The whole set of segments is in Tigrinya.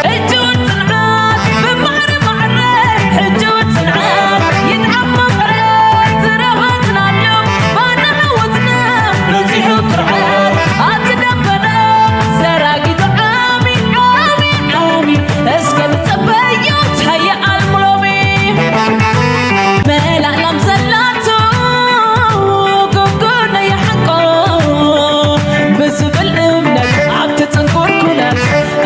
ሕጂ እውን ጽንዓት ብማዕረ ማዕረ፣ ሕጂ እውን ጽንዓት ይጥዓም መቐረት ዝረኸብናዮ ባና ዓወትና በጺሑ ኩርዓት ኣብቲ ደበና ዘራጊቱ ዓሚ ዓሚ ዓሚ እስከ ንጸበዮ ታየ ኣልሙሎሚ መላእላም ዘላቶ ጎጎነ ይሓንቆ ብዝብል እምነት ኣብቲ ጽንኩር ኩነት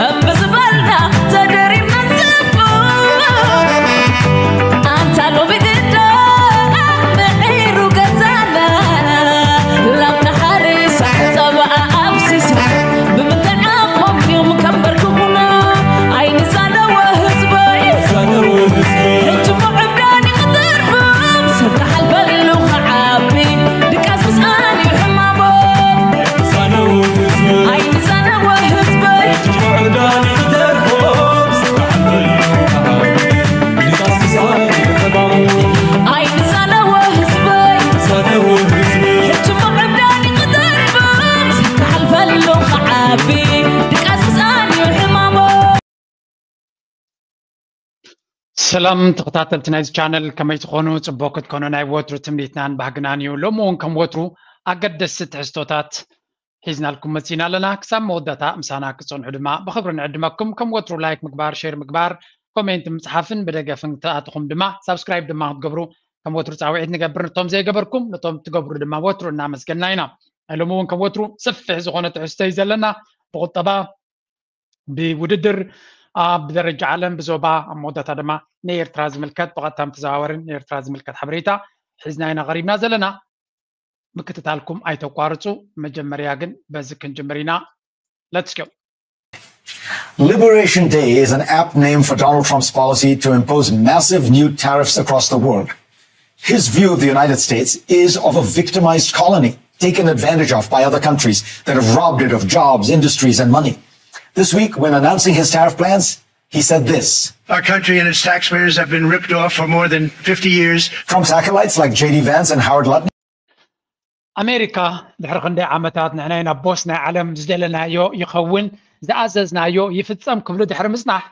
እምቢ ዝበልና ተደሪርና ንጽቡ ኣንታ ሎሚ ግዳ ምዒሩ ገዛና ላምና ሓሪሳ ጸባኣ ኣብሲሳ ብምንታይ ዓቕሞም እዮም ከንበርክኹና ኣይንዛነወ ህዝበይ ሕጂ ምዕብዳን ይቕደርኩም ሰብ ክሓልፈሉ ክዓቢ ድቃስ ምስኣን እዩ ሕማሞ ኣይንዛነወ ህዝበይ ኣይንዛነወ ህዝበይ ሕጂ ምዕብዳን ይቕደርኩም ሰብ ክሓልፈሉ ክዓቢ ድቃስ ምስኣን እዩ ሕማሞ ሰላም ተኸታተልቲ ናይዚ ቻነል ከመይ ትኾኑ? ጽቡቕ ክትኮኑ ናይ ወትሩ ትምኒትናን ባህግናን እዩ። ሎሚ እውን ከም ወትሩ ኣገደስቲ ትሕዝቶታት ሒዝናልኩም መጺና ኣለና። ክሳብ መወዳእታ ምሳና ክትጸንሑ ድማ ብኽብሪ ንዕድመኩም። ከም ወትሩ ላይክ ምግባር፣ ሼር ምግባር፣ ኮሜንት ምጽሓፍን ብደገፍን ተኣትኹም ድማ ሳብስክራይብ ድማ ክትገብሩ ከም ወትሩ ጻውዒት ንገብር። ነቶም ዘይገበርኩም ነቶም ትገብሩ ድማ ወትሩ እናመስገንና ኢና። ሎሚ እውን ከም ወትሩ ሰፊሕ ዝኾነ ትሕዝቶ እዩ ዘለና። ብቁጠባ ብውድድር ኣብ ደረጃ ዓለም ብዞባ ኣብ መወዳእታ ድማ ንኤርትራ ዝምልከት ብቐጥታ ተዘዋወርን ንኤርትራ ዝምልከት ሓበሬታ ሒዝና ኢና ቀሪብና ዘለና። ምክትታልኩም ኣይተቋርጹ። መጀመርያ ግን በዚ ክንጅምር ኢና። Let's go. Liberation Day is an apt name for Donald Trump's policy to impose massive new tariffs across the world. His view of the United States is of a victimized colony taken advantage of by other countries that have robbed it of jobs, industries, and money. This week, when announcing his tariff plans, he said this. Our country and its taxpayers have been ripped off for more than fifty years. Trump's acolytes like J D Vance and Howard Lutnick. ኣሜሪካ ድሕሪ ክንደይ ዓመታት ንሕና ኢና ቦስ ናይ ዓለም ዝደለናዮ ይኸውን ዝኣዘዝናዮ ይፍጸም ክብሉ ድሕሪ ምጽናሕ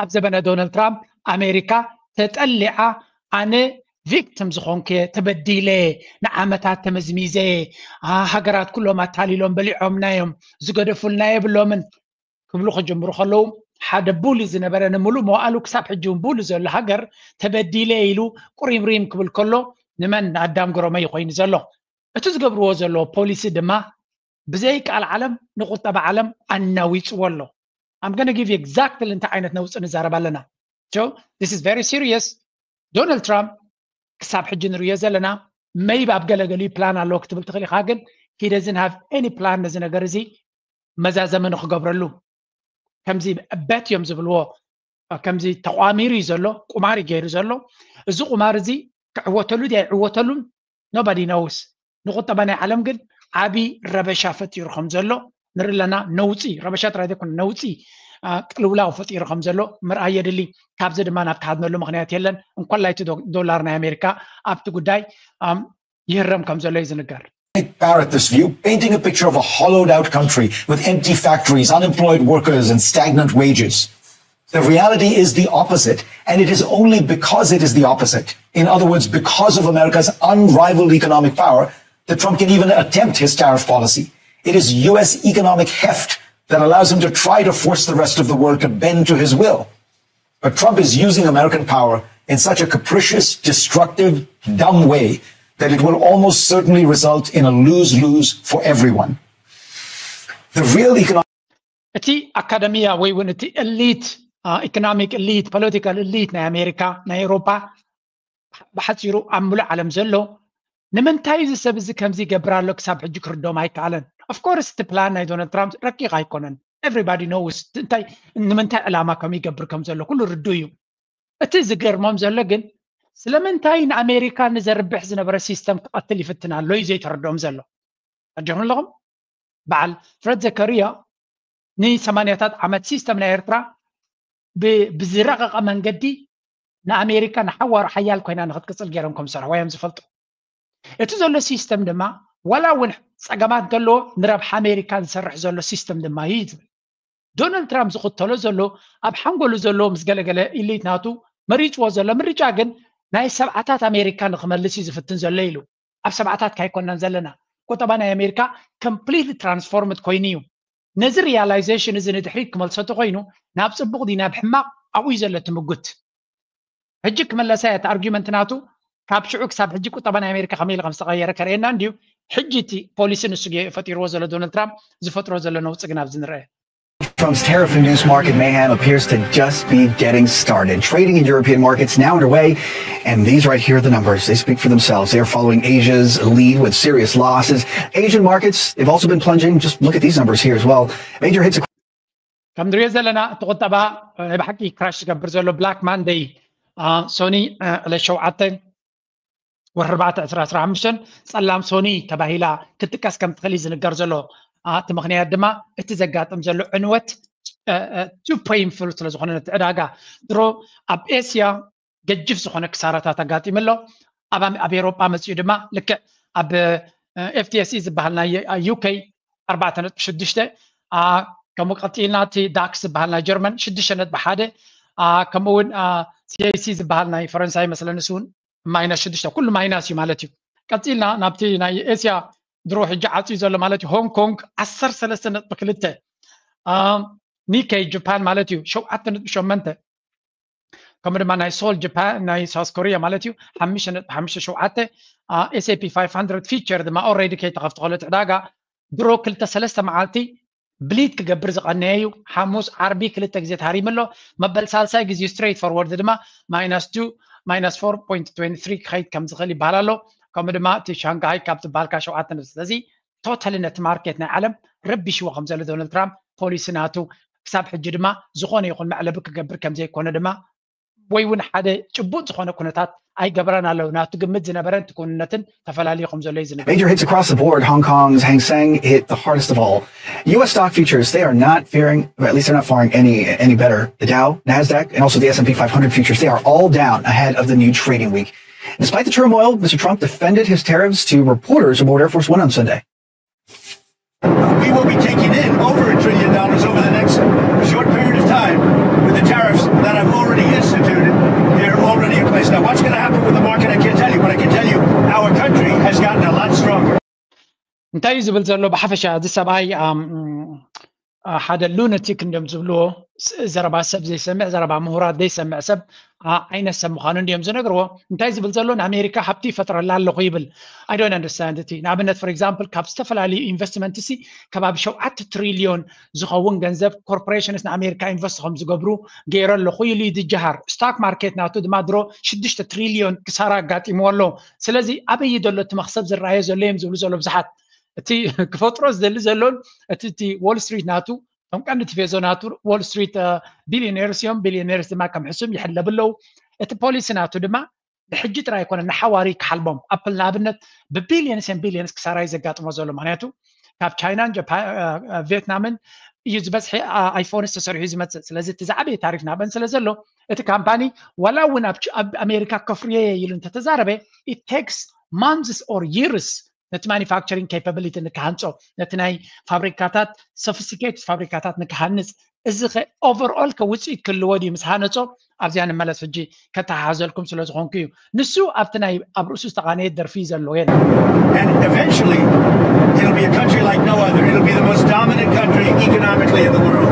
ኣብ ዘበነ ዶናልድ ትራምፕ ኣሜሪካ ተጠሊዓ ኣነ ቪክቲም ዝኾንኩ ተበዲለ ንዓመታት ተመዝሚዘ ሃገራት ኩሎም ኣታሊሎም በሊዖምና እዮም ዝገደፉልና የብሎምን ክብሉ ክጅምሩ ከለዉ ሓደ ቡሊ ዝነበረ ንምሉእ መዋእሉ ክሳብ ሕጂ እውን ቡሊ ዘሎ ሃገር ተበዲለ ኢሉ ቁሪምሪም ክብል ከሎ ንመን ንኣዳም ግሮመ እዩ ኮይኑ ዘሎ እቲ ዝገብርዎ ዘለዎ ፖሊሲ ድማ ብዘይቃል ዓለም ንቁጠባ ዓለም ኣናዊፅዎ ኣሎ I'm gonna give you exactly እንታይ ዓይነት ነውፂ ንዛረብ ኣለና so this is very serious ዶናልድ ትራምፕ ክሳብ ሕጂ ንርእዮ ዘለና maybe ኣብ ገለገሊኡ ፕላን ኣለዎ ክትብል ትኽእል ኢኻ ግን he doesn't have any plan ነዚ ነገር እዚ መዛዘሚ ንክገብረሉ ከምዚ bet እዮም ዝብልዎ ከምዚ ተቋሚሩ እዩ ዘሎ ቁማር እዩ ገይሩ ዘሎ እዚ ቁማር እዚ ክዕወተሉ ድያ ይዕወተሉን nobody knows ንቁጠባ ናይ ዓለም ግን ዓቢ ረበሻ ፈጢሩ ከም ዘሎ ንርኢ ኣለና ነውፂ ረበሻ ጥራይ ዘይኮነ ነውፂ ቅልውላው ፈጢሩ ከም ዘሎ ምርኣይ የድሊ ካብዚ ድማ ናብ ትሃድመሉ ምክንያት የለን እንኮላይ እቲ ዶላር ናይ ኣሜሪካ ኣብቲ ጉዳይ ይህረም ከም ዘሎ እዩ ዝንገር Parrot this view, painting a picture of a hollowed out country with empty factories, unemployed workers, and stagnant wages. The reality is the opposite, and it is only because it is the opposite, in other words, because of America's unrivaled economic power, that Trump can even attempt his tariff policy. It is U S economic heft that allows him to try to force the rest of the world to bend to his will. But Trump is using American power in such a capricious, destructive, dumb way that it will almost certainly result in a lose lose for everyone. The real economic. እቲ ኣካደሚያ ወይ እውን እቲ ኤሊት ኢኮኖሚክ ኤሊት ፖለቲካል ኤሊት ናይ ኣሜሪካ ናይ ኤውሮፓ ብሓፂሩ ኣብ ሙሉእ ዓለም ዘሎ ንምንታይ እዚ ሰብ እዚ ከምዚ ይገብር ኣሎ ክሳብ ሕጂ ክርዶም ኣይከኣለን of course እቲ ፕላን ናይ ዶናልድ ትራምፕ ረቂቕ ኣይኮነን everybody knows እንታይ ንምንታይ ዕላማ ከም ይገብር ከም ዘሎ ኩሉ ርዱ እዩ እቲ ዝገርሞም ዘሎ ግን ስለምንታይ ንኣሜሪካ ንዘርብሕ ዝነበረ ሲስተም ክቐትል ይፍትን ኣሎ እዩ ዘይተረድኦም ዘሎ ኣዲኹም ኣለኹም በዓል ፍረድ ዘከርያ ንሰማንያታት ዓመት ሲስተም ናይ ኤርትራ ብዝረቐቐ መንገዲ ንኣሜሪካ ንሓዋሩ ሓያል ኮይና ንክትቅፅል ገይሮም ከም ዝሰርሕዋ እዮም ዝፈልጡ እቲ ዘሎ ሲስተም ድማ ዋላ እውን ፀገማት እንተለዎ ንረብሓ ኣሜሪካ ዝሰርሕ ዘሎ ሲስተም ድማ እዩ ዝብል። ዶናልድ ትራምፕ ዝኽተሎ ዘሎ ኣብ ሓንጎሉ ዘሎ ምስ ገለገለ ኢሊት ናቱ መሪፅዎ ዘሎ ምርጫ ግን ናይ ሰብዓታት ኣሜሪካ ንክመልስ እዩ ዝፍትን ዘሎ ኢሉ። ኣብ ሰብዓታት ካይኮናን ዘለና፣ ቁጠባ ናይ ኣሜሪካ ኮምፕሊትሊ ትራንስፎርምድ ኮይኑ እዩ። ነዚ ሪያላይዜሽን እዚ ንድሕሪት ክመልሶ ተኮይኑ ናብ ፅቡቕ ድዩ ናብ ሕማቕ ኣብኡ እዩ ዘሎ ትምጉት። ሕጂ ክመለሳ እየ እቲ ኣርጊመንት ናቱ ካብ ሽዑ ክሳብ ሕጂ ቁጠባ ናይ ኣሜሪካ ከመይ ኢሉ ከም ዝተቐየረ ከርእየና እንድዩ። ሕጂ እቲ ፖሊሲ ንሱ ፈጢርዎ ዘሎ ዶናልድ ትራምፕ ዝፈጥሮ ዘሎ ነውፂ ግን ኣብዚ ንርአ። Trump's tariff-induced market mayhem appears to just be getting started. Trading in European markets now underway, and these right here are the numbers. They speak for themselves. They are following Asia's lead with serious losses. Asian markets, they've also been plunging. Just look at these numbers here as well. Major hits. ከም ንሪኦ ዘለና እቲ ቁጠባ ናይ ብሓቂ ክራሽ ዝገብር ዘሎ ብላክ ማንደይ ሶኒ ዕለት ሸውዓተ ወርሒ ኣርባዕተ ዕስራ ዕስራ ሓሙሽተ ጸላም ሶኒ ተባሂላ ክትጥቀስ ከም ትኽእል እዩ ዝንገር ዘሎ። እቲ ምኽንያት ድማ እቲ ዘጋጥም ዘሎ ዕንወት ቱ ፔይንፉል ስለ ዝኾነ ነቲ ዕዳጋ ድሮ ኣብ ኤስያ ገጅፍ ዝኾነ ክሳራታት ኣጋጢሙ ኣሎ። ኣብ ኣም- ኣብ ኤሮጳ መጺኡ ድማ ልክዕ ኣብ ኤፍቲኤስኢ ዝበሃል ናይ ዩኬ ኣርባዕተ ነጥቢ ሽዱሽተ ከምኡ ቀፂልና እቲ ዳክስ ዝበሃል ናይ ጀርመን ሽዱሽተ ነጥቢ ሓደ ከምኡ እውን ሲኤሲ ዝበሃል ናይ ፈረንሳይ መስለንስ እውን ማይናስ ሽዱሽተ ኩሉ ማይናስ እዩ ማለት እዩ። ቀፂልና ናብቲ ናይ ኤስያ ድሮ ሕጂ ዓፅዩ ዘሎ ማለት እዩ ሆንግ ኮንግ ዓሰርተ ሰለስተ ነጥቢ ክልተ ኒኬይ ጃፓን ማለት እዩ ሸውዓተ ነጥቢ ሸመንተ ከምኡ ድማ ናይ ሶል ጃፓን ናይ ሳውስ ኮሪያ ማለት እዩ ሓሙሽተ ነጥቢ ሓሙሽተ ሸውዓተ ኤስኤፒ ፋይቭ ሃንድረድ ፊቸር ድማ ኦልሬዲ ከይተኸፍተ ከሎ እቲ ዕዳጋ ድሮ ክልተ ሰለስተ መዓልቲ ብሊድ ክገብር ዝቐነየ እዩ። ሓሙስ ዓርቢ ክልተ ግዜ ተሃሪሙ ኣሎ። መበል ሳልሳይ ግዜ ስትሬት ፎርወርድ ድማ ማይናስ ቱ ማይናስ ፎር ፖይንት ትዌንቲ ትሪ ክኸይድ ከም ዝኽእል ይበሃል ኣሎ። ከምኡ ድማ እቲ ሻንግሃይ ካብ ትበሃልካ ሸውዓተ ነጥቢ ስለዚ ቶታሊ ነቲ ማርኬት ናይ ዓለም ረቢሽዎ ከም ዘሎ ዶናልድ ትራምፕ ፖሊሲ ናቱ ክሳብ ሕጂ ድማ ዝኾነ ይኹን መዕለቢ ክገብር ከም ዘይኮነ ድማ ወይ እውን ሓደ ጭቡጥ ዝኾነ ኩነታት ኣይገበረን ኣለዉ ናቱ ግምት ዝነበረን እቲ ክውንነትን ተፈላለዩ ከም ዘሎ እዩ ዝነገር። Major hits across the board. Hong Kong's Hang Seng hit the hardest of all. U S stock futures, they are not faring, or at least they're not faring any any better. The Dow, Nasdaq, and also the S and P five hundred futures, they are all down ahead of the new trading week. Despite the turmoil, Mister Trump defended his tariffs to reporters aboard Air Force One on Sunday. We will be taking in over a trillion dollars over the next short period of time with the tariffs that I've already instituted. They're already in place. Now, what's going to happen with the market, I can't tell you, but I can tell you our country has gotten a lot stronger. እንታይ እዩ ዝብል ዘሎ ብሓፈሻ እዚ ሰብኣይ ሓደ ሉነቲክ እንዲዮም ዝብልዎ ዘረባ ሰብ ዘይሰምዕ ዘረባ ምሁራት ዘይሰምዕ ሰብ ዓይነት ሰብ ምዃኑ እንዲዮም ዝነግርዎ እንታይ ዝብል ዘሎ ንኣሜሪካ ሃብቲ ይፈጥረላ ኣለኹ ይብል I don't understand እቲ ንኣብነት for example ካብ ዝተፈላለዩ ኢንቨስትመንት ሲ ከባቢ ሸውዓተ ትሪልዮን ዝኸውን ገንዘብ ኮርፖሬሽንስ ንኣሜሪካ ኢንቨስት ከም ዝገብሩ ገይረ ኣለኹ ኢሉ ይድጀሃር ስታክ ማርኬት ናቱ ድማ ድሮ ሽዱሽተ ትሪልዮን ክሳራ ኣጋጢምዎ ኣሎ ስለዚ ኣበይ ዘሎ እቲ መክሰብ ዝረኣየ ዘሎ እዮም ዝብሉ ዘሎ ብዙሓት እቲ ክፈጥሮ ዝደሊ ዘሎን እቲ እቲ ዎል ስትሪት ናቱ እቶም ቀንዲ ቲፌዞ ናቱ ዎል ስትሪት ቢሊዮኔርስ እዮም ቢሊዮኔርስ ድማ ከም ሕሱም ይሕለብ ኣለዉ እቲ ፖሊሲ ናቱ ድማ ንሕጂ ጥራይ ኣይኮነ ንሓዋሪ ክሓልቦም ኣፕል ንኣብነት ብቢሊዮንስ ን ቢሊዮንስ ክሳራ እዩ ዘጋጥሞ ዘሎ ምክንያቱ ካብ ቻይናን ቪየትናምን እዩ ዝበዝሐ ኣይፎንስ ተሰሪሑ ዝመፅእ ስለዚ እቲ ዝዓበየ ታሪፍ ናበን ስለ ዘሎ እቲ ካምፓኒ ዋላ እውን ኣብ ኣሜሪካ ከፍርዮ ኢሉ እንተተዛረበ it takes months or years ነቲ ማኒፋክቸሪንግ ኬፓቢሊቲ ንክሃንፆ ነቲ ናይ ፋብሪካታት ሶፊስቲኬትድ ፋብሪካታት ንክሃንፅ እዚ ከ ኦቨርኦል ከ ውፅኢት ክህልዎ ድዩ ምስ ሃነፆ ኣብዚኣ ንመለስ ሕጂ ከተሓሓዘልኩም ስለ ዝኾንኩ እዩ ንሱ ኣብቲ ናይ ኣብ ርእሱ ዝተቓነየ ደርፊ እዩ ዘለዎ የለ And eventually, it'll be a country like no other. It'll be the most dominant country economically in the world.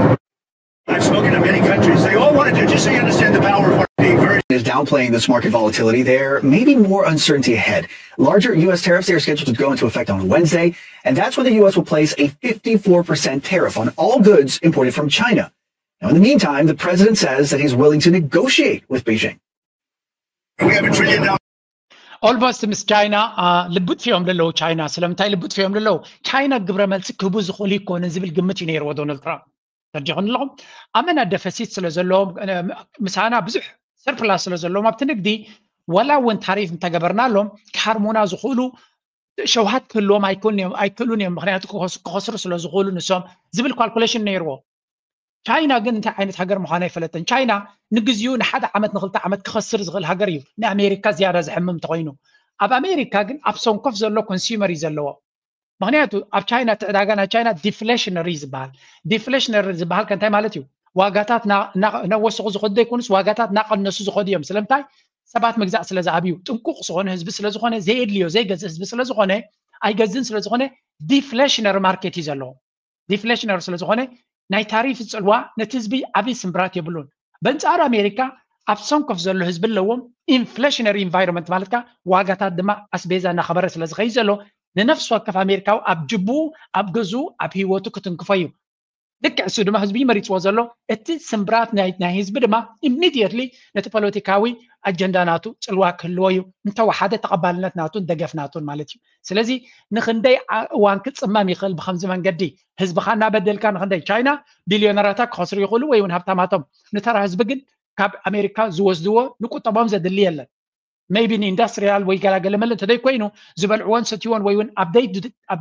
I've spoken to many countries. They all want to do, just so you understand the power of being very is downplaying this market volatility. There may be more uncertainty ahead. Larger U S tariffs they are scheduled to go into effect on Wednesday, and that's when the U S will place a fifty-four percent tariff on all goods imported from China. Now, in the meantime, the president says that he's willing to negotiate with Beijing. We have a trillion dollars. ኦልሞስት ምስ ቻይና ልቢ ጥፊኦም ዘለዉ ቻይና ስለምንታይ ልቢ ጥፊኦም ዘለዉ ቻይና ግብረ መልሲ ክህቡ ዝኽእሉ ይኮንን ዝብል ግምት እዩ ነይርዎ ዶናልድ ትራምፕ ተረዲኹም ኣለኹም ኣመና ደፈሲት ስለ ዘለዎም ምሳና ብዙሕ ሰርፕላስ ስለ ዘለዎም ኣብቲ ንግዲ ዋላ እውን ታሪፍ እንተገበርናሎም ክሃርሙና ዝኽእሉ ሸውሃት ክህልዎም ኣይክእሉን እዮም ኣይክእሉን እዮም ምክንያቱ ክኸስሩ ስለ ዝኽእሉ ንሶም ዝብል ካልኩሌሽን ነይርዎ ቻይና ግን እንታይ ዓይነት ሃገር ምዃና ኣይፈለጠን ቻይና ንግዚኡ ንሓደ ዓመት ንክልተ ዓመት ክኸስር ዝኽእል ሃገር እዩ ንኣሜሪካ ዝያዳ ዝሕምም እንተኮይኑ ኣብ ኣሜሪካ ግን ኣብ ሰንኮፍ ዘሎ ኮንሱመር እዩ ዘለዎ ምክንያቱ ኣብ ቻይና እቲ ዕዳጋ ናይ ቻይና ዲፍሌሽነሪ ዝበሃል። ዲፍሌሽነሪ ዝበሃል ከ እንታይ ማለት እዩ? ዋጋታት እናወሰኹ ዝኸዱ ዘይኮኑስ ዋጋታት እናቀነሱ ዝኸዱ እዮም። ስለምንታይ? ሰባት ምግዛእ ስለ ዝኣብዩ፣ ጥንቁቕ ዝኾነ ህዝቢ ስለ ዝኾነ፣ ዘየድልዮ ዘይገዝእ ህዝቢ ስለ ዝኾነ፣ ኣይገዝእን ስለ ዝኾነ ዲፍሌሽነሪ ማርኬት እዩ ዘለዎ። ዲፍሌሽነሪ ስለ ዝኾነ ናይ ታሪፍ ፅልዋ ነቲ ህዝቢ ዓብዪ ስምብራት የብሉን። በንፃር ኣሜሪካ ኣብ ሰንኮፍ ዘሎ ህዝቢ ኣለዎም። ኢንፍሌሽነሪ ኢንቫይሮንመንት ማለትካ ዋጋታት ድማ ኣስቤዛ እናኸበረ ስለ ዝኸይድ ዘሎ ንነፍሲ ወከፍ ኣሜሪካዊ ኣብ ጅብኡ ኣብ ገዝኡ ኣብ ህይወቱ ክትንክፎ እዩ። ልክዕ እሱ ድማ ህዝቢ መሪፅዎ ዘሎ እቲ ስምብራት ናይ ህዝቢ ድማ ኢሚድየትሊ ነቲ ፖለቲካዊ ኣጀንዳ ናቱ ፅልዋ ክህልዎ እዩ። እንተወሓደ ተቐባልነት ናቱን ደገፍ ናቱን ማለት እዩ። ስለዚ ንክንደይ እዋን ክፅመም ይኽእል ብከምዚ መንገዲ ህዝብኻ እናበደልካ ንክንደይ ቻይና ቢልዮነራታ ክኸስሩ ይኽእሉ ወይ እውን ሃብታማቶም ንተራ ህዝቢ ግን ካብ ኣሜሪካ ዝወስድዎ ንቁጠቦም ዘድሊ የለን። maybe ንኢንዳስትሪያል ወይ ገላገለ መለ እንተደይ ኮይኑ ዝበልዕዎን ሰትይዎን ወይ እውን ኣብ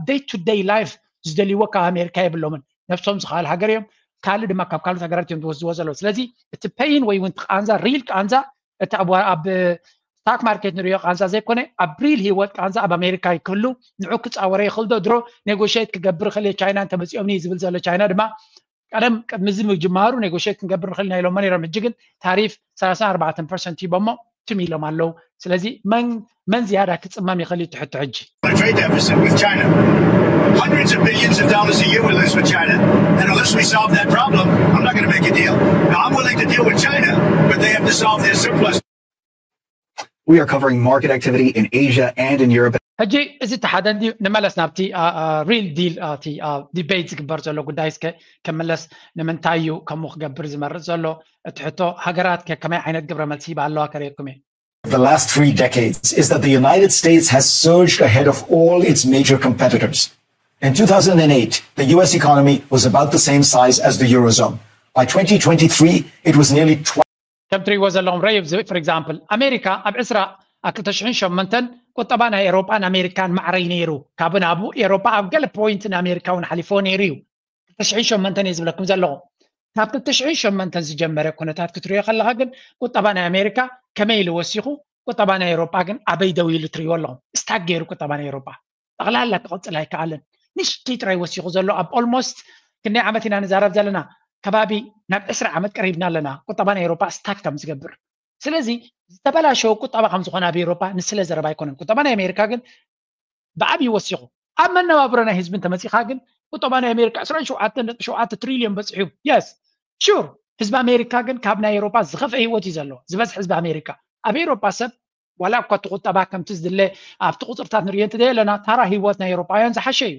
day to day life ዝደልይዎ ካብ ኣሜሪካ የብሎምን። ነብሶም ዝኸኣል ሃገር እዮም። ካልእ ድማ ካብ ካልኦት ሃገራት እዮም ዝወስድዎ ዘለዉ። ስለዚ እቲ ፔይን ወይ እውን ቃንዛ ሪል ቃንዛ እቲ ኣብ ስታክ ማርኬት ንሪኦ ቃንዛ ዘይኮነ ኣብ ሪል ህይወት ቃንዛ ኣብ ኣሜሪካ ክህሉ ንዑ ክፃወረ ይኽእል ዶ ድሮ ኔጎሽት ክገብር ክእል ቻይና እንተመፂኦምኒ ዝብል ዘሎ ቻይና ድማ ቀደም ቅድሚ እዚ ምጅማሩ ኔጎሽት ክንገብር ንኽእል ኢና ኢሎሞ ነይሮም። ሕጂ ግን ታሪፍ ሰላሳን ኣርባዕተን ፐርሰንት ሂቦሞ ትም ኢሎም ኣለዉ። ስለዚ መን መን ዝያዳ ክፅመም ይኽእል እዩ ትሕቶ ሕጂ። A trade deficit with China. Hundreds of billions of dollars a year we lose with China. And unless we solve that problem, I'm not going to make a deal. Now, I'm willing to deal with China, but they have to solve their surplus. We are covering market activity in Asia and in Europe. ሕጂ እዚ እቲ ሓደ እንድዩ። ንመለስ ናብቲ ሪል ዲል እቲ ዲቤት ዝግበር ዘሎ ጉዳይ እስከ ክምለስ። ንምንታይ እዩ ከምኡ ክገብር ዝመርፅ ዘሎ? እቲ ሕቶ ሃገራት ከ ከመይ ዓይነት ግብረ መልሲ ይባ ኣለዋ ከርእየኩም እየ። The last three decades is that the United States has surged ahead of all its major competitors. In two thousand eight, the U S economy was about the same size as the Eurozone. By twenty twenty-three, it was nearly twice. ከም ትሪእዎ ዘለኹም ረይ for example ኣሜሪካ ኣብ ዕስራ ኣብ ክልተ ሽሕን ሸሞንተን ቁጠባ ናይ ኤሮጳን ኣሜሪካን ማዕረይ ነይሩ። ካብ ናብኡ ኤሮጳ ኣብ ገለ ፖይንት ንኣሜሪካ እውን ሓሊፎ ነይሩ እዩ። ክልተ ሽሕን ሸሞንተን እየ ዝብለኩም ዘለኹ። ካብ ክልተ ሽሕን ሸሞንተን ዝጀመረ ኩነታት ክትሪኦ ከለኻ ግን ቁጠባ ናይ ኣሜሪካ ከመይ ኢሉ ወሲኹ፣ ቁጠባ ናይ ኤሮጳ ግን ኣበይ ደው ኢሉ ትሪእዎ ኣለኹም። ስታክ ገይሩ ቁጠባ ናይ ኤሮጳ ጠቕላላ ክቕፅል ኣይከኣለን። ንሽተይ ጥራይ ወሲኹ ዘሎ ኣብ ኦልሞስት ክንደይ ዓመት ኢና ንዛረብ ዘለና? ከባቢ ናብ ዕስራ ዓመት ቀሪብና ኣለና ቁጠባ ናይ ኤሮጳ ስታክ ከም ዝገብር። ስለዚ ዝተበላሸወ ቁጠባ ከም ዝኾነ ኣብ ኤሮጳ ንስለ ዘረባ ኣይኮነን። ቁጠባ ናይ ኣሜሪካ ግን ብዓብዪ ወሲኹ ኣብ መነባብሮ ናይ ህዝቢ እንተመፂኻ ግን ቁጠባ ናይ ኣሜሪካ ዕስራን ሸውዓተን ነጥቢ ሸውዓተ ትሪልዮን በፂሑ። የስ ሹር ህዝቢ ኣሜሪካ ግን ካብ ናይ ኤሮጳ ዝኸፍአ ህይወት እዩ ዘለዎ ዝበዝሕ ህዝቢ ኣሜሪካ። ኣብ ኤሮጳ ሰብ ዋላ እኳ እቲ ቁጠባ ከምቲ ዝድለ ኣብቲ ቁፅርታት ንሪኦ እንተዘየለና ታራ ህይወት ናይ ኤሮጳውያን ዝሓሸ እዩ።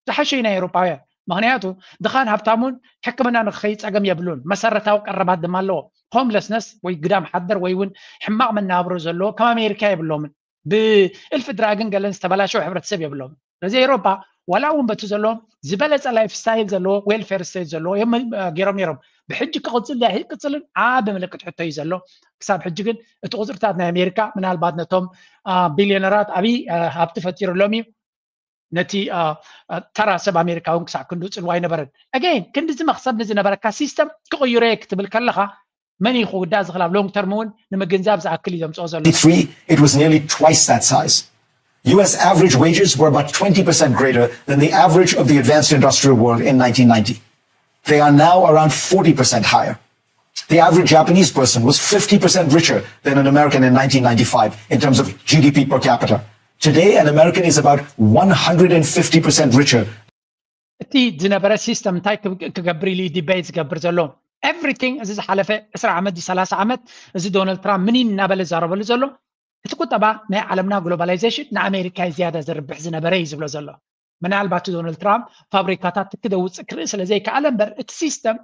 ዝሓሸ እዩ ናይ ኤሮጳውያን። ምክንያቱ ድኻን ሃብታሙን ሕክምና ንክኸይድ ፀገም የብሉን። መሰረታዊ ቀረባት ድማ ኣለዎ። ሆምለስነስ ወይ ግዳም ሓደር ወይ እውን ሕማቕ መነባብሮ ዘለዎ ከም ኣሜሪካ የብሎምን። ብእልፊ ድራግን ገለን ዝተበላሸው ሕብረተሰብ የብሎም። ስለዚ ኤሮፓ ዋላ እውን በቲ ዘለዎም ዝበለፀ ላይፍ ስታይል ዘለዎ ዌልፌር ስቴት ዘለዎ እዮም ገይሮም ነይሮም። ብሕጂ ክቕፅል ዳይ ኣይቅፅልን ዓቢ ምልክት ሕቶ እዩ ዘሎ። ክሳብ ሕጂ ግን እቲ ቁፅርታት ናይ ኣሜሪካ ምናልባት ነቶም ቢልዮነራት ዓብዪ ሃብቲ ፈጢሩሎም እዩ። ነቲ ተራ ሰብ ኣሜሪካ እውን ክሳብ ክንዱ ፅልዋ ኣይነበረን። ኣገይን ክንድዚ መክሰብ ንዝነበረካ ሲስተም ክቕይሮ እየ ክትብል ከለኻ መን እዩ ክውዳእ ዝኽእል ኣብ ሎንግ ተርም እውን ንምግንዛብ ዝኣክል እዩ ዘምፅኦ ዘሎ። Three, it was nearly twice that size. U S average wages were about twenty percent greater than the average of the advanced industrial world in nineteen ninety. They are now around forty percent higher. The average Japanese person was fifty percent richer than an American in nineteen ninety-five in terms of G D P per capita. Today, an American is about one hundred fifty percent richer. እቲ ዝነበረ ሲስተም እንታይ ክገብር ኢሉ ዲቤት ዝገብር ዘሎ? ኤቭሪቲንግ እዚ ዝሓለፈ ዕስራ ዓመት ሰላሳ ዓመት እዚ ዶናልድ ትራምፕ ምኒን እናበለ ዝዛረበሉ ዘሎ እቲ ቁጠባ ናይ ዓለምና ግሎባላይዜሽን ንኣሜሪካ ዝያዳ ዘርብሕ ዝነበረ እዩ ዝብሎ ዘሎ። ምናልባት ዶናልድ ትራምፕ ፋብሪካታት ክደውፅእ ክርኢ ስለ ዘይከኣለ እምበር እቲ ሲስተም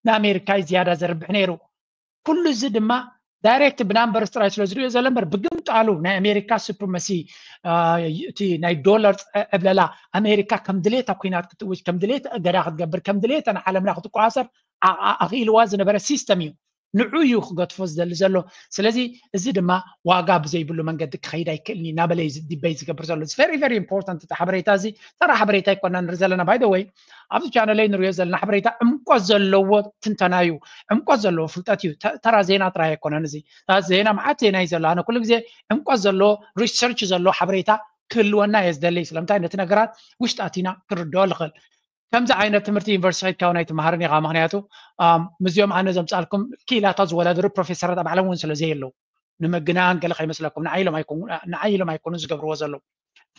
ንኣሜሪካ ዝያዳ ዘርብሕ ነይሩ። ኩሉ እዚ ድማ ዳይሬክት ብናምበርስ ጥራይ ስለ ዝሪኦ ዘሎ እምበር ብግምጣሉ ናይ ኣሜሪካ ሱፕሪመሲ እቲ ናይ ዶላር ዕብለላ ኣሜሪካ ከም ድሌታ ኩናት ክትእውጅ ከም ድሌታ እገዳ ክትገብር ከም ድሌታ ንዓለምና ክትቆሳሰር ኣኽኢልዋ ዝነበረ ሲስተም እዩ። ንዑ እዩ ክገድፎ ዝደሊ ዘሎ። ስለዚ እዚ ድማ ዋጋ ብዘይብሉ መንገዲ ክኸይድ ኣይክእልን እዩ እናበለ እዩ ዲበይት ዝገብር ዘሎ። ቨሪ ቨሪ ኢምፖርታንት እቲ ሓበሬታ እዚ ተራ ሓበሬታ ኣይኮና ንርኢ ዘለና። ባይ ወይ ኣብዚ ቻነለይ ንሪኦ ዘለና ሓበሬታ ዕምቆት ዘለዎ ትንተና እዩ። ዕምቆት ዘለዎ ፍልጠት እዩ። ተራ ዜና ጥራይ ኣይኮነን። እዚ ዜና መዓት ዜና እዩ ዘሎ። ኣነ ኩሉ ግዜ ዕምቆት ዘለዎ ሪሰርች ዘለዎ ሓበሬታ ክህልወና እየ ዝደሊ። ስለምንታይ ነቲ ነገራት ውሽጣቲና ክርድኦ ልኽእል። ከምዚ ዓይነት ትምህርቲ ዩኒቨርሲቲ ከይድካ እውን ኣይትመሃርን ኢኻ። ምኽንያቱ ምስዚኦም ኣነ ዘምፃልኩም ክኢላታት ዝወዳደሩ ፕሮፌሰራት ኣብ ዓለም እውን ስለ ዘየለው ንምግናን ገለ ከይመስለኩም ንዓይ ኢሎም ኣይኮኑ ዝገብርዎ ዘለዉ።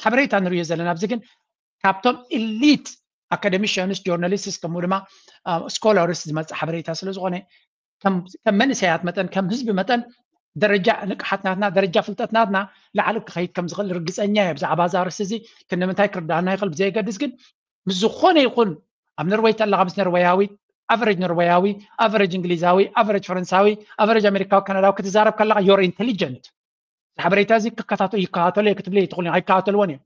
ሓበሬታ ንሪኦ ዘለና ኣብዚ ግን ካብቶም ኢሊት ኣካደሚሽንስ፣ ጆርናሊስትስ ከምኡ ድማ ስኮላርስ ዝመፅእ ሓበሬታ ስለ ዝኾነ ከም መንእሰያት መጠን ከም ህዝቢ መጠን ደረጃ ንቅሓት ናትና ደረጃ ፍልጠት ናትና ላዕሊ ክኸይድ ከም ዝኽእል ርግፀኛ እየ። ብዛዕባ እዛ ርእሲ እዚ ክንምንታይ ክርዳኣና ይኽእል ብዘየገድስ ግን ምስ ዝኾነ ይኹን ኣብ ኖርወይ ተለኻ ምስ ኖርወያዊ ኣቨሬጅ ኖርወያዊ ኣቨሬጅ እንግሊዛዊ ኣቨሬጅ ፈረንሳዊ ኣቨሬጅ ኣሜሪካዊ ካናዳዊ ክትዛረብ ከለኻ your intelligent ሓበሬታ እዚ ክከታተሉ ይከታተሉ እየ ክትብል እየ ትኽእል ኣይከታተልዎን እዮም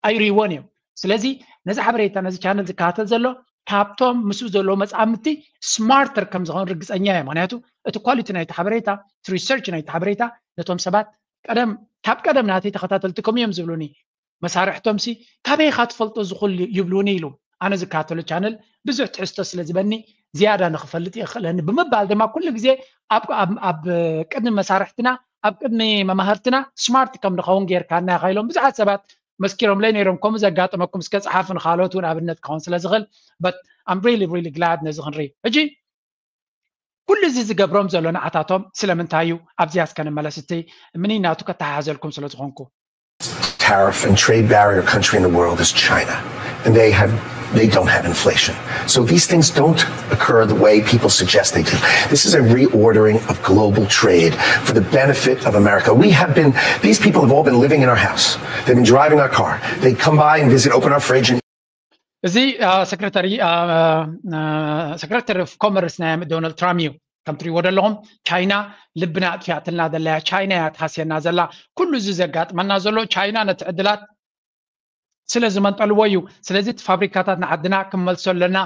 ኣይርእይዎን እዮም። ስለዚ ነዚ ሓበሬታ ነዚ ቻነል ዝከታተል ዘሎ ካብቶም ምስኡ ዘለዎ መፃምድቲ ስማርተር ከም ዝኾን ርግፀኛ እየ። ምክንያቱ እቲ ኳሊቲ ናይቲ ሓበሬታ ሪሰርች ናይቲ ሓበሬታ ነቶም ሰባት ቀደም ካብ ቀደም ናተይ ተኸታተልቲ ከምኡ እዮም ዝብሉኒ። መሳርሕቶም ሲ ካበይ ኢኻ ትፈልጦ እዚ ኩሉ ይብሉኒ ኢሉ ኣነ ዝከታተሎ ቻነል ብዙሕ ትሕዝቶ ስለ ዝበኒ ዝያዳ ንክፈልጥ የኽእለኒ ብምባል ድማ ኩሉ ግዜ ኣብ ቅድሚ መሳርሕትና ኣብ ቅድሚ መማህርትና ስማርት ከም ንኸውን ጌርካና ኢኻ ኢሎም ብዙሓት ሰባት መስኪሮምለይ ነይሮም። ከምኡ ዘጋጠመኩም እስከ ጸሓፉ ንኻልኦት እውን ኣብነት ክኸውን ስለ ዝኽእል but I'm really really glad ነዚ ክንርኢ። ሕጂ ኩሉ እዚ ዝገብሮም ዘሎ ንዓታቶም ስለምንታይ እዩ ኣብዚያ እስከ ንመለስ እቲ ምንናቱ ከተሓሓዘልኩም ስለ ዝኾንኩ። Tariff and trade barrier country in the world is China. And they have they don't have inflation. So these things don't occur the way people suggest they do. This is a reordering of global trade for the benefit of America. We have been, these people have all been living in our house. They've been driving our car. They come by and visit, open our fridge. And እዚ ሰክረታሪ ሰክረታሪ ኦፍ ኮመርስ ናይ ዶናልድ ትራምፕ እዩ። ከም ትሪእዎ ዘለኹም ቻይና ልብና ኣጥፊኣትልና ዘላ እያ። ቻይና እያ ትሃስየና ዘላ። ኩሉ እዚ ዘጋጥመና ዘሎ ቻይና ነቲ ዕድላት ስለ ዝመንጠልዎ እዩ። ስለዚ እቲ ፋብሪካታት ንዓድና ክንመልሶ ኣለና።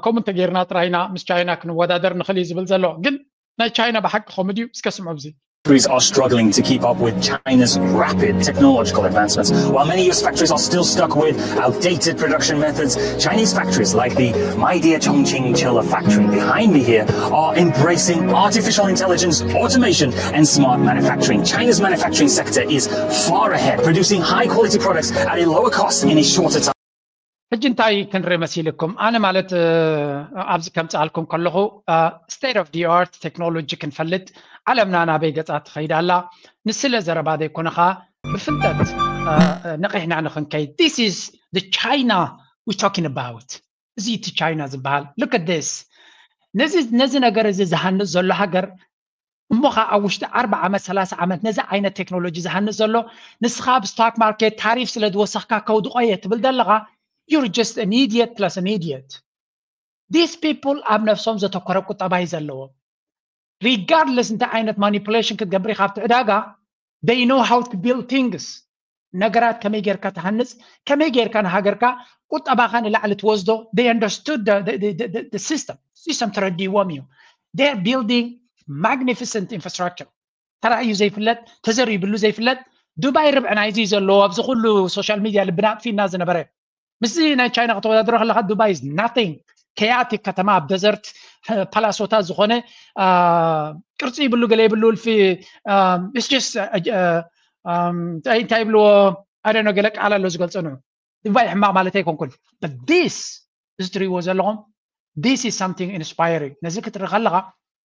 ከምኡ እንተጌርና ጥራይና ምስ ቻይና ክንወዳደር ንኽእል እዩ ዝብል ዘሎ። ግን ናይ ቻይና ብሓቂ ከምኡ ድዩ? እስከ ስምዑ ኣብዚ። Factories are struggling to keep up with China's rapid technological advancements. While many U S factories are still stuck with outdated production methods, Chinese factories like the Midea Chongqing Chela factory behind me here are embracing artificial intelligence, automation, and smart manufacturing. China's manufacturing sector is far ahead, producing high quality products at a lower cost in a shorter time. ሕጂ እንታይ ክንርኢ መሲልኩም? ኣነ ማለት ኣብዚ ከምፅኣልኩም ከለኹ state of the art technology ክንፈልጥ ዓለምና ናበይ ገፃ ትኸይድ ኣላ ንስለ ዘረባ ዘይኮነ ከዓ ብፍልጠት ነቂሕና ንክንከይድ this is the China we talking about። እዚ እቲ ቻይና ዝበሃል look at this ነዚ ነገር እዚ ዝሃንፅ ዘሎ ሃገር እሞ ከዓ ኣብ ውሽጢ ኣርባ ዓመት ሰላሳ ዓመት ነዚ ዓይነት ቴክኖሎጂ ዝሃንፅ ዘሎ ንስኻ ኣብ ስቶክ ማርኬት ታሪፍ ስለ ዝወሰኽካ ከውድቆ እየ ትብል ዘለኻ you're just an idiot plus an idiot። These people ኣብ ነፍሶም ዘተኮረ ቁጠባ እዩ ዘለዎም። Regardless እንታይ ዓይነት ማኒፑሌሽን ክትገብር ኢኻ ኣብቲ ዕዳጋ they know how to build things። ነገራት ከመይ ጌርካ ትሃንፅ ከመይ ጌርካ ንሃገርካ ቁጠባኻ ንላዕሊ ትወስዶ they understood system system ተረዲዎም እዩ። They're building magnificent infrastructure። ተራእዩ ዘይፍለጥ ተዘሪብሉ ዘይፍለጥ ዱባይ ርብዒ ናይዚ ዘለዎ ኣብዚ ኩሉ social media ልብና ኣጥፊእና ዝነበረ ምስዚ ናይ ቻይና ከተወዳድሮ ከለካ ዱባይ is nothing። ከያቲ ከተማ ኣብ ደዘርት ፓላሶታት ዝኾነ ቅርፂ ይብሉ ገለ ይብሉ እልፊ it's just እንታይ ይብልዎ ኣደኖ ገለ ቃል ኣሎ ዝገልፀ ንዑ ዱባይ ሕማቕ ማለት ኣይኮንኩን። This እዚ ትሪእዎ ዘለኹም this is something inspiring። ነዚ ክትርኢ ከለካ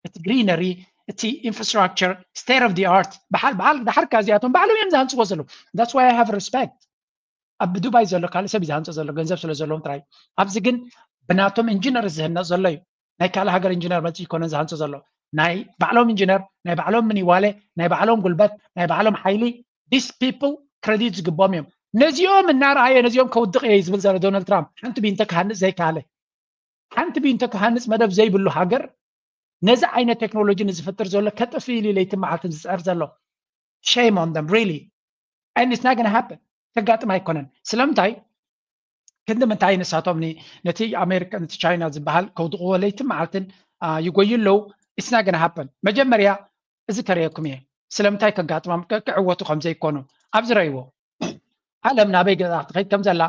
እቲ greenery እቲ infrastructure state of the art በዓል በዓል ዳሕርካ እዚኣቶም ባዕሎም እዮም ዝሃንፅዎ ዘለዉ። That's why I have respect። ኣብ ዱባይ ዘሎ ካልእ ሰብ እዩ ዝሃንፆ ዘሎ ገንዘብ ስለ ዘለዎም ጥራይ። ኣብዚ ግን ብናቶም ኢንጂነር ዝህነፅ ዘሎ እዩ። ናይ ካልእ ሃገር ኢንጂነር መፅእ ይኮነን ዝሃንፆ ዘሎ ናይ ባዕሎም ኢንጂነር ናይ ባዕሎም ምኒዋለ ናይ ባዕሎም ጉልበት ናይ ባዕሎም ሓይሊ these people credit ዝግቦም እዮም። ነዚኦም እናረኣየ ነዚኦም ከውድቕ እየ ዝብል ዘሎ ዶናልድ ትራምፕ ሓንቲ ቢንቶ ክሃንፅ ዘይከኣለ ሓንቲ ቢንቶ ክሃንፅ መደብ ዘይብሉ ሃገር ነዚ ዓይነት ቴክኖሎጂ ንዝፈጥር ዘሎ ከጥፍ ኢሉ ለይቲ መዓልትን ዝፅዕር ዘሎ shame on them really and it's not gonna happen። ከጋጥም ኣይኮነን። ስለምንታይ ክንዲ ምንታይ ንሳቶም ነቲ ኣሜሪካ ነቲ ቻይና ዝበሃል ከውድቕዎ ለይቲ መዓልትን ይጎዩ ኣለዉ። It's not gonna happen። መጀመርያ እዚ ከርእየኩም እየ ስለምንታይ ከጋጥሞም ክዕወቱ ከም ዘይኮኑ ኣብዚ ረእይዎ። ዓለም ናበይ ገዛ ክትኸይድ ከም ዘላ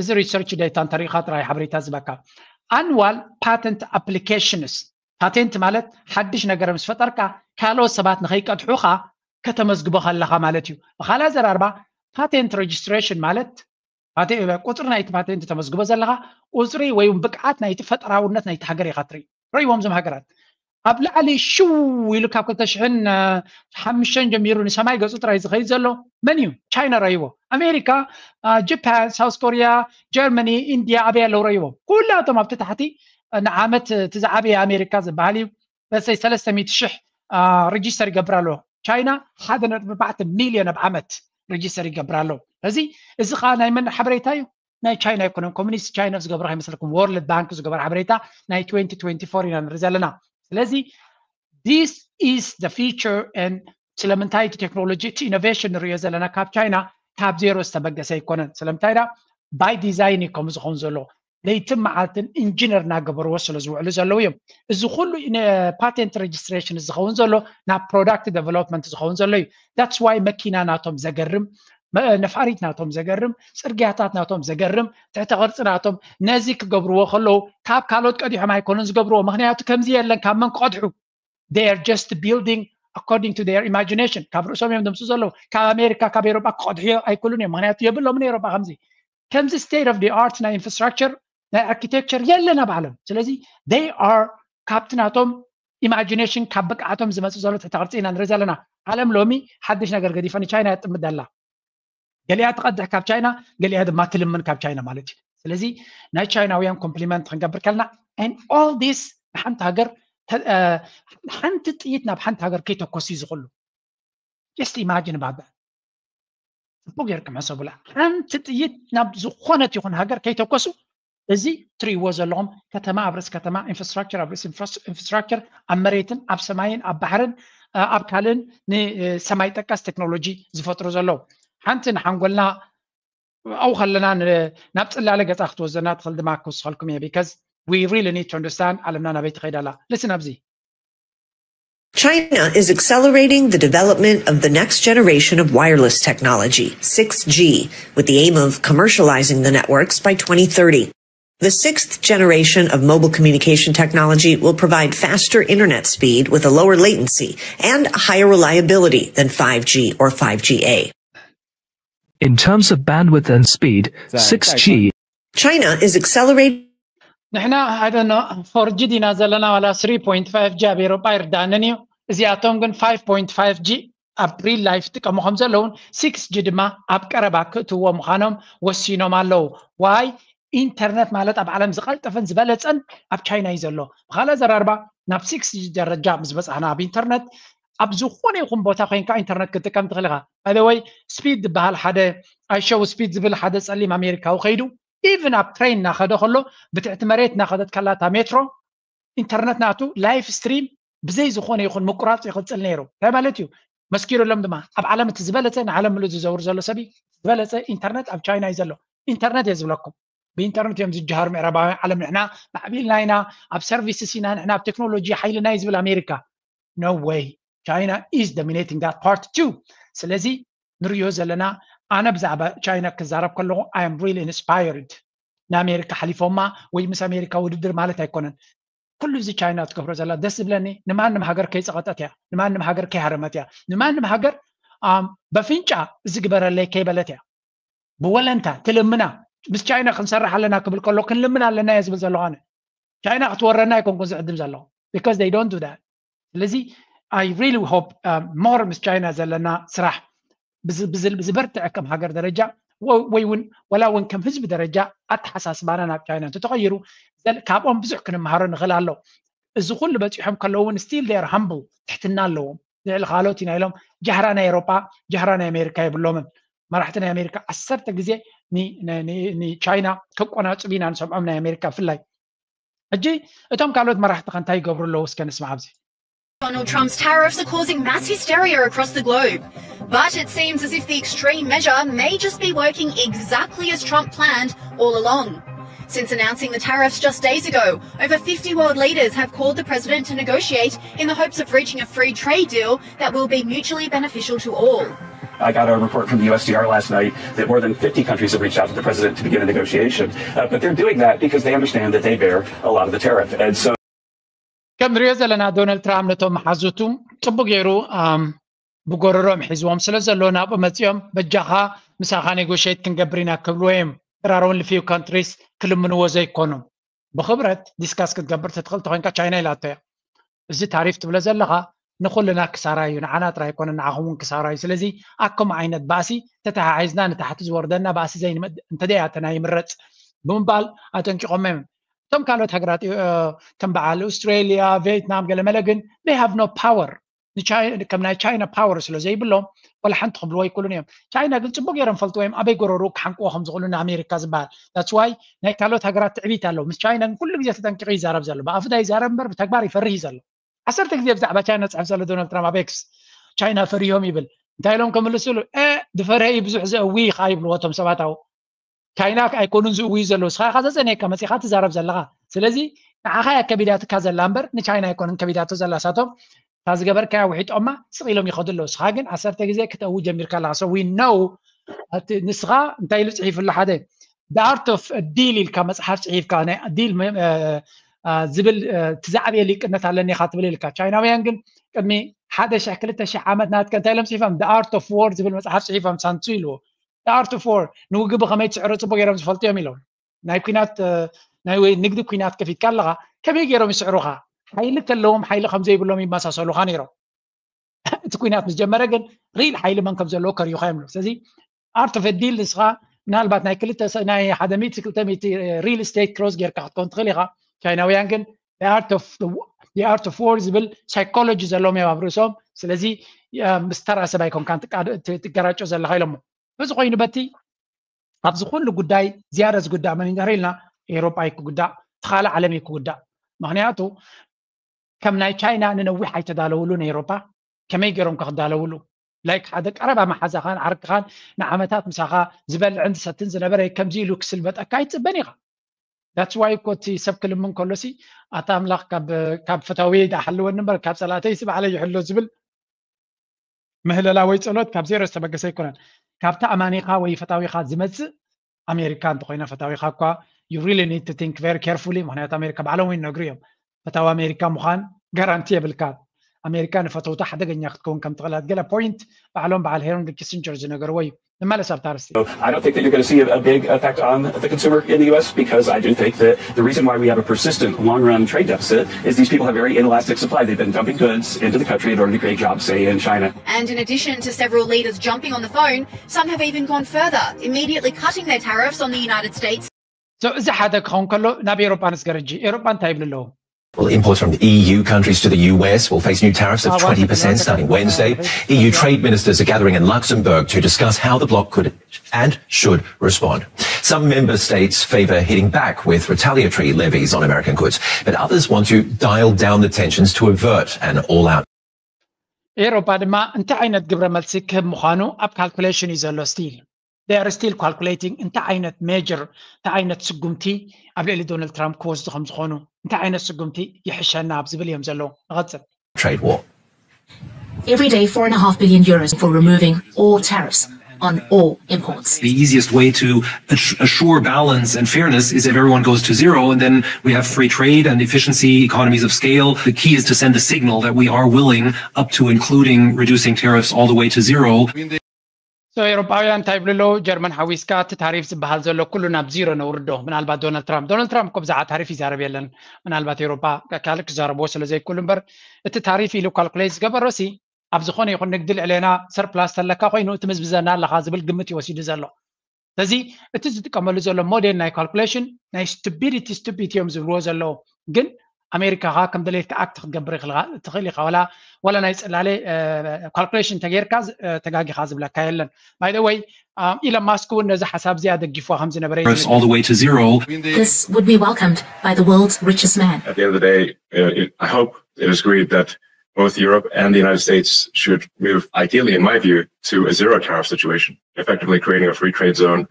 እዚ research data እንተሪኢኻ ጥራይ ሓበሬታ ዝበካ። Annual patent applications patent ማለት ሓድሽ ነገር ምስ ፈጠርካ ካልኦት ሰባት ንኸይቀድሑኻ ከተመዝግቦ ከለኻ ማለት እዩ። ብኻልእ ኣዘራርባ patent registration ማለት ቁፅሪ ናይቲ ፓቴንት ተመዝግቦ ዘለካ ቁፅሪ ወይ ብቅዓት ናይቲ ፈጠራውነት ናይቲ ሃገር ኢካ ትርኢ። ረይዎም ዞም ሃገራት ኣብ ላዕሊ ሽው ኢሉ ካብ ክልተ ሽሕን ሓሙሽተን ጀሚሩ ንሰማይ ገፁ ጥራይ ዝኸይድ ዘሎ መን እዩ? ቻይና ረይዎ። ኣሜሪካ፣ ጃፓን፣ ሳውስ ኮሪያ፣ ጀርመኒ፣ ኢንድያ ኣበይ ኣለዉ ረይዎም። ኩላቶም ኣብቲ ታሕቲ ንዓመት እቲ ዝዓበየ ኣሜሪካ ዝበሃል እዩ። በሰይ ሰለስተ ሚእቲ ሽሕ ሬጅስተር ይገብር ኣሎ። ቻይና ሓደ ነጥቢ ኣርባዕተ ሚልዮን ኣብ ዓመት ሬጅስተር ይገብር ኣሎ። እዚ እዚ ከዓ ናይ መን ሓበሬታ እዩ? ናይ ቻይና ኣይኮነን። ኮሚኒስት ቻይና ዝገብሮ ከይመስለኩም፣ ወርልድ ባንክ ዝገበረ ሓበሬታ ናይ ትወንቲ ትወንቲ ፎር ኢና ንርኢ ዘለና። ስለዚ this is the future and ስለምንታይ እቲ ቴክኖሎጂ እቲ ኢኖቬሽን ንሪኦ ዘለና ካብ ቻይና ካብ ዜሮ ዝተበገሰ ኣይኮነን። ስለምንታይ ዳ ባይ ዲዛይን እዩ ከምኡ ዝኸውን ዘሎ። ለይትን መዓልትን ኢንጂነር እናገበርዎ ስለ ዝውዕሉ ዘለዉ እዮም። እዚ ኩሉ ፓቴንት ሬጅስትሬሽን ዝኸውን ዘሎ ናብ ፕሮዳክት ዴቨሎፕመንት ዝኸውን ዘሎ እዩ። That's why መኪና ናቶም ዘገርም፣ ነፋሪት ናቶም ዘገርም፣ ፅርግያታት ናቶም ዘገርም፣ ትሕተ ቅርፂ ናቶም ነዚ ክገብርዎ ከለዉ ካብ ካልኦት ቀዲሖም ኣይኮኑን ዝገብርዎ። ምክንያቱ ከምዚ የለን ካብ መን ክቐድሑ? They are just building according to their imagination። ካብ ርእሶም እዮም ዘምፅኡ ዘለዉ። ካብ ኣሜሪካ ካብ ኤሮጳ ክቐድሑ ኣይክእሉን እዮም። ምክንያቱ የብሎምን ኤሮጳ ከምዚ ከምዚ state of the art ናይ ኢንፍራስትራክቸር ናይ ኣርኪቴክቸር የለን ኣብ ዓለም። ስለዚ they are ካብቲ ናቶም ኢማጂኔሽን ካብ ብቅዓቶም ዝመፅእ ዘሎ ትሕተ ቅርፂ ኢና ንርኢ ዘለና። ዓለም ሎሚ ሓድሽ ነገር ገዲፋ ንቻይና እያ ትጥምት ዘላ። ገሊኣ ትቐድሕ ካብ ቻይና፣ ገሊኣ ድማ ትልምን ካብ ቻይና ማለት እዩ። ስለዚ ናይ ቻይናውያን ኮምፕሊመንት ክንገብር ከለና and all this ንሓንቲ ሃገር ሓንቲ ጥይት ናብ ሓንቲ ሃገር ከይተኮስ እዩ ዝኽሉ። Just imagine about that። ፅቡቅ ጌርኩም ሕሰቡላ። ሓንቲ ጥይት ናብ ዝኾነት ይኹን ሃገር ከይተኮሱ እዚ ትሪእዎ ዘለኹም ከተማ ኣብ ርእሲ ከተማ፣ ኢንፍራስትራክቸር ኣብ ርእሲ ኢንፍራስትራክቸር፣ ኣብ መሬትን ኣብ ሰማይን ኣብ ባሕርን ኣብ ካልእን ንሰማይ ጠቀስ ቴክኖሎጂ ዝፈጥሩ ዘለዉ። ሓንቲ ንሓንጎልና ኣብኡ ከለና ናብ ፅላለ ገፃ ክትወስደና ትኽእል ድማ ክውስኸልኩም እየ። Because we really need to understand ዓለምና ናበይ ትኸይድ ኣላ። Listen ኣብዚ China is accelerating the development of the next generation of wireless technology, six G, with the aim of commercializing the networks by twenty thirty. The sixth generation of mobile communication technology will provide faster internet speed with a lower latency and higher reliability than five G or five G A. In terms of bandwidth and speed, six G China is accelerating ንሕና I don't know ፎር ጂ ዲና ዘለና ዋላ ስሪ ፖይንት ፋይቭ ጂ ኣብ ኤሮጳ ኣይርዳእንን እዩ። እዚኣቶም ግን ፋይቭ ፖይንት ፋይቭ ጂ ኣብ ሪል ላይፍ ይጥቀሙ ከም ዘለውን ሲክስ ጂ ድማ ኣብ ቀረባ ክእትዎ ምዃኖም ወሲኖም ኣለዉ። ዋይ ኢንተርነት ማለት ኣብ ዓለም ዝቐልጠፈን ዝበለፀን ኣብ ቻይና እዩ ዘሎ። ብካልእ ኣዘራርባ ናብ ሲክስ ጂ ደረጃ ምስ በፃሕና ኣብ ኢንተርነት ኣብ ዝኾነ ይኹን ቦታ ኮይንካ ኢንተርነት ክትጥቀም ትኽእል ኢኻ። ባይዘወይ ስፒድ ዝበሃል ሓደ ኣይሸው ስፒድ ዝብል ሓደ ፀሊም ኣሜሪካዊ ከይዱ ኢቭን ኣብ ትሬን እናኸደ ከሎ ብትሕቲ መሬት እናኸደት ከላታ ሜትሮ ኢንተርነት ናቱ ላይፍ ስትሪም ብዘይ ዝኾነ ይኹን ምቁራፅ ይቕፅል ነይሩ። እንታይ ማለት እዩ? መስኪሩሎም ድማ ኣብ ዓለም እቲ ዝበለፀ ንዓለም ምሉእ ዝዘውር ዘሎ ሰብ ዝበለፀ ኢንተርነት ኣብ ቻይና እዩ ዘሎ። ኢንተርነት እየ ዝብለኩም። ብኢንተርነት እዮም ዝጀሃሩ ምዕራባውያን ዓለም። ንሕና ማዕቢልና ኢና፣ ኣብ ሰርቪስስ ኢና፣ ንሕና ኣብ ቴክኖሎጂ ሓይልና እዩ ዝብል ኣሜሪካ። No way. China is dominating that part too. ስለዚ ንሪኦ ዘለና ኣነ ብዛዕባ ቻይና ክዛረብ ከለኹ I am really inspired። ንኣሜሪካ ሓሊፎማ ወይ ምስ ኣሜሪካ ውድድር ማለት ኣይኮነን። ኩሉ እዚ ቻይና ትገብሮ ዘላ ደስ ዝብለኒ ንማንም ሃገር ከይፀቐጠት እያ፣ ንማንም ሃገር ከይሃረመት እያ፣ ንማንም ሃገር በፍንጫ እዚ ግበረለይ ከይበለት እያ። ብወለንታ ትልምና ምስ ቻይና ክንሰርሕ ኣለና ክብል ከሎ ክንልምን ኣለና እየ ዝብል ዘለኹ ኣነ። ቻይና ክትወረና ኣይኮንኩን ዝዕድም ዘለኹ because they don't do that። ስለዚ I really hope more ምስ ቻይና ዘለና ስራሕ ብዝበርትዐ ከም ሃገር ደረጃ ወይ እውን ወላ እውን ከም ህዝቢ ደረጃ ኣተሓሳስባና ናብ ቻይና እንተተቐይሩ ካብኦም ብዙሕ ክንምሃሮ ንኽእል ኣሎ። እዚ ኩሉ በፂሖም ከለዉ እውን still they are humble፣ ትሕትና ኣለዎም። ልዕሊ ካልኦት ኢና ኢሎም ጃህራ ናይ ኤሮጳ ጃህራ ናይ ኣሜሪካ የብሎምን። መራሕቲ ናይ ኣሜሪካ ዓሰርተ ግዜ ንቻይና ከቆናፅቡ ኢና ንሰምዖም ናይ ኣሜሪካ ብፍላይ። ሕጂ እቶም ካልኦት መራሕቲ ከ እንታይ ይገብሩ ኣለዉ እስከ ንስማዕ ኣብዚ። Donald Trump's tariffs are causing mass hysteria across the globe. But it seems as if the extreme measure may just be working exactly as Trump planned all along. Since announcing the tariffs just days ago, over fifty world leaders have called the president to negotiate in the hopes of reaching a free trade deal that will be mutually beneficial to all. I got a report from the U S T R last night that more than fifty countries have reached out to the president to begin a negotiation. Uh, but they're doing that because they understand that they bear a lot of the tariff. And so ከም ንሪኦ ዘለና ዶናልድ ትራምፕ ነቶም መሓዙቱ ፅቡቅ ገይሩ ብጎረሮም ሒዝዎም ስለ ዘሎ ናብኡ መፂኦም በጃኻ ምሳኻ ኔጎሽት ክንገብር ኢና ክብልዎ እዮም። There are only few countries ክልምንዎ ዘይኮኑ። ብኽብረት ዲስካስ ክትገብር ትትኽእል ተኾይንካ ቻይና ኢላቶ እያ። እዚ ታሪፍ ትብሎ ዘለኻ ንኹልና ክሳራ እዩ፣ ንዓና ጥራይ ኣይኮነ ንዓኹም እውን ክሳራ እዩ። ስለዚ ኣከም ዓይነት ባእሲ ተተሓሒዝና ንታሕቲ ዝወርደና ባእሲ ዘይንመድ እንተደይ ኣተና ይምረፅ ብምባል ኣጠንቂቖም እዮም። እቶም ካልኦት ሃገራት ከም በዓል ኣውስትራሊያ፣ ቬትናም ገለመለ ግን they have no power። ከም ናይ ቻይና ፓወር ስለ ዘይብሎም ወላ ሓንቲ ክብልዎ ኣይክእሉን እዮም። ቻይና ግን ፅቡቅ ገይሮም ፈልጥዎ እዮም ኣበይ ጎረሩ ክሓንቅዎ ከም ዝኽእሉ ንኣሜሪካ ዝበሃል። That's why ናይ ካልኦት ሃገራት ትዕቢት ኣለዎ። ምስ ቻይና ግን ኩሉ ግዜ ተጠንቂቑ ይዛረብ ዘሎ። ብኣፉ ዳ ይዛረብ እምበር ብተግባር ይፈርህ እዩ ዘሎ። ዓሰርተ ግዜ ብዛዕባ ቻይና ዝፅሕፍ ዘሎ ዶናልድ ትራምፕ ኣብ ኤክስ ቻይና ፈሪሆም ይብል። እንታይ ኢሎም ከምልስሉ? ድፈርሀ እዩ ብዙሕ ዘእዊ ኸዓ ይብልዎ እቶም ሰባት ኣብኡ። ቻይና ኣይኮኑን ዝእውዩ ዘለዉ። ንስኻ ኢኻ ዘጸንየካ መጺኻ ትዛረብ ዘለኻ። ስለዚ ንዓኻ እያ ከቢዳትካ ዘላ እምበር ንቻይና ኣይኮነን ከቢዳቶ ዘላ። ሳቶም እታ ዝገበርካያ ውሒጦማ ስቕ ኢሎም ይኸዱ ኣለዉ። ንስኻ ግን ዓሰርተ ግዜ ክተእዊ ጀሚርካ ኣለኻ። So we know እቲ ንስኻ እንታይ ኢሉ ጽሒፉ ኣሎ ሓደ The Art of Deal ኢልካ መጽሓፍ ጽሒፍካ ናይ ዲል ዝብል እቲ ዝዓበየ ሊቅነት ኣለኒ ኢኻ ትብል ኢልካ። ቻይናውያን ግን ቅድሚ ሓደ ሽሕ ክልተ ሽሕ ዓመት ናትከ እንታይ ኢሎም ጽሒፎም? The Art of War ዝብል መጽሓፍ ጽሒፎም ሳንሱ ኢልዎ። The Art of War ንውግእ ብኸመይ ትስዕሮ ጽቡቅ ገይሮም ዝፈልጡ እዮም ኢሎም። ናይ ኩናት ናይ ወይ ንግዲ ኩናት ከፊትካ ኣለኻ ከመይ ገይሮም ይስዕሩኻ? ሓይሊ ከለዎም ሓይሊ ከም ዘይብሎም ይመሳሰሉኻ ነይሮም። እቲ ኩናት ምስ ጀመረ ግን ሪል ሓይሊ መን ከም ዘለዎ ከርእዩኻ እዮም። ስለዚ Art of Deal ንስኻ ምናልባት ናይ ክልተ ናይ ሓደ ሚእቲ ክልተ ሚእቲ ሪል ስቴት ክሮስ ጌርካ ክትከውን ትኽእል ኢኻ። ቻይናውያን ግን Art of War ዝብል ሳይኮሎጂ ዘለዎም እዮም ኣብ ርእሶም። ስለዚ ምስ ተራ ሰብ ኣይኮንካን ትገራጮ ዘለኻ ኢሎሞ። በዚ ኮይኑ በቲ ኣብዚ ኩሉ ጉዳይ ዝያዳ ዝጉዳእ መን እንድሕር ኢልና ኤውሮጳ እዩ ክጉዳእ፣ እቲ ካልእ ዓለም እዩ ክጉዳእ። ምኽንያቱ ከም ናይ ቻይና ንነዊሕ ኣይተዳለውሉን ኤውሮጳ ከመይ ገይሮም ከክዳለውሉ ላይክ ሓደ ቀረባ መሓዛኻን ዓርክኻን ንዓመታት ምሳኻ ዝበልዕን ዝሰትን ዝነበረ ከምዚ ኢሉ ክስልበጠካ ኣይትፅበን ኢኻ። That's why እኮ እቲ ሰብ ክልምን ከሎሲ ኣታ ኣምላኽ ካብ ፈታዊ ዳሓልወኒ እምበር ካብ ፀላእተይ ስባዕለ ይሕሎ ዝብል ምህለላ ወይ ጸሎት ካብ ዜሮ ዝተበገሰ ኣይኮነን። ካብቲ ኣማኒኻ ወይ ፈታዊኻ ዝመጽእ ኣሜሪካ እንተኾይና ፈታዊኻ እኳ you really need to think very carefully ምክንያቱ ኣሜሪካ ባዕሎም ይነግሩ እዮም። ፈታዊ ኣሜሪካ ምዃን ጋራንቲ የብልካ። ኣሜሪካ ንፈተውታ ሓደገኛ ክትከውን ከም ትኽእላት ገለ ፖይንት ባዕሎም በዓል ሄንሪ ኪሲንጀር ዝነገርዎ እዩ። ንመለስ ኣብታ ኣርስቲ። I don't think that you're going to see a, a big effect on the consumer in the U S because I do think that the reason why we have a persistent long-run trade deficit is these people have very inelastic supply. They've been dumping goods into the country in order to create jobs, say in China. And in addition to several leaders jumping on the phone, some have even gone further, immediately cutting their tariffs on the United States. So እዚ ሓደ ክኸውን ከሎ ናብ ኤሮጳ ንስገር ሕጂ። ኤሮጳ እንታይ ይብሉ ኣለዉ? Well, imports from E U countries to the U S will face new tariffs of twenty percent starting Wednesday. E U trade ministers are gathering in Luxembourg to discuss how the bloc could and should respond. Some member states favour hitting back with retaliatory levies on American goods, but others want to dial down the tensions to avert an all out. ኤሮጳ ድማ እንታይ ዓይነት ግብረ መልሲ ክህብ ምዃኑ ኣብ ካልኩሌሽን እዩ ዘሎ ስቲል። They are still calculating እንታይ ዓይነት ሜጀር እንታይ ዓይነት ስጉምቲ ኣብ ልዕሊ ዶናልድ ትራምፕ ክወስዱ ከም ዝኾኑ እንታይ ዓይነት ስጉምቲ ይሕሸና ኣብ ዝብል እዮም ዘለዉ። ንቐጽል። Trade war. Every day, four and a half billion euros for removing all tariffs on all imports. The easiest way to assure balance and fairness is if everyone goes to zero, and then we have free trade and efficiency, economies of scale. The key is to send a signal that we are willing up to including reducing tariffs all the way to zero. So ኤሮጳውያን እንታይ ይብሉ ኣለዉ? ጀርመን ሓዊስካ እቲ ታሪፍ ዝበሃል ዘሎ ኩሉ ናብ ዚሮ ነውርዶ። ምናልባት ዶናልድ ትራምፕ ዶናልድ ትራምፕ እኮ ብዛዕባ ታሪፍ ይዛረብ የለን። ምናልባት ኤሮጳ ካልእ ክዛረብዎ ስለ ዘይክእሉ እምበር እቲ ታሪፍ ኢሉ ካልኩሌት ዝገበሮ ሲ ኣብ ዝኾነ ይኹን ንግዲ ልዕሌና ሰርፕላስ ተለካ ኮይኑ እቲ ምዝብዘና ኣለኻ ዝብል ግምት እዩ ወሲዱ ዘሎ። ስለዚ እቲ ዝጥቀመሉ ዘሎ ሞዴል ናይ ካልኩሌሽን ናይ ስቱፒዲቲ ስቱፒድ እዮም ዝብልዎ ዘለዉ። ግን ኣሜሪካ ኸዓ ከም ደለየትካ ኣክት ክትገብር ትኽእል ኢኻ። ዋላ ዋላ ናይ ፅላለ ካልኩሌሽን ተገይርካ ተጋጊኻ ዝብለካ የለን። By the way ኢለን ማስክ እውን ነዚ ሓሳብ እዚኣ ደጊፍዋ ከም ዝነበረ all the way to zero. This would be welcomed by the world's richest man. At the end of the day, uh, it, I hope it is agreed that both Europe and the United States should move, ideally, in my view, to a zero tariff situation, effectively creating a free trade zone.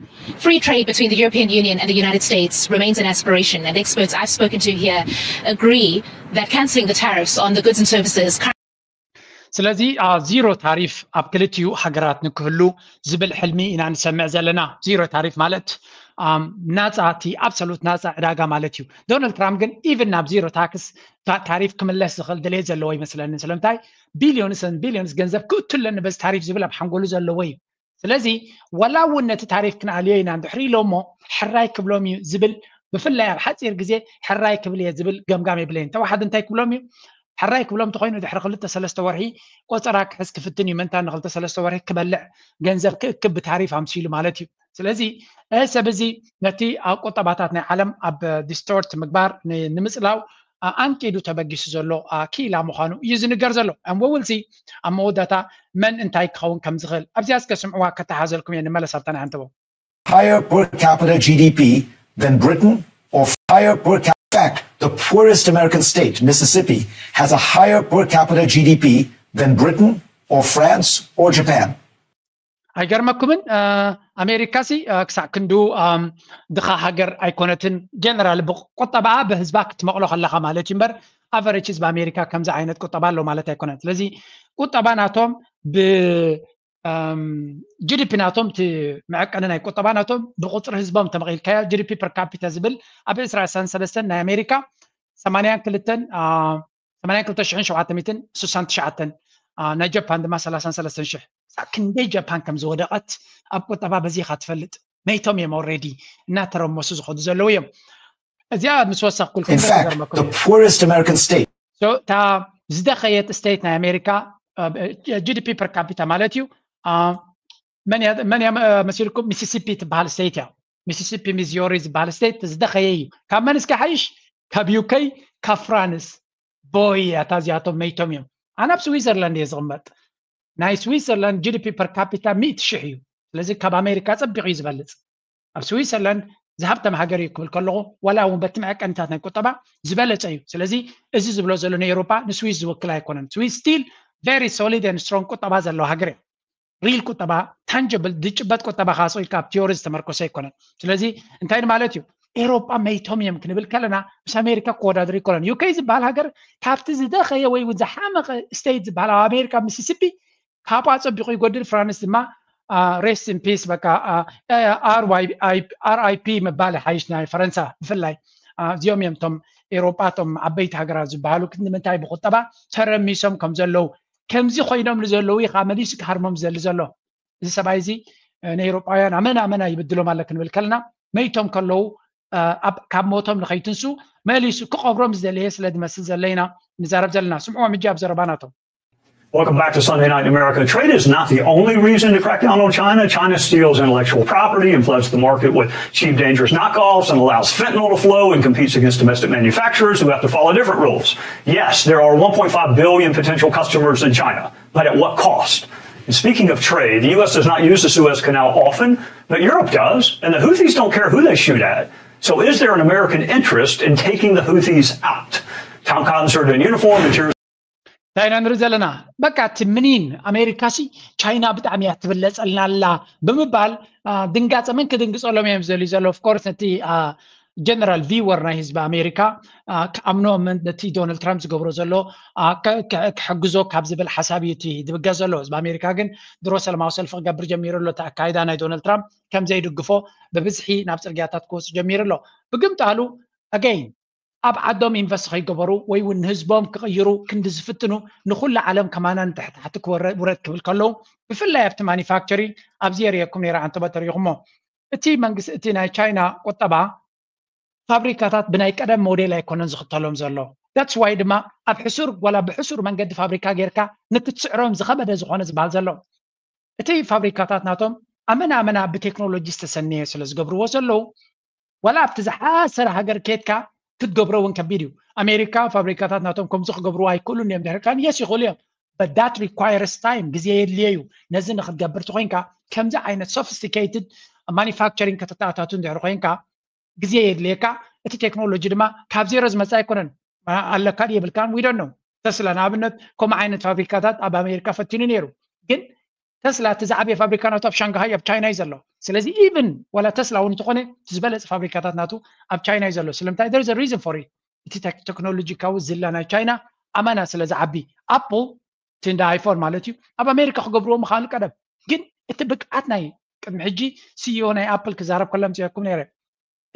Free trade between the European Union and the United States remains an aspiration, and experts I've spoken to here agree that cancelling the tariffs on the goods and services. ስለዚ ዚሮ ታሪፍ ኣብ ክልቲኡ ሃገራት ንክህሉ ዝብል ሕልሚ ኢና ንሰምዕ ዘለና። ዚሮ ታሪፍ ማለት ናፃ እቲ ኣብሰሉት ናፃ ዕዳጋ ማለት እዩ። ዶናልድ ትራምፕ ግን ኢቭን ናብ ዚሮ ታክስ ታሪፍ ክምለስ ዝኽእል ድሌት ዘለዎ ይመስለኒ። ስለምንታይ billions and billions ገንዘብ ክእቱ ኣለኒ በዚ ታሪፍ ዝብል ኣብ ሓንጎሉ ዘለዎ እዩ። ስለዚ ዋላ እውን ነቲ ታሪፍ ክንኣልዮ ኢና እንድሕሪ ኢሎሞ ሕራይ ክብሎም እዩ ዝብል፣ ብፍላይ ኣብ ሓፂር ግዜ ሕራይ ክብል እየ ዝብል ገምጋም የብለይን። ተዋሓዲ እንታይ ክብሎም እዩ? ሕራይ ክብሎም እንተኮይኑ ድሕሪ ክልተ ሰለስተ ወርሒ ቆፀራ ክሕዝ ክፍትን እዩ። ምእንታ ንክልተ ሰለስተ ወርሒ ክበልዕ ገንዘብ ክእክብ ብታሪፍ ኣምሲሉ ማለት እዩ። ስለዚ እዚ ሰብ እዚ ነቲ ኣብ ቁጠባታት ናይ ዓለም ኣብ ዲስቶርት ምግባር ንምፅላው ኣንቂዱ ተበጊሱ ዘሎ ክኢላ ምዃኑ እዩ ዝንገር ዘሎ። And we will see ኣብ መወዳእታ መን እንታይ ክኸውን ከም ዝኽእል። ኣብዚኣ እስከ ስምዕዋ ከተሓዘልኩም እየ። ንመለስ ኣብታ ናይ ሓንተቦ higher per capita G D P than Britain or higher per capita. In fact, the poorest American state, Mississippi, has a higher per capita G D P than Britain or France or Japan. ኣይገርመኩምን? ኣሜሪካ ሲ ክሳዕ ክንዱ ድኻ ሃገር ኣይኮነትን። ጀነራል ብቁጠባኣ ብህዝባ ክትመቕሎ ከለኻ ማለት እዩ እምበር ኣቨሬጅ ህዝቢ ኣሜሪካ ከምዚ ዓይነት ቁጠባ ኣሎ ማለት ኣይኮነን። ስለዚ ቁጠባ ናቶም ብ ጂ ዲ ፒ ናቶም እቲ መዐቀኒ ናይ ቁጠባ ናቶም ብቁፅሪ ህዝቦም ተመቒልካዮ ጂ ዲ ፒ ፐር ካፒታ ዝብል ኣብ ዕስራ ዕስራን ሰለስተን ናይ ኣሜሪካ ሰማንያን ክልተን ሰማንያን ክልተ ሽሕን ሸውዓተ ሚእትን ስሳን ትሽዓተን ናይ ጃፓን ድማ ሰላሳን ሰለስተን ሽሕ። ክንደይ ጃፓን ከም ዝወደቐት ኣብ ቁጠባ በዚኻ ትፈልጥ። መይቶም እዮም ኦልሬዲ እናተረመሱ ዝኸዱ ዘለዉ እዮም። እዚኣ ምስ ወሰኽኩልኩም In fact, the poorest American state እታ ዝደኸየት ስቴት ናይ ኣሜሪካ ጂ ዲ ፒ ፐር ካፒታ ማለት እዩ። መን እያ መሲልኩም? ሚሲሲፒ ትበሃል ስቴት እያ። ሚሲሲፒ ሚዚዮሪ ዝበሃል ስቴት ዝደኸየ እዩ። ካብ መን እስከ ሓይሽ? ካብ ዩ ኬ፣ ካብ ፍራንስ። ቦይ እያ እታ እዚኣቶም መይቶም እዮም። ኣነ ኣብ ስዊዘርላንድ እየ ዝቕመጥ። ናይ ስዊዘርላንድ ጂ ዲ ፒ ፐር ካፒታ ሚእቲ ሽሕ እዩ። ስለዚ ካብ ኣሜሪካ ጸቢቑ እዩ ዝበልጽ። ኣብ ስዊዘርላንድ ዝሃብተም ሃገር እዩ ክብል ከለኹ ዋላ እውን በቲ መዐቀኒታት ናይ ቁጠባ ዝበለጸ እዩ። ስለዚ እዚ ዝብሎ ዘሎ ንኤውሮጳ ንስዊዝ ዝውክል ኣይኮነን። ስዊዝ still very solid and strong ቁጠባ ዘለዎ ሃገር እዩ። ሪል ቁጠባ ታንጀብል ዝጭበጥ ቁጠባ ካሶ ኢልካ ኣብ ቲዮሪ ዝተመርኮሰ ኣይኮነን። ስለዚ እንታይ ማለት እዩ? ኤውሮጳ መይቶም እዮም ክንብል ከለና ምስ ኣሜሪካ ክወዳደር ኣይኮነን። ዩ ኬ ዝበሃል ሃገር ካብቲ ዝደኸየ ወይ እውን ዝሓመቐ ስቴት ዝበሃል ኣብ ኣሜሪካ ሚሲሲፒ ካብኡ ኣጸቢቑ ይጎድል። ፍራንስ ድማ rest in peace በቃ R I P ምባል ሓይሽ ናይ ፈረንሳ ብፍላይ እዚኦም እዮም እቶም ኤውሮጳ እቶም ዓበይቲ ሃገራት ዝበሃሉ ንምንታይ ብቁጠባ ተረሚሶም ከም ዘለዉ ከምዚ ኮይኖም ንዘለዉ እዩ ከዓ መሊሱ ክሃርሞም ዝደሊ ዘሎ። እዚ ሰብኣይ እዚ ንኤውሮጳውያን ኣመና ኣመና ይብድሎም ኣሎ ክንብል ከለና መይቶም ከለዉ ካብ ሞቶም ንኸይትንሱ መሊሱ ክቐብሮም ዝደለየ ስለ ዝመስል ዘለና ንዛረብ ዘለና። ስምዕዎም ሕጂ ኣብ ዘረባ ናቶም። Welcome back to Sunday Night in America. Trade is not the only reason to crack down on China. China steals intellectual property and floods the market with cheap, dangerous knockoffs and allows fentanyl to flow and competes against domestic manufacturers who have to follow different rules. Yes, there are one point five billion potential customers in China, but at what cost? And speaking of trade, the U S does not use the Suez Canal often, but Europe does, and the Houthis don't care who they shoot at. So is there an American interest in taking the Houthis out? Tom Cotton served in uniform and cheers. እንታይ ኢና ንርኢ ዘለና? በቃ እቲ ምኒን ኣሜሪካ ሲ ቻይና ብጣዕሚ እያ ትብለፀልና ኣላ ብምባል ድንጋፀ መን ክድንግፀሎም እዮም ዝደልዩ ዘሎ? ኦፍኮርስ ነቲ ጀነራል ቪወር ናይ ህዝቢ ኣሜሪካ ክኣምኖ ነቲ ዶናልድ ትራምፕ ዝገብሮ ዘሎ ክሕግዞ ካብ ዝብል ሓሳብ እዩ እቲ ዝብገስ ዘሎ። ህዝቢ ኣሜሪካ ግን ድሮ ሰላማዊ ሰልፊ ክገብር ጀሚሩ ኣሎ። እቲ ኣካይዳ ናይ ዶናልድ ትራምፕ ከም ዘይድግፎ ብብዝሒ ናብ ፅርግያታት ክወፁ ጀሚሩ ኣሎ። ብግምጣሉ ኣገይን ኣብ ዓዶም ኢንቨስት ከይገበሩ ወይ እውን ንህዝቦም ክቕይሩ ክንዲ ዝፍትኑ ንኩሉ ዓለም ከማና ንትሕቲ ክወረ- ውረድ ክብል ከለዉ ብፍላይ ኣብቲ ማኒፋክቸሪንግ ኣብዚ የርእየኩም ነይረ ኣንተበ ተሪኹሞ እቲ መንግስቲ እቲ ናይ ቻይና ቁጠባ ፋብሪካታት ብናይ ቀደም ሞዴል ኣይኮነን ዝኽተሎም ዘሎ that's why ድማ ኣብ ሕሱር ዋላ ብሕሱር መንገዲ ፋብሪካ ጌርካ ንክትስዕሮም ዝኸበደ ዝኾነ ዝበሃል ዘሎ እቲ ፋብሪካታት ናቶም ኣመና ኣመና ብቴክኖሎጂ ዝተሰነየ ስለ ዝገብርዎ ዘለዉ ዋላ ኣብቲ ዝሓሰረ ሃገር ኬድካ ክትገብሮ እውን ከቢድ እዩ ኣሜሪካ ፋብሪካታት ናቶም ከምዚ ክገብርዎ ኣይክእሉን እዮም ድሕርካ የስ ይኽእሉ እዮም but that requires time ግዜ የድልዮ እዩ ነዚ ንክትገብር ተኮይንካ ከምዚ ዓይነት sophisticated manufacturing ከተተኣታቱ እንድሕር ኮይንካ ግዜ የድልየካ እቲ ቴክኖሎጂ ድማ ካብ ዜሮ ዝመፅእ ኣይኮነን ኣለካ የብልካን we don't know ተስላ ንኣብነት ከምኡ ዓይነት ፋብሪካታት ኣብ ኣሜሪካ ፈቲኑ ነይሩ ግን ተስላ እቲ ዝዓበየ ፋብሪካ ናቱ ኣብ ሻንግሃይ ኣብ ቻይና እዩ ዘሎ ስለዚ even ዋላ ተስላ እውን እንተኾነ ዝበለፀ ፋብሪካታት ናቱ ኣብ ቻይና እዩ ዘሎ ስለምንታይ there is a reason for it እቲ ቴክኖሎጂካዊ ዝላ ናይ ቻይና ኣማና ስለ ዝዓቢ ኣፕል እቲ እንደ ኣይፎን ማለት እዩ ኣብ ኣሜሪካ ክገብርዎ ምኻኑ ቀደም ግን እቲ ብቅዓት ናይ ቅድሚ ሕጂ ሲኢኦ ናይ ኣፕል ክዛረብ ከሎ ምፅአኩም ነይረ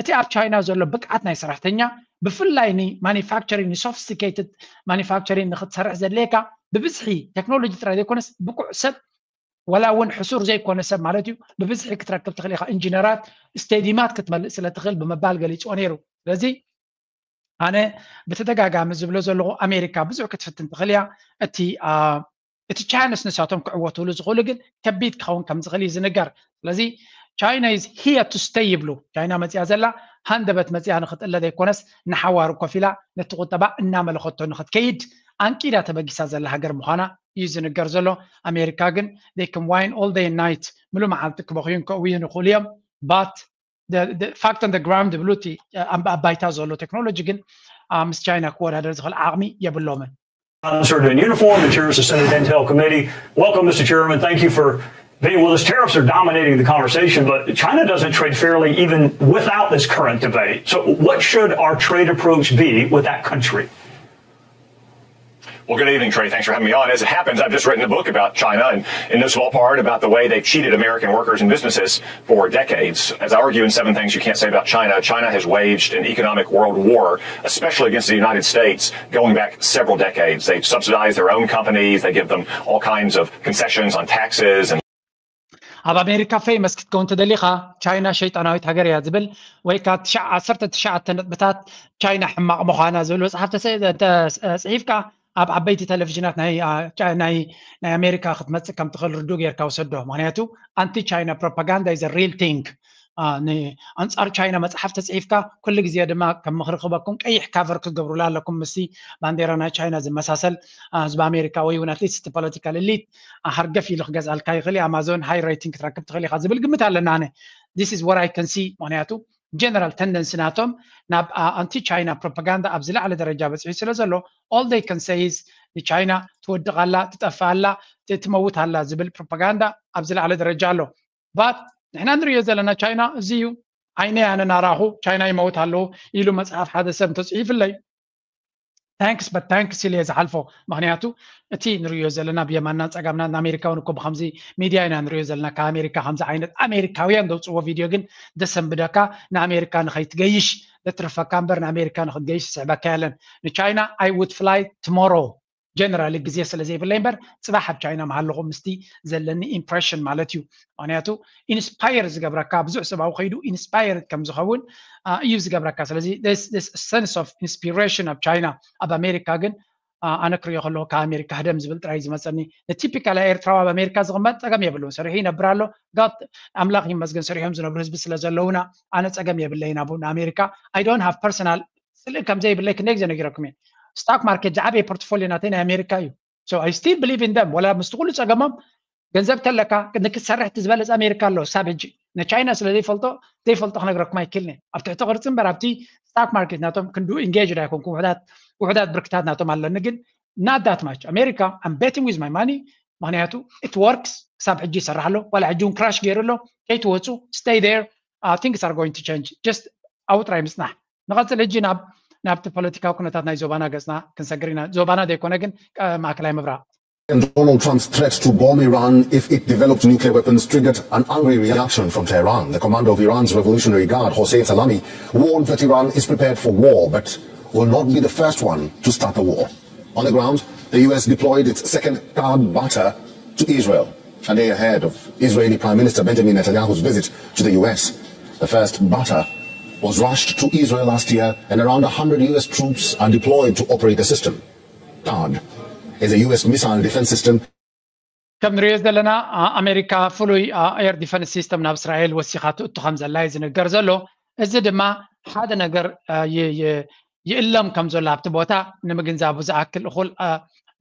እቲ ኣብ ቻይና ዘሎ ብቅዓት ናይ ሰራሕተኛ ብፍላይ ንማኒፋክቸሪንግ ንሶፊስቲኬትድ ማኒፋክቸሪንግ ንክትሰርሕ ዘድልየካ ብብዝሒ ቴክኖሎጂ ጥራይ ዘይኮነስ ብቁዕ ሰብ ወላ እውን ሕሱር ዘይኮነ ሰብ ማለት እዩ፣ ብብዝሒ ክትረክብ ትኽእል ኢኻ። ኢንጂነራት፣ ስቴዲማት ክትመልእ ስለ ትኽእል ብምባል ገሊፅዎ ነይሩ። ስለዚ ኣነ ብተደጋጋሚ ዝብሎ ዘለኹ፣ ኣሜሪካ ብዙሕ ክትፍትን ትኽእል እያ። እቲ እቲ ቻይናስ ንሳቶም ክዕወትሉ ዝኽእሉ ግን ከቢድ ክኸውን ከም ዝኽእል እዩ ዝንገር። ስለዚ China is here to stay ይብሉ። ቻይና መፅያ ዘላ ሃንደበት መፅያ ንክትእለ ዘይኮነስ፣ ንሓዋሩ ኮፍ ኢላ ነቲ ቁጠባ እናመለኸቶ ንክትከይድ ኣንቂዳ ተበጊሳ ዘላ ሃገር ምዃና እዩ ዝንገር ዘሎ። ኣሜሪካ ግን they can whine all day and night፣ ምሉ መዓልቲ ክበኽዩን ከእውዩን ይኽእሉ እዮም። But the, the fact on the ground ብሉ እቲ ኣብ ባይታ ዘሎ ቴክኖሎጂ ግን ምስ ቻይና ክወዳደር ዝኽእል ዓቕሚ የብሎምን። Served in uniform, the chair of the Senate Intel Committee. Welcome, Mister Chairman. Thank you for being with us. Tariffs are dominating the conversation, but China doesn't trade fairly even without this current debate. So, what should our trade approach be with that country? Well, good evening, Trey. Thanks for having me on. As it happens, I've just written a book about China, and in no small part about the way they've cheated American workers and businesses for decades. As I argue in Seven Things You Can't Say About China, China has waged an economic world war, especially against the United States, going back several decades. They've subsidized their own companies, they give them all kinds of concessions on taxes and ኣብ ኣሜሪካ ፌመስ ክትከውን ተደሊኻ፣ ቻይና ሸይጣናዊት ሃገር እያ ዝብል፣ ወይ ከዓ ዓሰርተ ትሽዓተ ነጥብታት ቻይና ሕማቕ ምዃና ዝብል መፅሓፍ ተፅሒፍካ ኣብ ዓበይቲ ቴሌቪዥናት ናይ ኣሜሪካ ክትመፅእ ከም ትኽእል ርዱ ጌርካ ውሰዶ። ምክንያቱ ኣንቲ ቻይና ፕሮፓጋንዳ is a real thing። ኣንፃር ቻይና መፅሓፍ ተፅሒፍካ፣ ኩሉ ግዜ ድማ ከም ምኽሪ ክበኩም ቀይሕ ካቨር ክትገብሩላ ኣለኩም። ምስቲ ባንዴራ ናይ ቻይና ዝመሳሰል ህዝቢ ኣሜሪካ ወይ እውን ኣትሊስት ፖለቲካል ኤሊት ሃርገፍ ኢሉ ክገዝኣልካ ይኽእል እዩ። ኣማዞን ሃይ ሬቲንግ ክትረክብ ትኽእል ኢኻ ዝብል ግምት ኣለና። ኣነ this is what I can see። ምክንያቱ ጀነራል ተንደንሲ ናቶም ናብ ኣንቲ ቻይና ፕሮፓጋንዳ ኣብ ዝለዓለ ደረጃ በፂሑ ስለ ዘሎ፣ all they can say is ንቻይና ትወድቕ ኣላ፣ ትጠፍእ ኣላ፣ ትመውት ኣላ ዝብል ፕሮፓጋንዳ ኣብ ዝለዓለ ደረጃ ኣሎ። But ንሕና ንሪኦ ዘለና ቻይና እዚ እዩ። ዓይነይ ኣነ ናራኹ ቻይና ይመውት ኣለዉ ኢሉ መፅሓፍ ሓደ ሰብ እንተፅሒፍለይ፣ thanks but thanks ኢለ እየ ዝሓልፎ። ምክንያቱ እቲ ንሪኦ ዘለና ብየማንና ፀጋምና፣ ንኣሜሪካ እውን እኮ ብከምዚ ሚድያ ኢና ንሪኦ ዘለና። ካብ ኣሜሪካ ከምዚ ዓይነት ኣሜሪካውያን ዘውፅዎ ቪድዮ ግን ደሰንብደካ፣ ንኣሜሪካ ንኸይትገይሽ ዘትርፈካ እምበር ንኣሜሪካ ንክትገይሽ ዝስዕበካ የለን። ንቻይና I would fly tomorrow። ጀነራሊ ግዜ ስለ ዘይብለይ እምበር፣ ፅባሕ ኣብ ቻይና ምሃለኹ ምስቲ ዘለኒ ኢምፕሬሽን ማለት እዩ። ምክንያቱ ኢንስፓየር ዝገብረካ፣ ብዙሕ ሰብ ኣብኡ ከይዱ ኢንስፓየር ከም ዝኸውን እዩ ዝገብረካ። ስለዚ sense of inspiration ኣብ ቻይና፣ ኣብ ኣሜሪካ ግን ኣነ ክሪኦ ከለኹ ካብ ኣሜሪካ ህደም ዝብል ጥራይ ዝመፀኒ። ንቲፒካል ኤርትራዊ ኣብ ኣሜሪካ ዝቕመጥ ፀገም የብሉን፣ ሰሪሑ ይነብር ኣሎ። ጋት ኣምላኽ ይመስገን፣ ሰሪሖም ዝነብሩ ህዝቢ ስለ ዘለውና ኣነ ፀገም የብለይን። ኣብ ንኣሜሪካ I don't have personal ፅልኢ ከም ዘይብለይ ክንደይ ግዜ ነጊረኩም እየ። ስታክ ማርኬት ዝዓበየ ፖርትፎሊዮ ናተይ ናይ ኣሜሪካ እዩ። So I still believe in them። ወላ ምስቲ ኩሉ ፀገሞም ገንዘብ ተለካ ንክትሰርሕ እቲ ዝበለፀ ኣሜሪካ ኣሎ። ሳብ ሕጂ ንቻይና ስለ ዘይፈልጦ ዘይፈልጦ ክነግረኩም ኣይክእልን እየ። ኣብ ትሕቲ ቅርፂ እምበር ኣብቲ ስታክ ማርኬት ናቶም ክንድኡ ኢንጌጅድ ኣይኮንኩ። ውሕዳት ውሕዳት ብርክታት ናቶም ኣለኒ፣ ግን not that much። ኣሜሪካ I'm betting with my money። ምክንያቱ it works። ክሳብ ሕጂ ይሰርሕ ኣሎ። ዋላ ሕጂ እውን ክራሽ ገይሩ ኣሎ። ከይትወፁ stay there። Things are going to change። Just ኣብኡ ጥራይ ምፅናሕ። ንቐፅል ሕጂ ናብ ናብቲ ፖለቲካዊ ኩነታት ናይ ዞባና ገፅና ክንሰግር ኢና። ዞባና ዘይኮነ ግን ማእከላይ ምብራቕ። Donald Trump's threat to bomb Iran if it developed nuclear weapons triggered an angry reaction from Tehran. The commander of Iran's Revolutionary Guard, Hossein Salami, warned that Iran is prepared for war but will not be the first one to start the war. On the ground, the U S deployed its second Thaad Batter to Israel, a day ahead of Israeli Prime Minister Benjamin Netanyahu's visit to the U S. The first Batter was rushed to Israel last year, and around one hundred U S troops are deployed to operate the system. Thaad is a U S missile defense system. ከም ንሪኦ ዘለና ኣሜሪካ ፍሉይ air defense system ናብ እስራኤል ወሲኻ ትእቱ ከም ዘላ እዩ ዝንገር ዘሎ። እዚ ድማ ሓደ ነገር ይእለም ከም ዘሎ ኣብቲ ቦታ ንምግንዛቡ ዝኣክል እኹል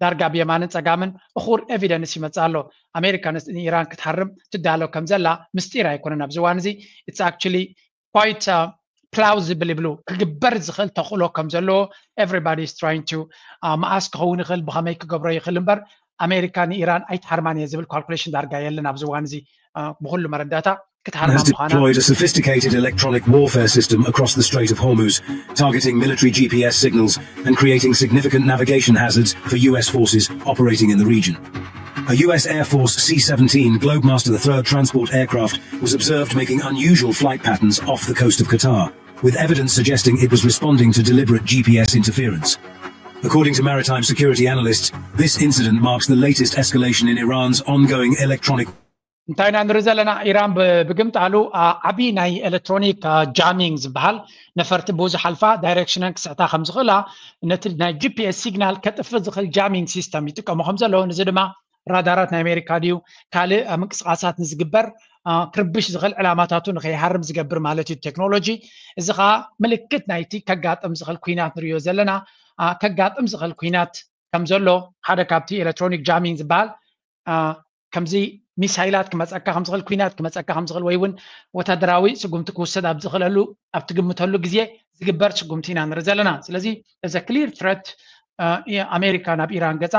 ዳርጋ ብየማንን ፀጋምን እኹል ኤቪደንስ ይመፅእ ኣሎ። ኣሜሪካ ንኢራን ክትሃርም ትዳሎ ከም ዘላ ምስጢር ኣይኮነን። ኣብዚ እዋን እዚ it's actually quite plausible ይብሉ፣ ክግበር ዝኽእል ተኽእሎ ከም ዘለዎ everybody is trying to መኣስ ክኸውን ይኽእል፣ ብኸመይ ክገብሮ ይኽእል እምበር ኣሜሪካ ንኢራን ኣይትሃርማን እየ ዝብል ካልኩሌሽን ዳርጋ የለን ኣብዚ እዋን እዚ። ብኩሉ መረዳእታ ክትሃርማ has deployed a sophisticated electronic warfare system across the Strait of Hormuz, targeting military G P S signals and creating significant navigation hazards for U S forces operating in the region. A U S Air Force C seventeen Globemaster the third transport aircraft was observed making unusual flight patterns off the coast of Qatar, with evidence suggesting it was responding to deliberate G P S interference. According to maritime security analysts, this incident marks the latest escalation in Iran's ongoing electronic እንታይ ኢና ንርኢ ዘለና? ኢራን ብ- ብግምጣሉ ኣ- ዓብዪ ናይ ኤሌክትሮኒክ ጃሚንግ ዝበሃል ነፈርቲ ብኡ ዝሓልፋ ዳይሬክሽነን ክስሕታ ከም ዝኽእላ ነቲ ናይ ጂ ፒ ኤስ ሲግናል ከጥፍእ ዝኽእል ጃሚንግ ሲስተም ይጥቀሙ ከም ዘለዉ፣ እዚ ድማ ራዳራት ናይ ኣሜሪካ ድዩ ካልእ ምንቅስቃሳት ንዝግበር ክርብሽ ዝኽእል ዕላማታቱ ንኸይሃርም ዝገብር ማለት እዩ ቴክኖሎጂ። እዚ ከዓ ምልክት ናይቲ ከጋጥም ዝኽእል ኩናት ንሪዮ ዘለና ከጋጥም ዝኽእል ኩናት ከም ዘሎ ሓደ ካብቲ ኤሌክትሮኒክ ጃሚንግ ዝበሃል ከምዚ ሚሳይላት ክመፀካ ከም ዝኽእል ኩናት ክመፀካ ከም ዝኽእል ወይ እውን ወታደራዊ ስጉምቲ ክውሰድ ኣብ ዝኽእለሉ ኣብ ትግምተሉ ግዜ ዝግበር ስጉምቲ ኢና ንርኢ ዘለና። ስለዚ እዚ ክሊር ትረት ኣሜሪካ ናብ ኢራን ገፃ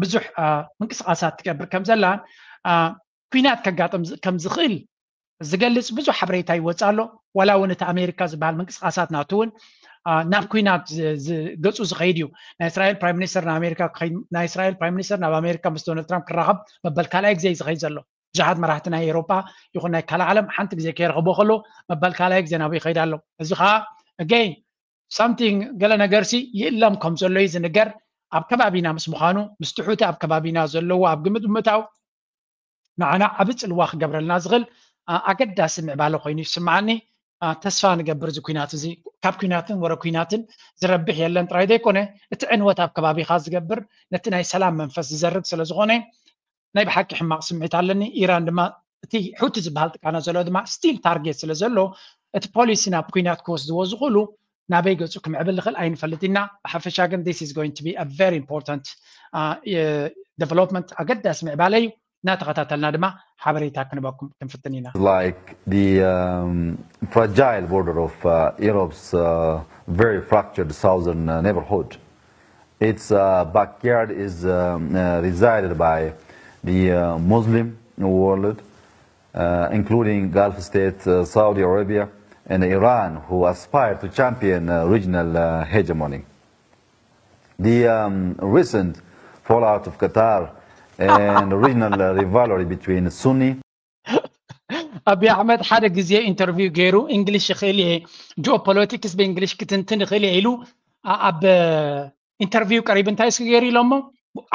ብዙሕ ምንቅስቃሳት ትገብር ከም ዘላን ኩናት ከጋጥም ከም ዝኽእል ዝገልፅ ብዙሕ ሓበሬታ ይወፅእ ኣሎ። ዋላ እውን እቲ ኣሜሪካ ዝበሃል ምንቅስቃሳት ናቱ እውን ናብ ኩናት ገፁ ዝኸይድ እዩ። ናይ እስራኤል ፕራይም ሚኒስተር ንኣሜሪካ ናይ እስራኤል ፕራይም ሚኒስተር ናብ ኣሜሪካ ምስ ዶናልድ ትራምፕ ክራኸብ መበል ካልኣይ ግዜ እዩ ዝኸይድ ዘሎ። ብዙሓት መራሕቲ ናይ ኤሮጳ ይኹን ናይ ካልእ ዓለም ሓንቲ ግዜ ከይረኽቦ ከሎ መበል ካልኣይ ግዜ ናብኡ ይኸይድ ኣሎ። እዚ ከዓ ኣገይን ሳምቲንግ ገለ ነገርሲ ይእለም ከም ዘሎ እዩ ዝንገር። ኣብ ከባቢና ምስ ምዃኑ ምስ ትሑቲ ኣብ ከባቢና ዘለዎ ኣብ ግምት ብምእታው ንዓና ዓቢ ጽልዋ ክገብረልና ዝኽእል ኣገዳሲ ምዕባለ ኮይኑ ይስምዓኒ። ተስፋ ንገብር እዚ ኩናት እዚ ካብ ኩናትን ወረ ኩናትን ዝረብሕ የለን ጥራይ ዘይኮነ እቲ ዕንወት ኣብ ከባቢኻ ዝገብር ነቲ ናይ ሰላም መንፈስ ዝዘርግ ስለ ዝኾነ ናይ ብሓቂ ሕማቕ ስምዒት ኣለኒ። ኢራን ድማ እቲ ሑቲ ዝበሃል ጥቃና ዘሎ ድማ ስቲል ታርጌት ስለ ዘሎ እቲ ፖሊሲ ናብ ኩናት ክወስድዎ ዝኽእሉ ናበይ ገጹ ክምዕብል ንኽእል ኣይንፈልጥ ኢና። ብሓፈሻ ግን this is going to be a very important development ኣገዳሲ ምዕባለ እዩ። እናተኸታተልና ድማ ሓበሬታ ክንበኩም ክንፍትን ኢና። Like the um, fragile border of uh, Europe's uh, very fractured southern uh, neighborhood. Its uh, backyard is um, uh, resided by the uh, Muslim world, uh, including Gulf states uh, Saudi Arabia and Iran, who aspire to champion uh, regional uh, hegemony. The um, recent fallout of Qatar and regional uh, rivalry between Sunni ኣቢ ኣሕመድ ሓደ ግዜ ኢንተርቪው ገይሩ እንግሊሽ ይኽእል እየ ጂኦፖለቲክስ ብእንግሊሽ ክትንትን ይኽእል እየ ኢሉ ኣብ ኢንተርቪው ቀሪቡ እንታይ እስኪ ገይሩ ኢሎሞ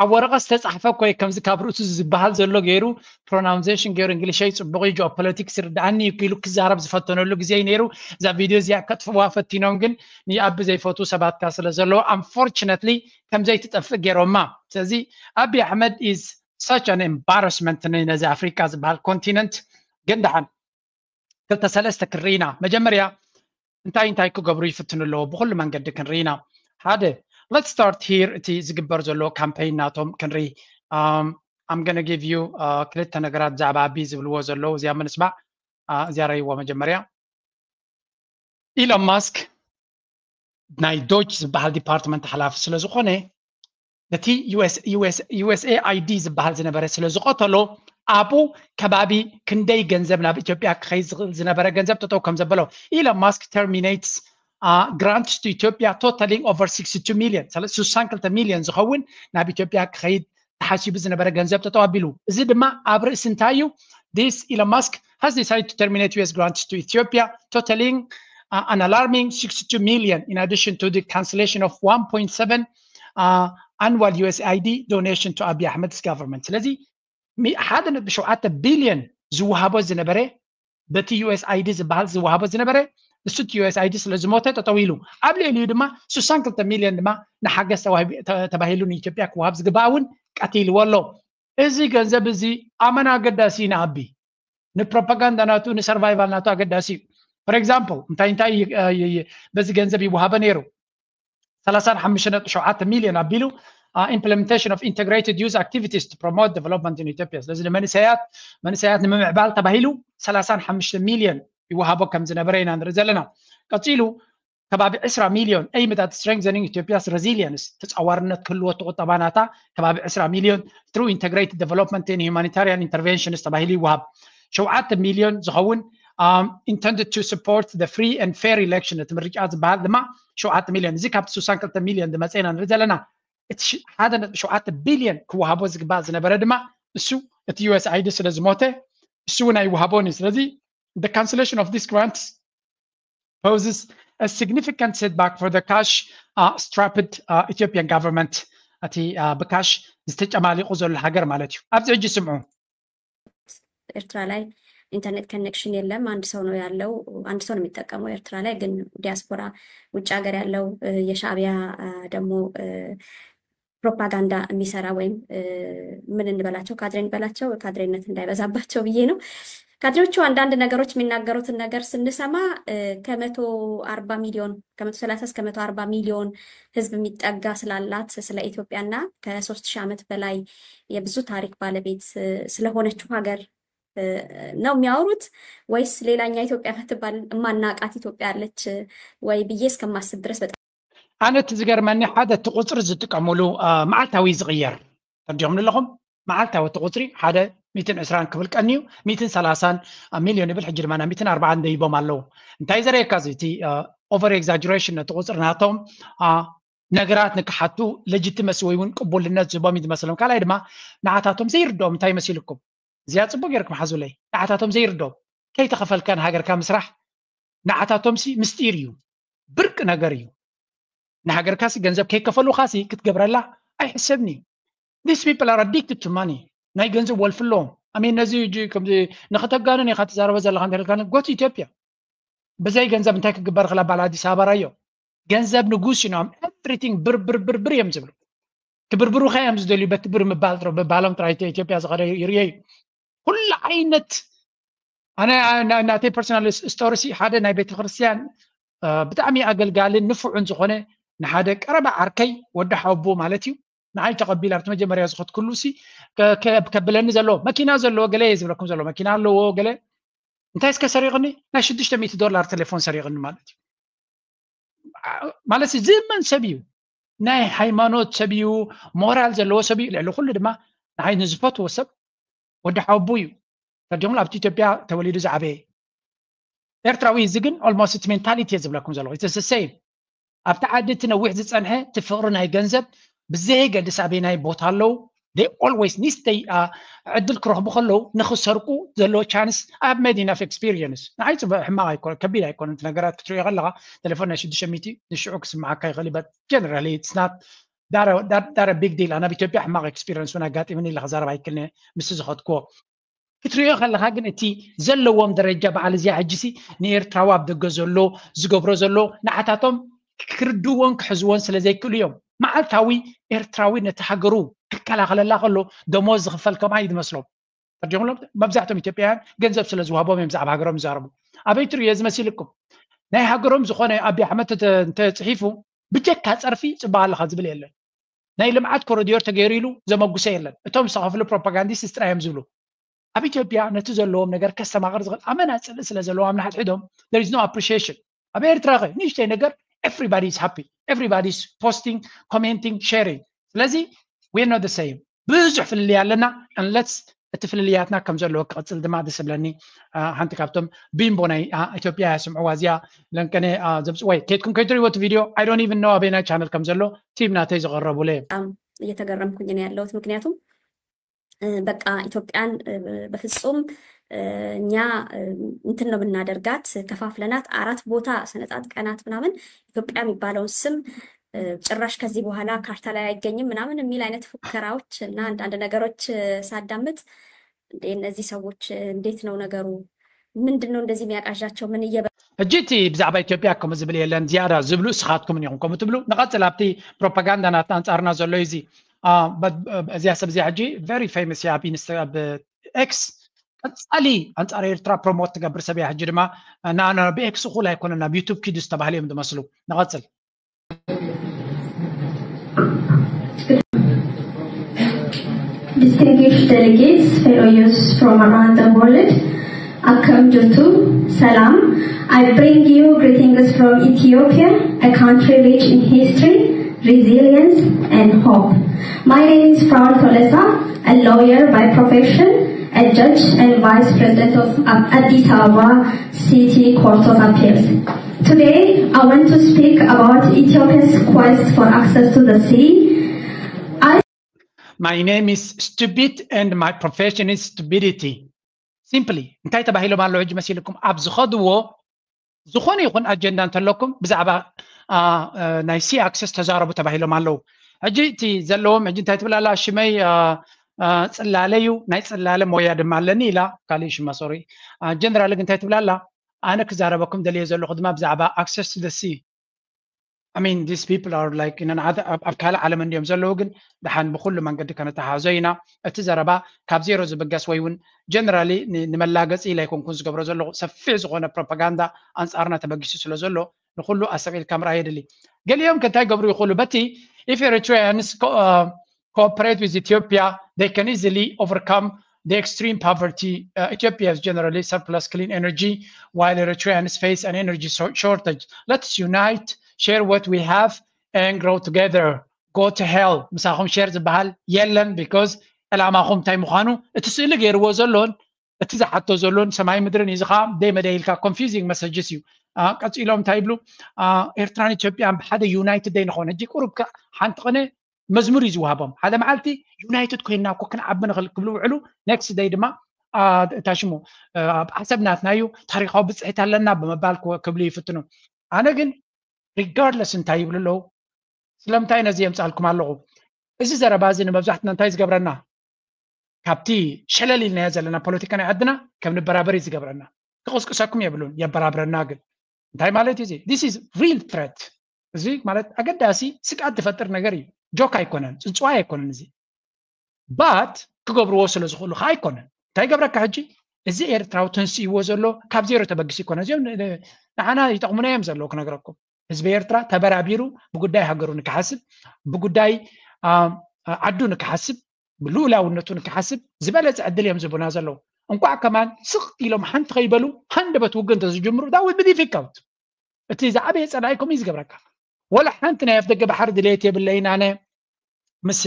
ኣብ ወረቐት ዝተፃሕፈ ኮይ ከምዚ ካብ ርእሱ ዝበሃል ዘሎ ገይሩ ፕሮናውንሴሽን ገይሩ እንግሊሸይ ፅቡቕ እዩ ጂኦፖለቲክስ ይርድኣኒ እዩ ኢሉ ክዛረብ ዝፈተነሉ ግዜ እዩ ነይሩ። እዛ ቪድዮ እዚኣ ከጥፍዋ ፈቲኖም ግን ንኣቢ ዘይፈትዉ ሰባትካ ስለ ዘለዉ ኣንፎርችነትሊ ከምዘይትጠፍእ ገይሮማ። ስለዚ ኣቢ ኣሕመድ is such an embarrassment ነዚ ኣፍሪካ ዝበሃል ኮንቲነንት። ግን ደሓን ክልተ ሰለስተ ክንርኢ ኢና። መጀመርያ እንታይ እንታይ ክገብሩ ይፍትኑ ኣለዎ ብኩሉ መንገዲ ክንርኢ ኢና። ሓደ let's start here እቲ ዝግበር ዘሎ ካምፔይን ናቶም ክንርኢ። I'm gonna give you ክልተ ነገራት ብዛዕባ ኣቢ ዝብልዎ ዘለዉ እዚኣ ምንስማዕ እዚኣ ረይዎ መጀመርያ ኢሎን ማስክ ናይ ዶጅ ዝበሃል ዲፓርትመንት ሓላፊ ስለ ዝኾነ ነቲ ዩኤስኤኣይዲ ዝበሃል ዝነበረ ስለ ዝቐተሎ ኣብኡ ከባቢ ክንደይ ገንዘብ ናብ ኢትዮጵያ ክኸይድ ዝኽእል ዝነበረ ገንዘብ ጠጠው ከም ዘበሎ ኢሎን ማስክ terminates grants to Ethiopia totaling over sixty-two million ስሳን ክልተ ሚልዮን ዝኸውን ናብ ኢትዮጵያ ክኸይድ ተሓሲቡ ዝነበረ ገንዘብ ጠጠው ኣቢሉ። እዚ ድማ ኣብ ርእሲ እንታይ እዩ? This Elon Musk has decided to terminate U S grants to Ethiopia totaling uh, an alarming sixty-two million in addition to the cancellation of one point seven uh, annual U S A I D donation to Abiy Ahmed's government. ስለዚ ሓደ ነጥቢ ሸውዓተ ቢልዮን ዝወሃቦ ዝነበረ በቲ U S A I D ዝበሃል ዝወሃቦ ዝነበረ እሱ እቲ U S A I D ስለ ዝሞተ ጠጠው ኢሉ ኣብ ልዕሊኡ ድማ ስሳን ክልተ ሚልዮን ድማ ንሓገዝ ተባሂሉ ንኢትዮጵያ ክወሃብ ዝግባእ እውን ቀቲልዎ ኣሎ። እዚ ገንዘብ እዚ ኣመና ኣገዳሲ እዩ ንኣቢ ንፕሮፓጋንዳ ናቱ ንሰርቫይቫል ናቱ ኣገዳሲ እዩ። For example እንታይ እንታይ በዚ ገንዘብ ይወሃበ ነይሩ ሰላሳን ሓሙሽተ ነጥቢ ሸውዓተ ሚልዮን ኣቢሉ implementation of integrated youth activities to promote development in Ethiopia ስለዚ ንመንሰያት መንሰያት ንምምዕባል ተባሂሉ ሰላሳን ሓሙሽተ ሚልዮን ይወሃቦ ከም ዝነበረ ኢና ንርኢ ዘለና። ቀፂሉ ከባቢ ዕስራ ሚልዮን aimed at strengthening Ethiopia's resilience ተፃዋርነት ክህልዎ እቲ ቁጠባ ናታ ከባቢ ዕስራ ሚልዮን through integrated development and humanitarian interventions ተባሂሉ ይወሃብ። ሸውዓተ ሚልዮን ዝኸውን intended to support the free and fair election እቲ ምርጫ ዝበሃል ድማ ሸውዓተ ሚልዮን እዚ ካብቲ ስሳን ክልተ ሚልዮን ዝመፀ ኢና ንርኢ ዘለና። እቲ ሓደ ነጥቢ ሸውዓተ ቢልዮን ክወሃቦ ዝግባእ ዝነበረ ድማ እሱ እቲ U S A I D ስለ ዝሞተ እሱ እውን ኣይወሃቦን እዩ። ስለዚ the cancellation of this grants poses a significant setback for the cash uh, strapped uh, Ethiopian government. እቲ ብካሽ ዝተጨማሊቑ ዘሎ ሃገር ማለት እዩ። ኣብዚ ሕጂ ስምዑ። ኤርትራ ላይ ኢንተርኔት ኮኔክሽን የለም። አንድ ሰው ነው ያለው፣ አንድ ሰው ነው የሚጠቀመው ኤርትራ ላይ። ግን ዲያስፖራ፣ ውጭ ሀገር ያለው የሻዕቢያ ደግሞ ፕሮፓጋንዳ የሚሰራ ወይም ምን እንበላቸው፣ ካድሬ እንበላቸው፣ ካድሬነት እንዳይበዛባቸው ብዬ ነው። ካድሬዎቹ አንዳንድ ነገሮች የሚናገሩትን ነገር ስንሰማ ከመቶ አርባ ሚሊዮን፣ ከመቶ ሰላሳ እስከ መቶ አርባ ሚሊዮን ህዝብ የሚጠጋ ስላላት ስለ ኢትዮጵያና ከሶስት ሺህ ዓመት በላይ የብዙ ታሪክ ባለቤት ስለሆነችው ሀገር ነው የሚያወሩት ወይስ ሌላኛ ኢትዮጵያ የምትባል የማናቃት ኢትዮጵያ አለች ወይ ብዬ እስከማስብ ድረስ በጣም ኣነ እቲ ዝገርመኒ ሓደ እቲ ቁፅሪ ዝጥቀምሉ መዓልታዊ ዝቕየር ተርዲኹም ኣለኹም። መዓልታዊ እቲ ቁፅሪ ሓደ ሚትን ዕስራን ክብል ቀንዩ፣ ሚትን ሰላሳን ሚሊዮን ይብል። ሕጂ ድማ ሚትን ኣርባዓን ደይቦም ኣለዉ። እንታይ ዘርእየካ እዚ? እቲ ኦቨር ኤግዛጀሬሽን ነቲ ቁፅሪ ናቶም ነገራት ንክሓቱ ሌጂቲመሲ ወይ እውን ቅቡልነት ዝህቦም እዩ ዝመስሎም። ካልኣይ ድማ ንዓታቶም ዘይርድኦም እንታይ መሲልኩም? እዚኣ ፅቡቅ ጌርኩም ሓዙለይ። ንዓታቶም ዘይርድኦም፣ ከይተኸፈልካ ንሃገርካ ምስራሕ ንዓታቶምሲ ምስጢር እዩ፣ ብርቅ ነገር እዩ። ንሃገርካሲ ገንዘብ ከይከፈሉካሲ ክትገብረላ ኣይሕሰብኒ። These people are addicted to money። ናይ ገንዘብ ወልፊ ኣለዎም። ኣሜን ነዚ ከምዚ ንክተጋንን ኢካ ትዛረበ ዘለካ እንተልካ ጎት ኢትዮጵያ ብዘይ ገንዘብ እንታይ ክግበር ክላ ባል ኣዲስ ኣበባ ራዮ። ገንዘብ ንጉስ እዩ። ንኦም ኤቭሪቲንግ ብር ብር ብር ብር እዮም ዝብሉ። ክብርብሩካ እዮም ዝደልዩ። በቲ ብር ምባል ጥራይ፣ ምባሎም ጥራይ ኢትዮጵያ ዝኸደ ይርዮ እዩ። ኩሉ ዓይነት ኣነ ናተይ ፐርሶናል ስቶሪ ሲ ሓደ ናይ ቤተክርስትያን ብጣዕሚ ኣገልጋልን ንፉዕን ዝኾነ ንሓደ ቀረባ ዓርከይ ወዲ ሓወቦ ማለት እዩ። ንዓይ ተቐቢል ኣብቲ መጀመርያ ዝኸድኩሉ ሲ ከብለኒ ዘለዎ መኪና ዘለዎ ገለ እየ ዝብለኩም ዘሎ መኪና ኣለዎ ገለ እንታይ እስከ ሰሪቕኒ ናይ ሽዱሽተ ሚእቲ ዶላር ቴሌፎን ሰሪቕኒ ማለት እዩ። ማለት ዝእመን ሰብ እዩ፣ ናይ ሃይማኖት ሰብ እዩ፣ ሞራል ዘለዎ ሰብ እዩ። ልዕሊ ኩሉ ድማ ንዓይ ንዝፈትዎ ሰብ ወዲ ሓወቦ እዩ። ተርዲሙሉ ኣብቲ ኢትዮጵያ ተወሊዱ ዝዓበየ ኤርትራዊ እዚ ግን ኦልሞስት እቲ ሜንታሊቲ እየ ዝብለኩም ዘለኹ። It's the same። ኣብቲ ዓዲ እቲ ነዊሕ ዝፀንሐ እቲ ፍቕሪ ናይ ገንዘብ ብዘየገድስ ኣበይናይ ቦታ ኣለዉ they always need they ዕድል ክረኽቡ ከለዉ ንክሰርቁ ዘለዎ ቻንስ። I have made enough experience። ንዓይ ፅቡቅ ሕማቅ ኣይኮነ ከቢድ ኣይኮነ እቲ ነገራት ክትሪኦ ከለካ ቴሌፎን ናይ ሽዱሽተ ሚእቲ ንሽዑ ክስምዓካ ይኽእል but generally it's not that a big deal። ኣነ ኣብ ኢትዮጵያ ሕማቅ ኤክስፒሪንስ እውን ኣጋጢምኒ ኢለ ክዛረብ ኣይክልኒ ምስቲ ዝኸድክዎ ክትሪኦ ከለካ ግን እቲ ዘለዎም ደረጃ በዓል እዚኣ ሕጂሲ ንኤርትራዊ ኣብ ደገ ዘሎ ዝገብሮ ዘሎ ንዓታቶም ክርድዎን ክሕዝዎን ስለ ዘይክእሉ እዮም። መዓልታዊ ኤርትራዊ ነቲ ሃገሩ ክከላኸለላ ከሎ ደሞዝ ዝኽፈል ከምኣ እዩ ዝመስሎም። ተርዲኹሎም መብዛሕቶም ኢትዮጵያውያን ገንዘብ ስለ ዝዋሃቦም እዮም ብዛዕባ ሃገሮም ይዛረቡ። ኣበይ ትርእዮ ዝመሲልኩም ናይ ሃገሮም ዝኾነ ኣቢ ኣሕመድ እንተፅሒፉ ብጀካ ፀርፊ ፅባቅ ኣለካ ዝብል የለን። ናይ ልምዓት ኮሪዶር ተገይሩ ኢሉ ዘመጉሰ የለን። እቶም ዝተኸፍሉ ፕሮፓጋንዲስት ጥራይ እዮም ዝብሉ። ኣብ ኢትዮጵያ ነቲ ዘለዎም ነገር ከስተማቕር ዝኽእል ኣመና ጽልኢ ስለ ዘለዎም ንሓድሕዶም there is no appreciation። ኣብ ኤርትራ ኸ ንእሽተይ ነገር everybody is happy, everybody is posting, commenting, sharing። ስለዚ we are not the same። ብዙሕ ፍልልይ ኣለና and let's እቲ ፍልልያትና ከም ዘለዎ ክቕጽል ድማ ደስ ይብለኒ። ሓንቲ ካብቶም ቢምቦ ናይ ኢትዮጵያ ስምዕዋ እዚኣ ለንቀነ ዘብፅወይ ኬድኩም ከይትሪእዎ እቲ ቪድዮ I don't even know ኣበይናይ ቻነል ከም ዘሎ ቲም ናተይ ዝቐረቡለ እዮም። እየተገረምኩኝ ነው ያለሁት ምክንያቱም በቃ ኢትዮጵያን በፍጹም እኛ እንትን ነው ብናደርጋት ከፋፍለናት አራት ቦታ ሰነጣጥቀናት ምናምን ኢትዮጵያ የሚባለውን ስም ጭራሽ ከዚህ በኋላ ካርታ ላይ አይገኝም ምናምን የሚል አይነት ፉከራዎች እና አንዳንድ ነገሮች ሳዳምጥ እንዴ እነዚህ ሰዎች እንዴት ነው ነገሩ? ምንድን ነው እንደዚህ የሚያቃዣቸው? ምን እየበ ሕጂ እቲ ብዛዕባ ኢትዮጵያ ከምኡ ዝብል የለን ዝያዳ ዝብሉ እስኻትኩም ኢኹም ከምኡ ትብሉ። ንቐፅል ኣብቲ ፕሮፓጋንዳ ናትና ኣንፃርና ዘሎ እዩ እዚ እዚኣ ሰብ እዚኣ ሕጂ very famous እያ ኣብ ኢንስታ ኣብ ኤክስ ቀፃሊ ኣንፃር ኤርትራ ፕሮሞት ትገብር ሰብ እያ። ሕጂ ድማ ና ብኤክስ እኹል ኣይኮነን ናብ ዩቱብ ኪዱ ዝተባህለ እዮም ዝመስሉ። ንቐፅል። Distinguished delegates, fellow youths from around the world, akkam jirtu, salam. I bring you greetings from Ethiopia, a country rich in history, resilience, and hope. My name is Proud Tolesa, a lawyer by profession, a judge and vice president of Addis Ababa City Court of Appeals. Today, I want to speak about Ethiopia's quest for access to the sea. I My name is stupid and my profession is stupidity. Simply እንታይ ተባሂሎም ኣለዉ ሕጂ መሲልኩም ኣብ ዝኸድዎ ዝኾነ ይኹን ኣጀንዳ እንተለኩም ብዛዕባ ናይ ሲ ኣክሰስ ተዛረቡ ተባሂሎም ኣለዉ። ሕጂ እቲ ዘለዎም ሕጂ እንታይ ትብል ኣላ? ሽመይ ጽላለ እዩ፣ ናይ ጽላለ ሞያ ድማ ኣለኒ ኢላ። ካልእ ሽማ ሶሪ። ጀነራል ግን እንታይ ትብል ኣላ? ኣነ ክዛረበኩም ደልየ ዘለኹ ድማ ብዛዕባ ኣክሰስ ሲ I mean, these people are like ኣብ ካልእ ዓለም እንዲዮም ዘለዉ፣ ግን ደሓን ብኩሉ መንገዲ ከነተሓዞ ኢና። እቲ ዘረባ ካብ ዜሮ ዝብገስ ወይ እውን ጀነራሊ ንመላገፂ ኢለ ኣይኮንኩን ዝገብሮ ዘለኹ፣ ሰፊሕ ዝኾነ ፕሮፓጋንዳ ኣንፃርና ተበጊሱ ስለ ዘሎ ንኩሉ ኣሰቂልካ ምርኣይ የድሊ። ገሊኦም ከ እንታይ ገብሩ ይኽእሉ? በቲ if Eritreans cooperate with Ethiopia, they can easily overcome the extreme poverty. Uh, Ethiopia is generally surplus clean energy, while Eritreans face an energy shortage. Let's unite, share what we have, and grow together. Go to hell. ምሳኹም ሸር ዝበሃል የለን፣ because ዕላማኹም እንታይ ምዃኑ እቲ ስእሊ ገይርዎ ዘሎን እቲ ዝሓቶ ዘሎን ሰማይ ምድርን እዩ። እዚ ከዓ ደይ መደይ ኢልካ confusing messages እዩ። ቀፂሎም እንታይ ይብሉ? ኤርትራን ኢትዮጵያን ብሓደ ዩናይትድ ደይ ንኾን። ሕጂ ቁሩብ ሓንቲ ቅነ መዝሙር እዩ ዝወሃቦም። ሓደ መዓልቲ ዩናይትድ ኮይንና እኮ ክንዓቢ ንኽእል ክብሉ ውዕሉ። ኔክስት ደይ ድማ እታ ሽሙ ኣብ ዓሰብ ናትና እዩ፣ ታሪካዊ ብፅሒት ኣለና ብምባል ክብሉ ይፍትኑ። ኣነ ግን ሪጋርድለስ እንታይ ይብሉ ኣለዉ? ስለምንታይ ነዚ የምፃልኩም ኣለኹ? እዚ ዘረባ እዚ ንመብዛሕትና እንታይ ዝገብረና? ካብቲ ሸለል ኢልናዮ ዘለና ፖለቲካ ናይ ዓድና ከም ንበራበር እዩ ዝገብረና። ክቕስቅሰኩም የብሉን፣ የበራብረና ግን። እንታይ ማለት እዩ እዚ? This is real threat። እዚ ማለት ኣገዳሲ ስግኣት ዝፈጥር ነገር እዩ። ጆክ ኣይኮነን፣ ፅንፅዋይ ኣይኮነን። እዚ ባት ክገብርዎ ስለ ዝኽእሉ ከዓ ኣይኮነን። እንታይ ገብረካ ሕጂ? እዚ ኤርትራዊ ተንስእዎ ዘሎ ካብ ዜሮ ተበጊሱ ይኮነ። እዚኦም ንዓና ይጠቕሙና እዮም ዘለዉ ክነግረኩም። ህዝቢ ኤርትራ ተበራቢሩ ብጉዳይ ሃገሩ ንክሓስብ፣ ብጉዳይ ዓዱ ንክሓስብ፣ ብልኡላውነቱ ንክሓስብ ዝበለፀ ዕድል እዮም ዝቡና ዘለዉ። እንኳዕ ከማን ስቕ ኢሎም ሓንቲ ከይበሉ ሃንደበት ውግእ እንተዝጅምሩ that would be difficult። እቲ ዝዓበየ ፀላኢኩም እዩ ዝገብረካ። ወላ ሓንቲ ናይ ኣፍደገ ባሕሪ ድሌት የብለይን ኣነ፣ ምስ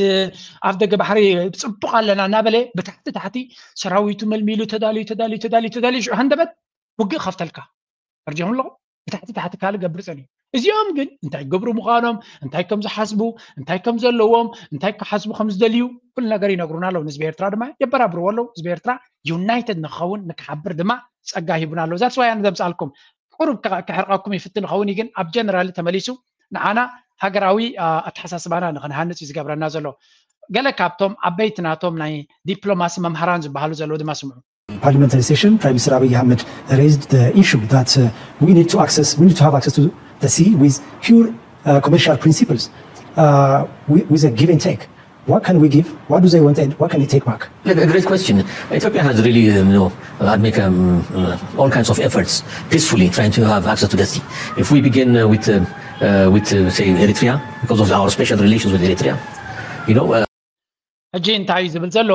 ኣፍደገ ባሕሪ ፅቡቕ ኣለና እናበለ ብታሕቲ ታሕቲ ሰራዊቱ መልሚሉ ተዳልዩ ተዳልዩ ተዳልዩ ተዳልዩ ሽዑ ሃንደበት ውግእ ከፍተልካ። ፈርጆም ኣለኹ ብታሕቲ ታሕቲ ካልእ ገብር ፀንዩ። እዚኦም ግን እንታይ ገብሩ ምዃኖም፣ እንታይ ከም ዝሓስቡ፣ እንታይ ከም ዘለዎም፣ እንታይ ክሓስቡ ከም ዝደልዩ ኩሉ ነገር ይነግሩና ኣለዉ። ንህዝቢ ኤርትራ ድማ የበራብርዎ ኣለዉ። ህዝቢ ኤርትራ ዩናይትድ ንክኸውን ንክሓብር ድማ ፀጋ ሂቡና ኣለዉ። ዛትስ ዋይ ኣነ ዘምፃልኩም ቁሩብ ክሕርቀኩም ይፍትን ይኸውን እዩ፣ ግን ኣብ ጀነራሊ ተመሊሱ ንዓና ሃገራዊ ኣተሓሳስባና ንክንሃንፅ እዩ ዝገብረና ዘሎ። ገለ ካብቶም ዓበይቲ ናቶም ናይ ዲፕሎማሲ መምሃራን ዝበሃሉ ዘለዉ ድማ ስምዑ። Parliamentary session, Prime Minister Abiy Ahmed raised the issue that uh, we need to access, we need to have access to the sea with pure uh, commercial principles, uh, with, with a give and take. What can we give? What do they want and what can they take back? A great question. Ethiopia has really, um, you know, had make um, uh, all kinds of efforts peacefully trying to have access to the sea. If we begin uh, with, uh, uh, with uh, say, Eritrea, because of our special relations with Eritrea, you know, uh, ሕጂ እንታይ እዩ ዝብል ዘሎ?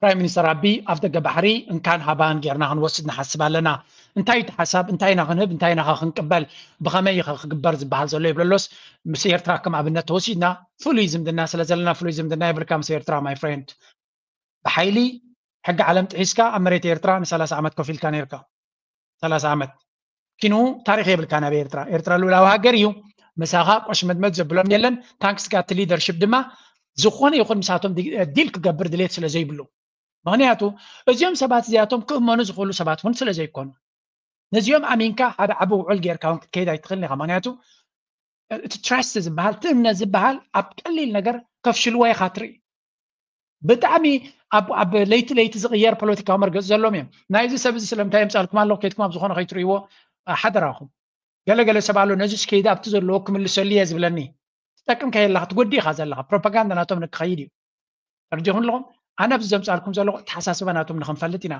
ፕራይም ሚኒስተር ኣቢ ኣፍደገ ባሕሪ እንካን ሃባን ጌርና ክንወስድ ንሓስብ ኣለና። እንታይ እቲ ሓሳብ? እንታይ ኢና ክንህብ? እንታይ ኢና ክንቅበል? ብኸመይ ኢኸ ክግበር ዝበሃል ዘሎ ይብለሎስ ምስ ኤርትራ ከም ኣብነት ተወሲድና ፍሉይ ዝምድና ስለ ዘለና ፍሉይ ዝምድና የብልካ ምስ ኤርትራ my friend። ብሓይሊ ሕጊ ዓለም ጥሒስካ ኣብ መሬት ኤርትራ ን30 ዓመት ኮፍ ኢልካ ኔርካ። ثلاث ዓመት ኪኑ ታሪኽ የብልካ ናብ ኤርትራ። ኤርትራ ልኡላዊ ሃገር እዩ። ምሳኻ ቆሽመድመድ ዘብሎም የለን። ታንክስ ጋቲ ሊደርሽፕ ድማ ዝኾነ ይኹን ምሳቶም ዲል ክገብር ድሌት ስለ ዘይብሉ። ምኽንያቱ እዚኦም ሰባት እዚኣቶም ክእመኑ ዝኽእሉ ሰባት እውን ስለ ዘይኮኑ። ነዚኦም ኣሚንካ ሓደ ዓቢ ውዕል ጌርካ እውን ክትከይድ ኣይትኽእልን ኢኻ። ምኽንያቱ እቲ ትራስት ዝበሃል ትእምነት ዝበሃል ኣብ ቀሊል ነገር ከፍሽልዎ ኢኻ ትርኢ። ብጣዕሚ ኣብ ለይቲ ለይቲ ዝቕየር ፖለቲካዊ መርገፂ ዘለዎም እዮም። ናይዚ ሰብ እዚ ስለምንታይ የምፃልኩም ኣለኹ ከይድኩም ኣብ ዝኾነ ከይትርእይዎ ሓደራኹም። ገለገለ ሰብ ኣሎ ነዚ ስከይዲ ኣብቲ ዘለዎ ክምልሰሉ እየ ዝብለኒ። ትጠቅም ከየለኻ ትጎዲ ኢኻ ዘለኻ። ፕሮፓጋንዳ ናቶም ንክኸይድ እዩ። ተረዲኹም ኣለኹም? ኣነ ኣብዚ ዘምፃልኩም ዘለኹ ኣተሓሳስባ ናቶም ንክንፈልጥ ኢና።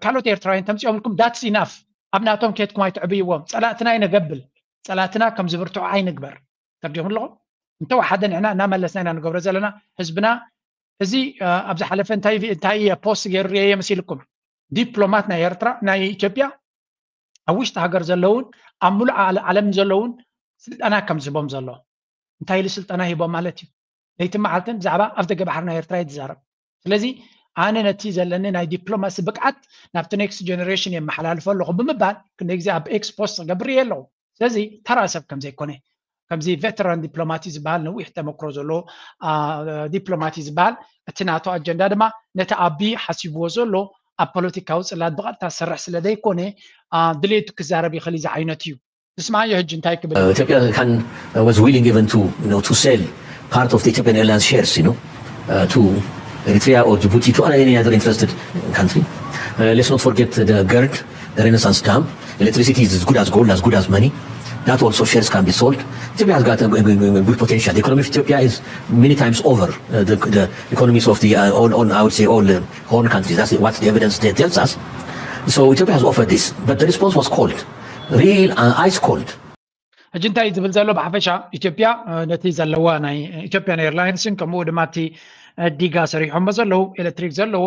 ካልኦት ኤርትራውያን ተምፂኦምልኩም that's enough። ኣብ ናቶም ከይድኩም ኣይትዕብይዎም። ፀላእትና ይነገብል። ፀላእትና ከም ዝብርትዑ ኣይንግበር። ተረዲኹም ኣለኹም? እንተወሓደ ንሕና እናመለስና ኢና ንገብሮ ዘለና። ህዝብና እዚ ኣብ ዝሓለፈ እንታይ ፖስት ገይሩ ርኤየ መሲልኩም? ዲፕሎማት ናይ ኤርትራ ናይ ኢትዮጵያ ኣብ ውሽጢ ሃገር ዘለውን ኣብ ሙሉእ ዓለም ዘለውን ስልጠና ከም ዝህቦም ዘሎ። እንታይ ኢሉ ስልጠና ሂቦም ማለት እዩ? ለይትን መዓልትን ብዛዕባ ኣፍደገ ባሕሪ ናይ ኤርትራ እዩ ዝዛረብ። ስለዚ ኣነ ነቲ ዘለኒ ናይ ዲፕሎማሲ ብቅዓት ናብቲ ኔክስት ጀነሬሽን የመሓላልፎ ኣለኹ ብምባል ክንደይ ግዜ ኣብ ኤክስ ፖስት ክገብር እየ ኣለኹ። ስለዚ ተራ ሰብ ከም ዘይኮነ ከምዚ ቬተራን ዲፕሎማቲ ዝበሃል ነዊሕ ተመክሮ ዘለዎ ዲፕሎማቲ ዝበሃል እቲ ናቱ ኣጀንዳ ድማ ነቲ ኣቢ ሓሲብዎ ዘሎ ኣብ ፖለቲካዊ ጽላት ብቐጥታ ዝሰርሕ ስለ ዘይኮነ ድሌቱ ክዛረብ ይኽእል እዩ ዝዓይነቱ እዩ። ንስማዓዮ ሕጂ እንታይ ክብል ኢትዮጵያ can was willing even to you know to sell part of the Ethiopian Airlines shares you know uh, to Eritrea or Djibouti to any other interested country. Uh, let's not forget the GERD, the Renaissance Dam. Electricity is as good as gold, as good as money. That also shares can be sold. Ethiopia has got a, a, a good potential. The economy of Ethiopia is many times over uh, the, the economies of the uh, all, all I would say all the Horn countries. That's what the evidence tells us. So Ethiopia has offered this, but the response was cold, real uh, ice cold. ሕጂ እንታይ ዝብል ዘሎ ብሓፈሻ ኢትዮጵያ ነቲ ዘለዋ ናይ ኢትዮጵያን ኤርላይንስን ከምኡ ድማ እቲ ዲጋ ሰሪሖሞ ዘለዉ ኤሌክትሪክ ዘለዎ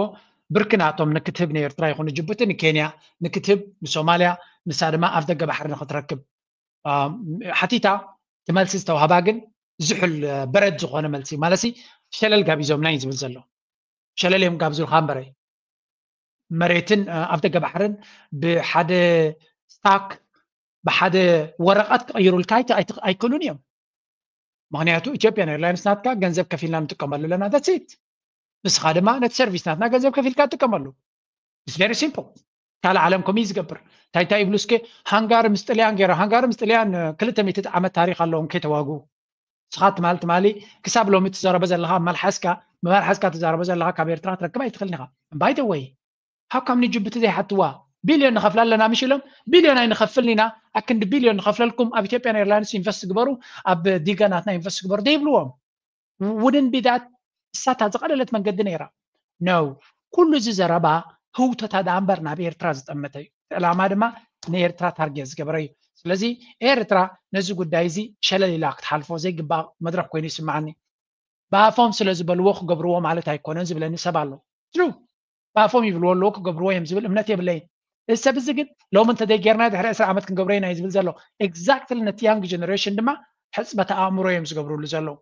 ብርኪ ናቶም ንክትህብ ንኤርትራ ይኹን ንጅቡቲ ንኬንያ ንክትህብ ንሶማልያ ንሳ ድማ ኣፍ ደገ ባሕሪ ንክትረክብ ሓቲታ ትመልሲ ዝተዋህባ ግን ዝሑል በረድ ዝኾነ መልሲ ማለት ሸለል ጋቢዞምና እዩ ዝብል ዘሎ። ሸለል እዮም ጋብዙልካ እምበረ መሬትን ኣብ ደገ ባሕርን ብሓደ ስታክ ብሓደ ወረቐት ክቕይሩልካ ኣይክእሉን እዮም። ምክንያቱ ኢትዮጵያን ኤርላይንስ ናትካ ገንዘብ ከፊልና ንጥቀመሉ ኣለና። That's it። ንስኻ ድማ ነቲ ሰርቪስ ናትና ገንዘብ ከፊልካ ትጥቀመሉ። It's very simple። ካልእ ዓለም ከምኡ እዩ ዝገብር። እንታይ እንታይ ይብሉ እስከ ሃንጋሪ ምስ ጥልያን ገይሮም። ሃንጋሪ ምስ ጥልያን ክልተ ሚእቲ ዓመት ታሪክ ኣለዎም ከይተዋግኡ። ንስኻ ትማሊ ትማሊ ክሳብ ሎሚ ትዛረቦ ዘለኻ መልሓስካ ብመልሓስካ ትዛረቦ ዘለኻ ካብ ኤርትራ ክትረክብ ኣይትኽእልን ኢኻ። By the way how come ንጅቡቲ ዘይሓትዋ? ቢልዮን ንኸፍላ ኣለና ምሽ ኢሎም ቢልዮን ኣይንኸፍልን ኢና ኣክንዲ ቢልዮን ንኸፍለልኩም ኣብ ኢትዮጵያን ኤርላይንስ ኢንቨስት ግበሩ ኣብ ዲጋ ናትና ኢንቨስት ግበሩ ዘይብልዎም። Wouldn't be that እሳታ ዝቐለለት መንገዲ ነይራ ነው። ኩሉ እዚ ዘረባ ህውተታ ደኣ እምበር ናብ ኤርትራ ዝጠመተ እዩ። እቲ ዕላማ ድማ ንኤርትራ ታርጌት ዝገበረ እዩ። ስለዚ ኤርትራ ነዚ ጉዳይ እዚ ሸለል ኢላ ክትሓልፎ ዘይግባእ መድረኽ ኮይኑ ይስምዓኒ። ብኣፎም ስለ ዝበልዎ ክገብርዎ ማለት ኣይኮነን ዝብለኒ ሰብ ኣሎ። True። ብኣፎም ይብልዎ ኣለዎ ክገብርዎ እዮም ዝብል እምነት የብለይን። እዚ ሰብ እዚ ግን ሎሚ እንተዘይጌርና ድሕሪ ዕስራ ዓመት ክንገብሮ ኢና እዩ ዝብል ዘሎ። Exactly ነቲ young generation ድማ ሕፅበተ ኣእምሮ እዮም ዝገብርሉ ዘለዉ።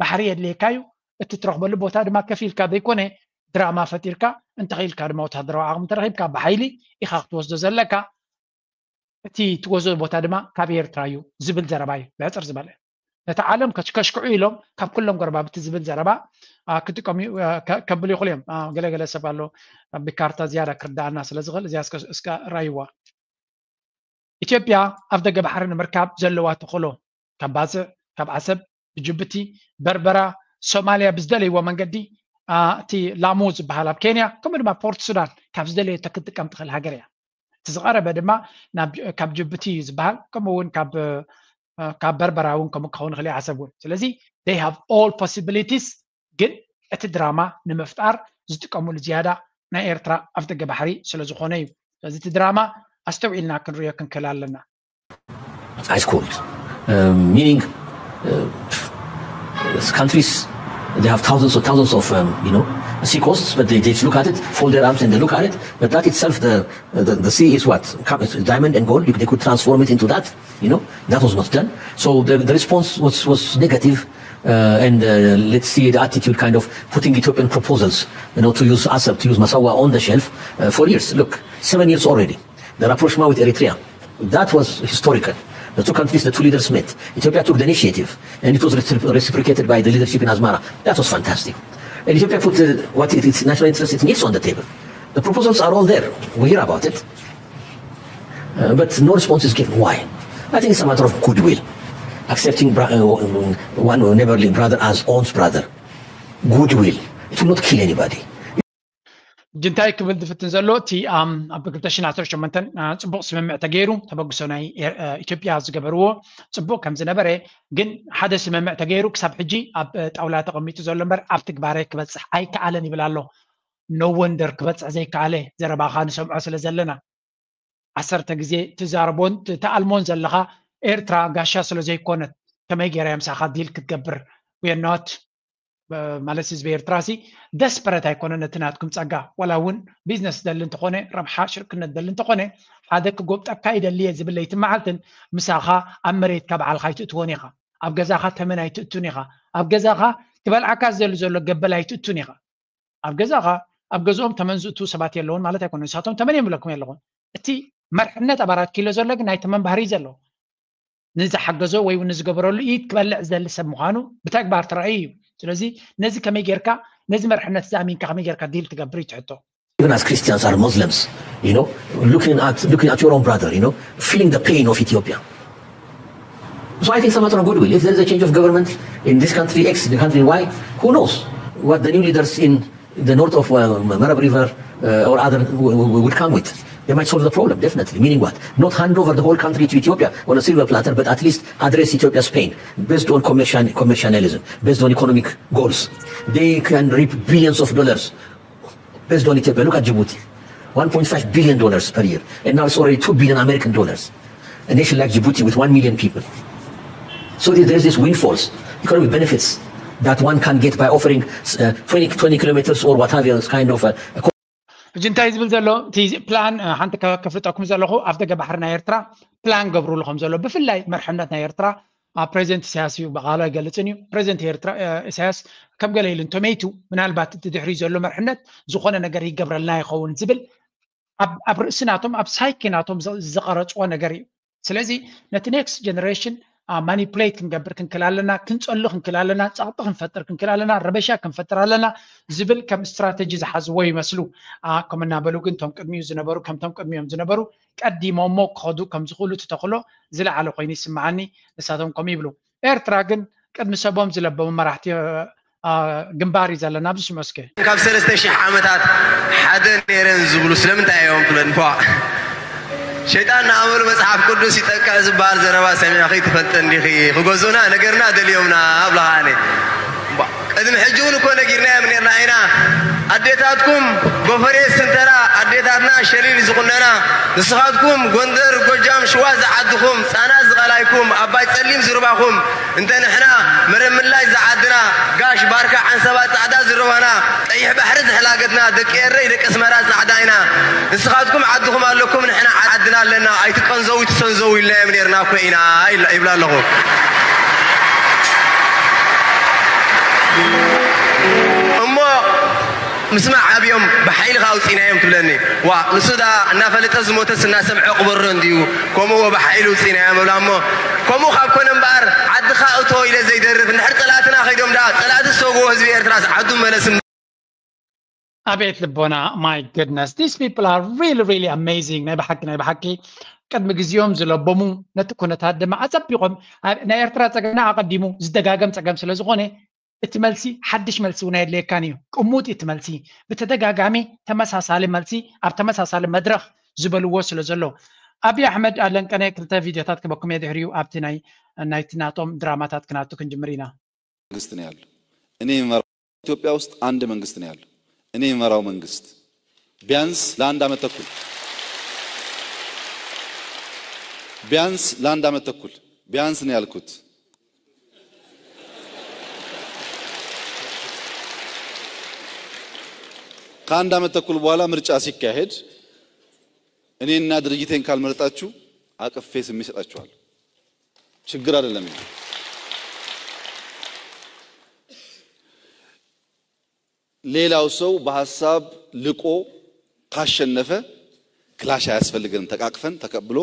ባሕሪ የድልየካ እዩ። እቲ ትረኽበሉ ቦታ ድማ ከፊልካ ዘይኮነ ድራማ ፈጢርካ እንተኽኢልካ ድማ ወታደራዊ ዓቕሚ ተረኺብካ ብሓይሊ ኢኻ ክትወስዶ ዘለካ። እቲ ትወስዶ ቦታ ድማ ካብ ኤርትራ እዩ ዝብል ዘረባ እዩ ብሕፅር ዝበለ። ነቲ ዓለም ከሽከሽክዑ ኢሎም ካብ ኩሎም ጎረባብቲ ዝብል ዘረባ ክጥቀሙ ከብሉ ይኽእሉ እዮም። ገለገለ ሰብ ኣሎ ብካርታ ዝያዳ ክርዳኣና ስለ ዝኽእል እዚኣ እስከ ራይዋ። ኢትዮጵያ ኣፍ ደገ ባሕሪ ንምርካብ ዘለዋ ተኽእሎ ካብ ባጽዕ፣ ካብ ዓሰብ፣ ብጅቡቲ፣ በርበራ፣ ሶማልያ ብዝደለይዎ መንገዲ እቲ ላሙ ዝበሃል ኣብ ኬንያ ከምኡ ድማ ፖርት ሱዳን ካብ ዝደለየቶ ክትጥቀም ትኽእል ሃገር እያ። እቲ ዝቐረበ ድማ ካብ ጅቡቲ እዩ ዝበሃል ከምኡ እውን ካብ በርበራ እውን ከምኡ ክኸውን ይኽእል ዓሰብ እውን። ስለዚ they have all possibilities ግን እቲ ድራማ ንምፍጣር ዝጥቀምሉ ዝያዳ ናይ ኤርትራ ኣፍ ደገ ባሕሪ ስለ ዝኾነ እዩ። ስለዚ እቲ ድራማ ኣስተውዒልና ክንሪኦ ክንክእል ኣለና። Ice cold. Um, meaning, uh, countries they have thousands and thousands of um, you know sea coasts, but they, they look at it, fold their arms and they look at it. But that itself, the the, the sea is what diamond and gold. They could transform it into that. You know that was not done. So the, the response was was negative. Uh, and uh, let's see the attitude kind of putting Ethiopian proposals, you know, to use Asab, to use Masawa on the shelf uh, for years. Look, seven years already. The rapprochement with Eritrea, that was historical. The two countries, the two leaders met. Ethiopia took the initiative, and it was reciprocated by the leadership in Asmara. That was fantastic. And Ethiopia put uh, what it, its national interest it needs on the table. The proposals are all there. We hear about it. Uh, but no response is given. Why? I think it's a matter of goodwill. Accepting bra- uh, one neighborly brother as own brother. Goodwill. It will not kill anybody. እንታይ ክብል ዝፍትን ዘሎ እቲ ኣብ ክልተ ሽሕን ዓሰርተ ሸሞንተን ጽቡቕ ስምምዕ ተገይሩ ተበግሶ ናይ ኢትዮጵያ ዝገበርዎ ጽቡቕ ከም ዝነበረ ግን ሓደ ስምምዕ ተገይሩ ክሳብ ሕጂ ኣብ ጣውላ ተቐሚጡ ዘሎ እምበር ኣብ ትግባረ ክበጽሕ ኣይከኣለን ይብል ኣሎ። No wonder ክበጽሕ ዘይከኣለ ዘረባኻ ንሰምዖ ስለ ዘለና ዓሰርተ ግዜ ትዛረቦን ትኣልሞን ዘለኻ ኤርትራ ጋሻ ስለ ዘይኮነት ከመይ ገይራ ምሳኻ ዲል ክትገብር? We are not ማለት ህዝቢ ኤርትራ ሲ ደስፐረት ኣይኮነን ነቲ ናትኩም ጸጋ ዋላ እውን ቢዝነስ ደሊ እንተኾነ ረብሓ ሽርክነት ደሊ እንተኾነ ሓደ ክጎብጠካ ይደሊ እየ ዝብል ለይትን መዓልትን ምሳኻ ኣብ መሬትካ በዓልኻ ኣይትእትዎን ኢኻ። ኣብ ገዛኻ ተመን ኣይትእቱን ኢኻ። ኣብ ገዛኻ ክበልዓካ ዝደሊ ዘሎ ገበል ኣይትእቱን ኢኻ። ኣብ ገዛኻ ኣብ ገዝኦም ተመን ዝእትዉ ሰባት የለውን ማለት ኣይኮነን። ንሳቶም ተመን እዮም ብለኩም ኣለኹን። እቲ መርሕነት ኣብ ኣራት ኪሎ ዘሎ ግን ናይ ተመን ባህሪ እዩ ዘለዎ። ንዝሓገዞ ወይ እውን ንዝገበረሉ ኢድ ክበልዕ ዝደሊ ሰብ ምዃኑ ብተግባር ተራእዩ እዩ። ስለዚ ነዚ ከመይ ጌርካ ነዚ መርሕነት እዚ ኣሚንካ ከመይ ጌርካ ዲል ትገብር እዩ ትሕቶ። even as Christians or Muslims, you know, looking at looking at your own brother, you know, feeling the pain of Ethiopia. So I think it's a matter of goodwill. If there is a change of government in this country X, the country Y, who knows what the new leaders in the north of uh, Marab River uh, or other w- w- would come with. They might solve the problem, definitely. Meaning what? Not hand over the whole country to Ethiopia on a silver platter, but at least address Ethiopia's pain based on commercial, commercialism, based on economic goals. They can reap billions of dollars based on Ethiopia. Look at Djibouti, one point five billion dollars per year, and now it's already two billion American dollars. A nation like Djibouti with one million people. So there- there's this windfalls, economic benefits that one can get by offering uh, twenty, twenty kilometers or what have you, kind of a, a ሕጂ እንታይ ዝብል ዘሎ እቲ ፕላን ሓንቲ ከፍልጠኩም ዘለኹ ኣብ ደገ ባሕሪ ናይ ኤርትራ ፕላን ገብሩሉ ከም ዘሎ ብፍላይ መርሕነት ናይ ኤርትራ ፕሬዚደንት ኢሳያስ እዩ ብቃሉ ኣይገልፅን እዩ። ፕሬዚደንት ኤርትራ ኢሳያስ ከም ገለ ኢሉ እንተመይቱ ምናልባት እቲ ድሕሪ ዘሎ መርሕነት ዝኾነ ነገር ይገብረልና ይኸውን ዝብል ኣብ ርእሲ ናቶም ኣብ ሳይኪ ናቶም ዝቐረፅዎ ነገር እዩ። ስለዚ ነቲ ኔክስት ጀነሬሽን ማኒፕሌት ክንገብር ክንክል ኣለና፣ ክንፀሉ ክንክል ኣለና፣ ፀቕጢ ክንፈጥር ክንክል ኣለና፣ ረበሻ ክንፈጥር ኣለና ዝብል ከም ስትራተጂ ዝሓዝዎ ይመስሉ። ከም እናበሉ ግን እቶም ቅድሚኡ ዝነበሩ ከምቶም ቅድሚኦም ዝነበሩ ቀዲሞሞ ክኸዱ ከም ዝኽእሉ እቲ ተኽእሎ ዝለዓለ ኮይኑ ይስምዓኒ። ንሳቶም ከምኡ ይብሉ። ኤርትራ ግን ቅድሚ ሰቦም ዝለበሙ መራሕቲ ግንባር እዩ ዘለና ኣብዚ ስምዑ እስከ። ካብ ሰለስተ ሽሕ ዓመታት ሓደ ነይረን ዝብሉ ስለምንታይ እዮም ትብለኒ? ሸይጣን ንኣመሉ መጽሓፍ ቅዱስ ይጠቅዕ ዝበሃል ዘረባ ሰሚዕኺ ትፈልጢ እንዲኺ። ክገዙና ነገርና ደልዮምና ኣብለኻ ኣነ። ቅድሚ ሕጂ እውን እኮ ነጊርናዮም ነርና ኢና። ኣዴታትኩም ጎፈሬ ስንተራ ኣዴታትና ሸሊል ዝቑነና፣ ንስኻትኩም ጎንደር፣ ጎጃም፣ ሽዋ ዝዓድኹም፣ ጻና ዝቐላይኩም፣ ኣባይ ጸሊም ዝርባኹም፣ እንተ ንሕና መረምላይ ዝዓድና፣ ጋሽ ባርካ ዓንሰባ ጻዕዳ ዝረዋና፣ ቀይሕ ባሕሪ ዝሕላገትና፣ ደቂ ኤረይ ደቂ ኣስመራ ጻዕዳ ኢና። ንስኻትኩም ዓድኹም ኣለኩም፣ ንሕና ዓድና ኣለና። ኣይትቀንዘው ይትሰንዘው ኢልናዮም ነርና እኮ ኢና ይብላ ኣለኹ። እሞ ምስማዕ ኣብዮም ብሓይሊ ከ ኣውፂናዮም ትብለኒ። ዋ ንሱ ዳ እናፈለጠ ዝሞተስ እናሰምዐ ቅበሮ እንድዩ። ከምኡ ብሓይሊ ውፂናዮም እብላ እሞ ከምኡ ካብ ኮነ እምበኣር ዓድኻ እቶ ኢለ ዘይደርፍ እንድሕር ፀላእትና ከይዶም ዳ ፀላእቲ ዝሰግዎ ህዝቢ ኤርትራስ ዓዱ መለስ። ኣቤት ልቦና። My goodness, these people are really really amazing። ናይ ብሓቂ ናይ ብሓቂ ቅድሚ ግዜኦም ዝለበሙ ነቲ ኩነታት ድማ ኣጸቢቖም ናይ ኤርትራ ጸገምና ኣቐዲሙ ዝደጋገም ጸገም ስለ ዝኾነ እቲ መልሲ ሓድሽ መልሲ እውን ኣየድልየካን እዩ። ቅሙጥ እቲ መልሲ ብተደጋጋሚ ተመሳሳሊ መልሲ ኣብ ተመሳሳሊ መድረኽ ዝበልዎ ስለ ዘሎ። ኣብይ ኣሕመድ ኣለንቀነ ክልተ ቪድዮታት ክበኩም እየ ድሕሪኡ ኣብቲ ናይ ናይቲ ናቶም ድራማታት ክናቱ ክንጅምር ኢና። መንግስት ነው ያለው። እኔ የምመራው ኢትዮጵያ ውስጥ አንድ መንግስት ነው ያለው። እኔ የምመራው መንግስት ቢያንስ ለአንድ አመት ተኩል ቢያንስ ለአንድ አመት ተኩል ቢያንስ ነው ያልኩት። ከአንድ አመት ተኩል በኋላ ምርጫ ሲካሄድ እኔና ድርጅቴን ካልመረጣችሁ አቅፌ ስሜ እሰጣችኋለሁ። ችግር አይደለም። ሌላው ሰው በሀሳብ ልቆ ካሸነፈ ክላሽ አያስፈልገንም። ተቃቅፈን ተቀብሎ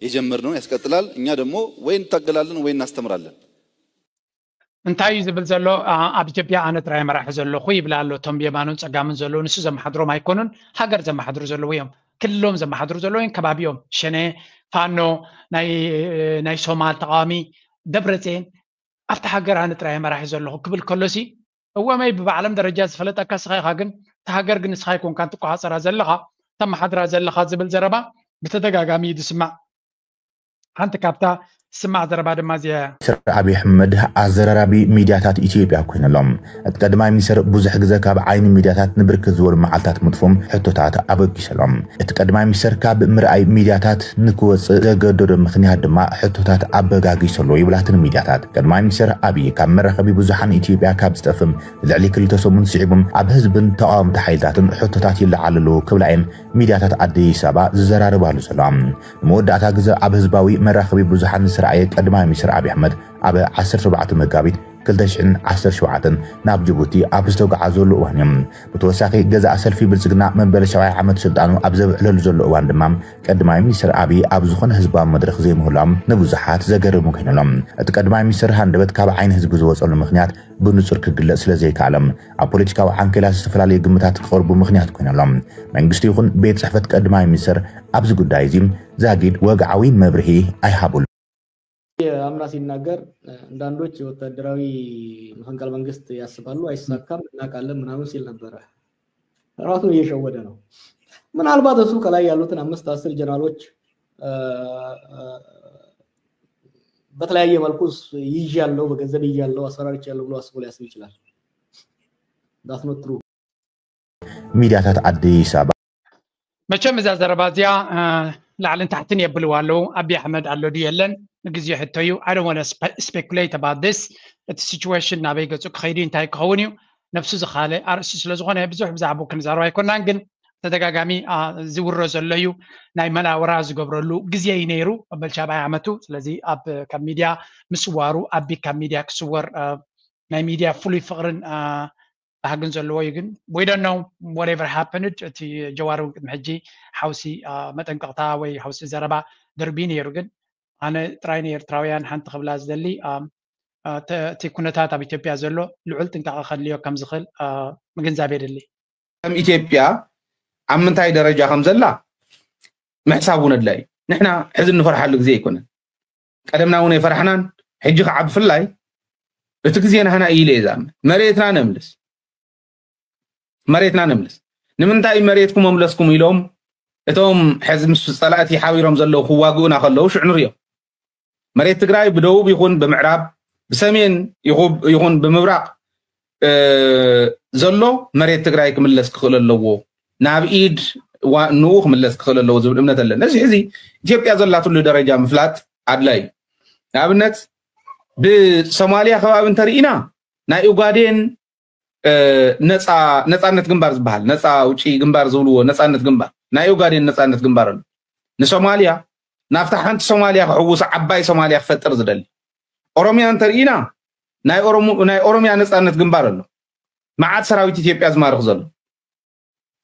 የጀመርነውን ያስቀጥላል። እኛ ደግሞ ወይ እንታገላለን ወይ እናስተምራለን። እንታይ እዩ ዝብል ዘሎ? ኣብ ኢትዮጵያ ኣነ ጥራይ መራሒ ዘለኹ ይብል ኣሎ። እቶም ብየማኑን ጸጋምን ዘለዉ ንሱ ዘመሓድሮም ኣይኮኑን፣ ሃገር ዘመሓድሩ ዘለዉ እዮም። ክልሎም ዘመሓድሩ ዘለዉ እዮም፣ ከባቢኦም ሸነ፣ ፋኖ፣ ናይ ሶማል ተቃዋሚ፣ ደብረፅየን ኣብቲ ሃገር ኣነ ጥራይ መራሒ ዘለኹ ክብል ከሎሲ እወ መይ ብባዕለም ደረጃ ዝፈለጠካ ስኻ ኢኻ ግን እቲ ሃገር ግን ንስኻ ኣይኮንካን ትቆፃፀራ ዘለኻ ተመሓድራ ዘለኻ ዝብል ዘረባ ብተደጋጋሚ እዩ ዝስማዕ። ሓንቲ ካብታ ትስማዕ ዘረባ ድማ እዚኣ እያ። ሚኒስትር ኣብይ ኣሕመድ ኣዘራራቢ ሚድያታት ኢትዮጵያ ኮይነሎም። እቲ ቀዳማይ ሚኒስትር ብዙሕ ግዘ ካብ ዓይኒ ሚድያታት ንብርክት ዝበሉ መዓልታት ምጥፍኦም ሕቶታት ኣበጊሰሎም። እቲ ቀዳማይ ሚኒስትር ካብ ምርኣይ ሚድያታት ንክወፅእ ዘገደዶ ምኽንያት ድማ ሕቶታት ኣበጋጊሱ ኣሎ ይብላትን ሚድያታት። ቀዳማይ ሚኒስትር ኣብይ ካብ መራኸቢ ብዙሓን ኢትዮጵያ ካብ ዝጠፍም ልዕሊ ክልተ ሰሙን ስዒቡ ኣብ ህዝብን ተቓወምቲ ሓይልታትን ሕቶታት ይለዓል ኣሎ ክብላ እየን ሚድያታት ኣዲስ ኣበባ ዝዘራረባሉ ዘለዋ። ንመወዳእታ ግዘ ኣብ ህዝባዊ መራኸቢ ብዙሓን ዝተራእየ ቀዳማይ ሚኒስትር ኣብይ ኣሕመድ ኣብ ዓሰርተ ኣርባዕተ መጋቢት ክልተ ሽሕን ዓሰርተ ሸውዓተን ናብ ጅቡቲ ኣብ ዝተጓዓዘሉ እዋን እዮም። ብተወሳኺ ገዛእ ሰልፊ ብልጽግና መበል ሻብዓይ ዓመት ስልጣኑ ኣብ ዘብዕለሉ ዘሎ እዋን ድማ ቀዳማይ ሚኒስትር ኣብይ ኣብ ዝኾነ ህዝባዊ መድረኽ ዘይምህላዎም ንብዙሓት ዘገርሙ ኮይኑሎም። እቲ ቀዳማይ ሚኒስትር ሃንደበት ካብ ዓይኒ ህዝቢ ዝወጸሉ ምኽንያት ብንጹር ክግለጽ ስለ ዘይከኣሎም ኣብ ፖለቲካዊ ዓንኬላት ዝተፈላለዩ ግምታት ክቐርቡ ምኽንያት ኮይኑሎም። መንግስቲ ይኹን ቤት ጽሕፈት ቀዳማይ ሚኒስትር ኣብዚ ጉዳይ እዚ ዛጊድ ወግዓዊ መብርሂ ኣይሃቡሉ። አምና ሲናገር አንዳንዶች የወታደራዊ መፈንቅለ መንግስት ያስባሉ፣ አይሳካም፣ እናውቃለን ምናምን ሲል ነበረ። ራሱን እየሸወደ ነው። ምናልባት እሱ ከላይ ያሉትን አምስት አስር ጀነራሎች በተለያየ መልኩ ይያለው በገንዘብ ይያለው አሰራርቻለሁ ብሎ አስቦ ሊያስብ ይችላል። That's not true። ሚድያታት ኣዲስ ኣበባ መቸም እዛ ዘረባ እዚኣ ላዕልን ታሕትን የብልዋ ኣለዉ። ኣቢ ኣሕመድ ኣሎ ድዩ የለን ንግዜ ሕቶ እዩ። I don't want to speculate about this። እቲ situation ናበይ ገጹ ክኸይድ እዩ እንታይ ክኸውን እዩ ነብሱ ዝኻለ ኣርእስቲ ስለ ዝኾነ ብዙሕ ብዛዕባኡ ክንዛረብ ኣይኮናን። ግን ተደጋጋሚ ዝውረ ዘሎ እዩ። ናይ መናወራ ዝገብረሉ ግዜ እዩ ነይሩ በልቻብኣይ ዓመቱ። ስለዚ ኣብ ካብ ሚድያ ምስዋሩ ኣቢ ካብ ሚድያ ክስወር ናይ ሚድያ ፍሉይ ፍቕርን ባህግን ዘለዎ እዩ። ግን we don't know whatever happened። እቲ ጀዋር እውን ቅድሚ ሕጂ ሓውሲ መጠንቀቕታ ወይ ሓውሲ ዘረባ ደርቢ ነይሩ። ግን ኣነ ጥራይ ንኤርትራውያን ሓንቲ ክብላ ዝደሊ እቲ ኩነታት ኣብ ኢትዮጵያ ዘሎ ልዑል ጥንቃቐ ከድልዮ ከም ዝኽእል ምግንዛብ የድሊ። ከም ኢትዮጵያ ኣብ ምንታይ ደረጃ ከም ዘላ ምሕሳብ እውን ኣድላይ እዩ። ንሕና ሕዚ እንፈርሓሉ ግዜ ኣይኮነን። ቀደምና እውን ኣይፈራሕናን። ሕጂ ከዓ ብፍላይ እቲ ግዜ ናህና እዩ ኢለ እየ ዝኣምን። መሬትና ነምልስ፣ መሬትና ነምልስ። ንምንታይ መሬትኩም ኣምለስኩም ኢሎም እቶም ሕዚ ምስ ፀላእቲ ሓቢሮም ዘለዉ ክዋግኡና ከለዉ ሽዑ ንሪኦ። መሬት ትግራይ ብደቡብ ይኹን ብምዕራብ ብሰሜን ይኹን ብምብራቕ ዘሎ መሬት ትግራይ ክምለስ ክኽእል ኣለዎ፣ ናብ ኢድ ንኡ ክምለስ ክኽእል ኣለዎ ዝብል እምነት ኣለና። እዚ ሕዚ ኢትዮጵያ ዘላትሉ ደረጃ ምፍላጥ ኣድላይ እዩ። ንኣብነት ብሶማሊያ ከባቢ እንተርኢና ናይ ኡጋዴን ነፃነት ግንባር ዝበሃል ነፃ ውጪ ግንባር ዝብልዎ ነፃነት ግንባር ናይ ኡጋዴን ነፃነት ግንባር ኣሎ። ንሶማሊያ ናብታ ሓንቲ ሶማሊያ ክሕውስ ዓባይ ሶማሊያ ክፈጥር ዝደሊ። ኦሮሚያ እንተርኢና ናይ ኦሮሚያ ነፃነት ግንባር ኣሎ። መዓት ሰራዊት ኢትዮጵያ ዝማርኽ ዘሎ።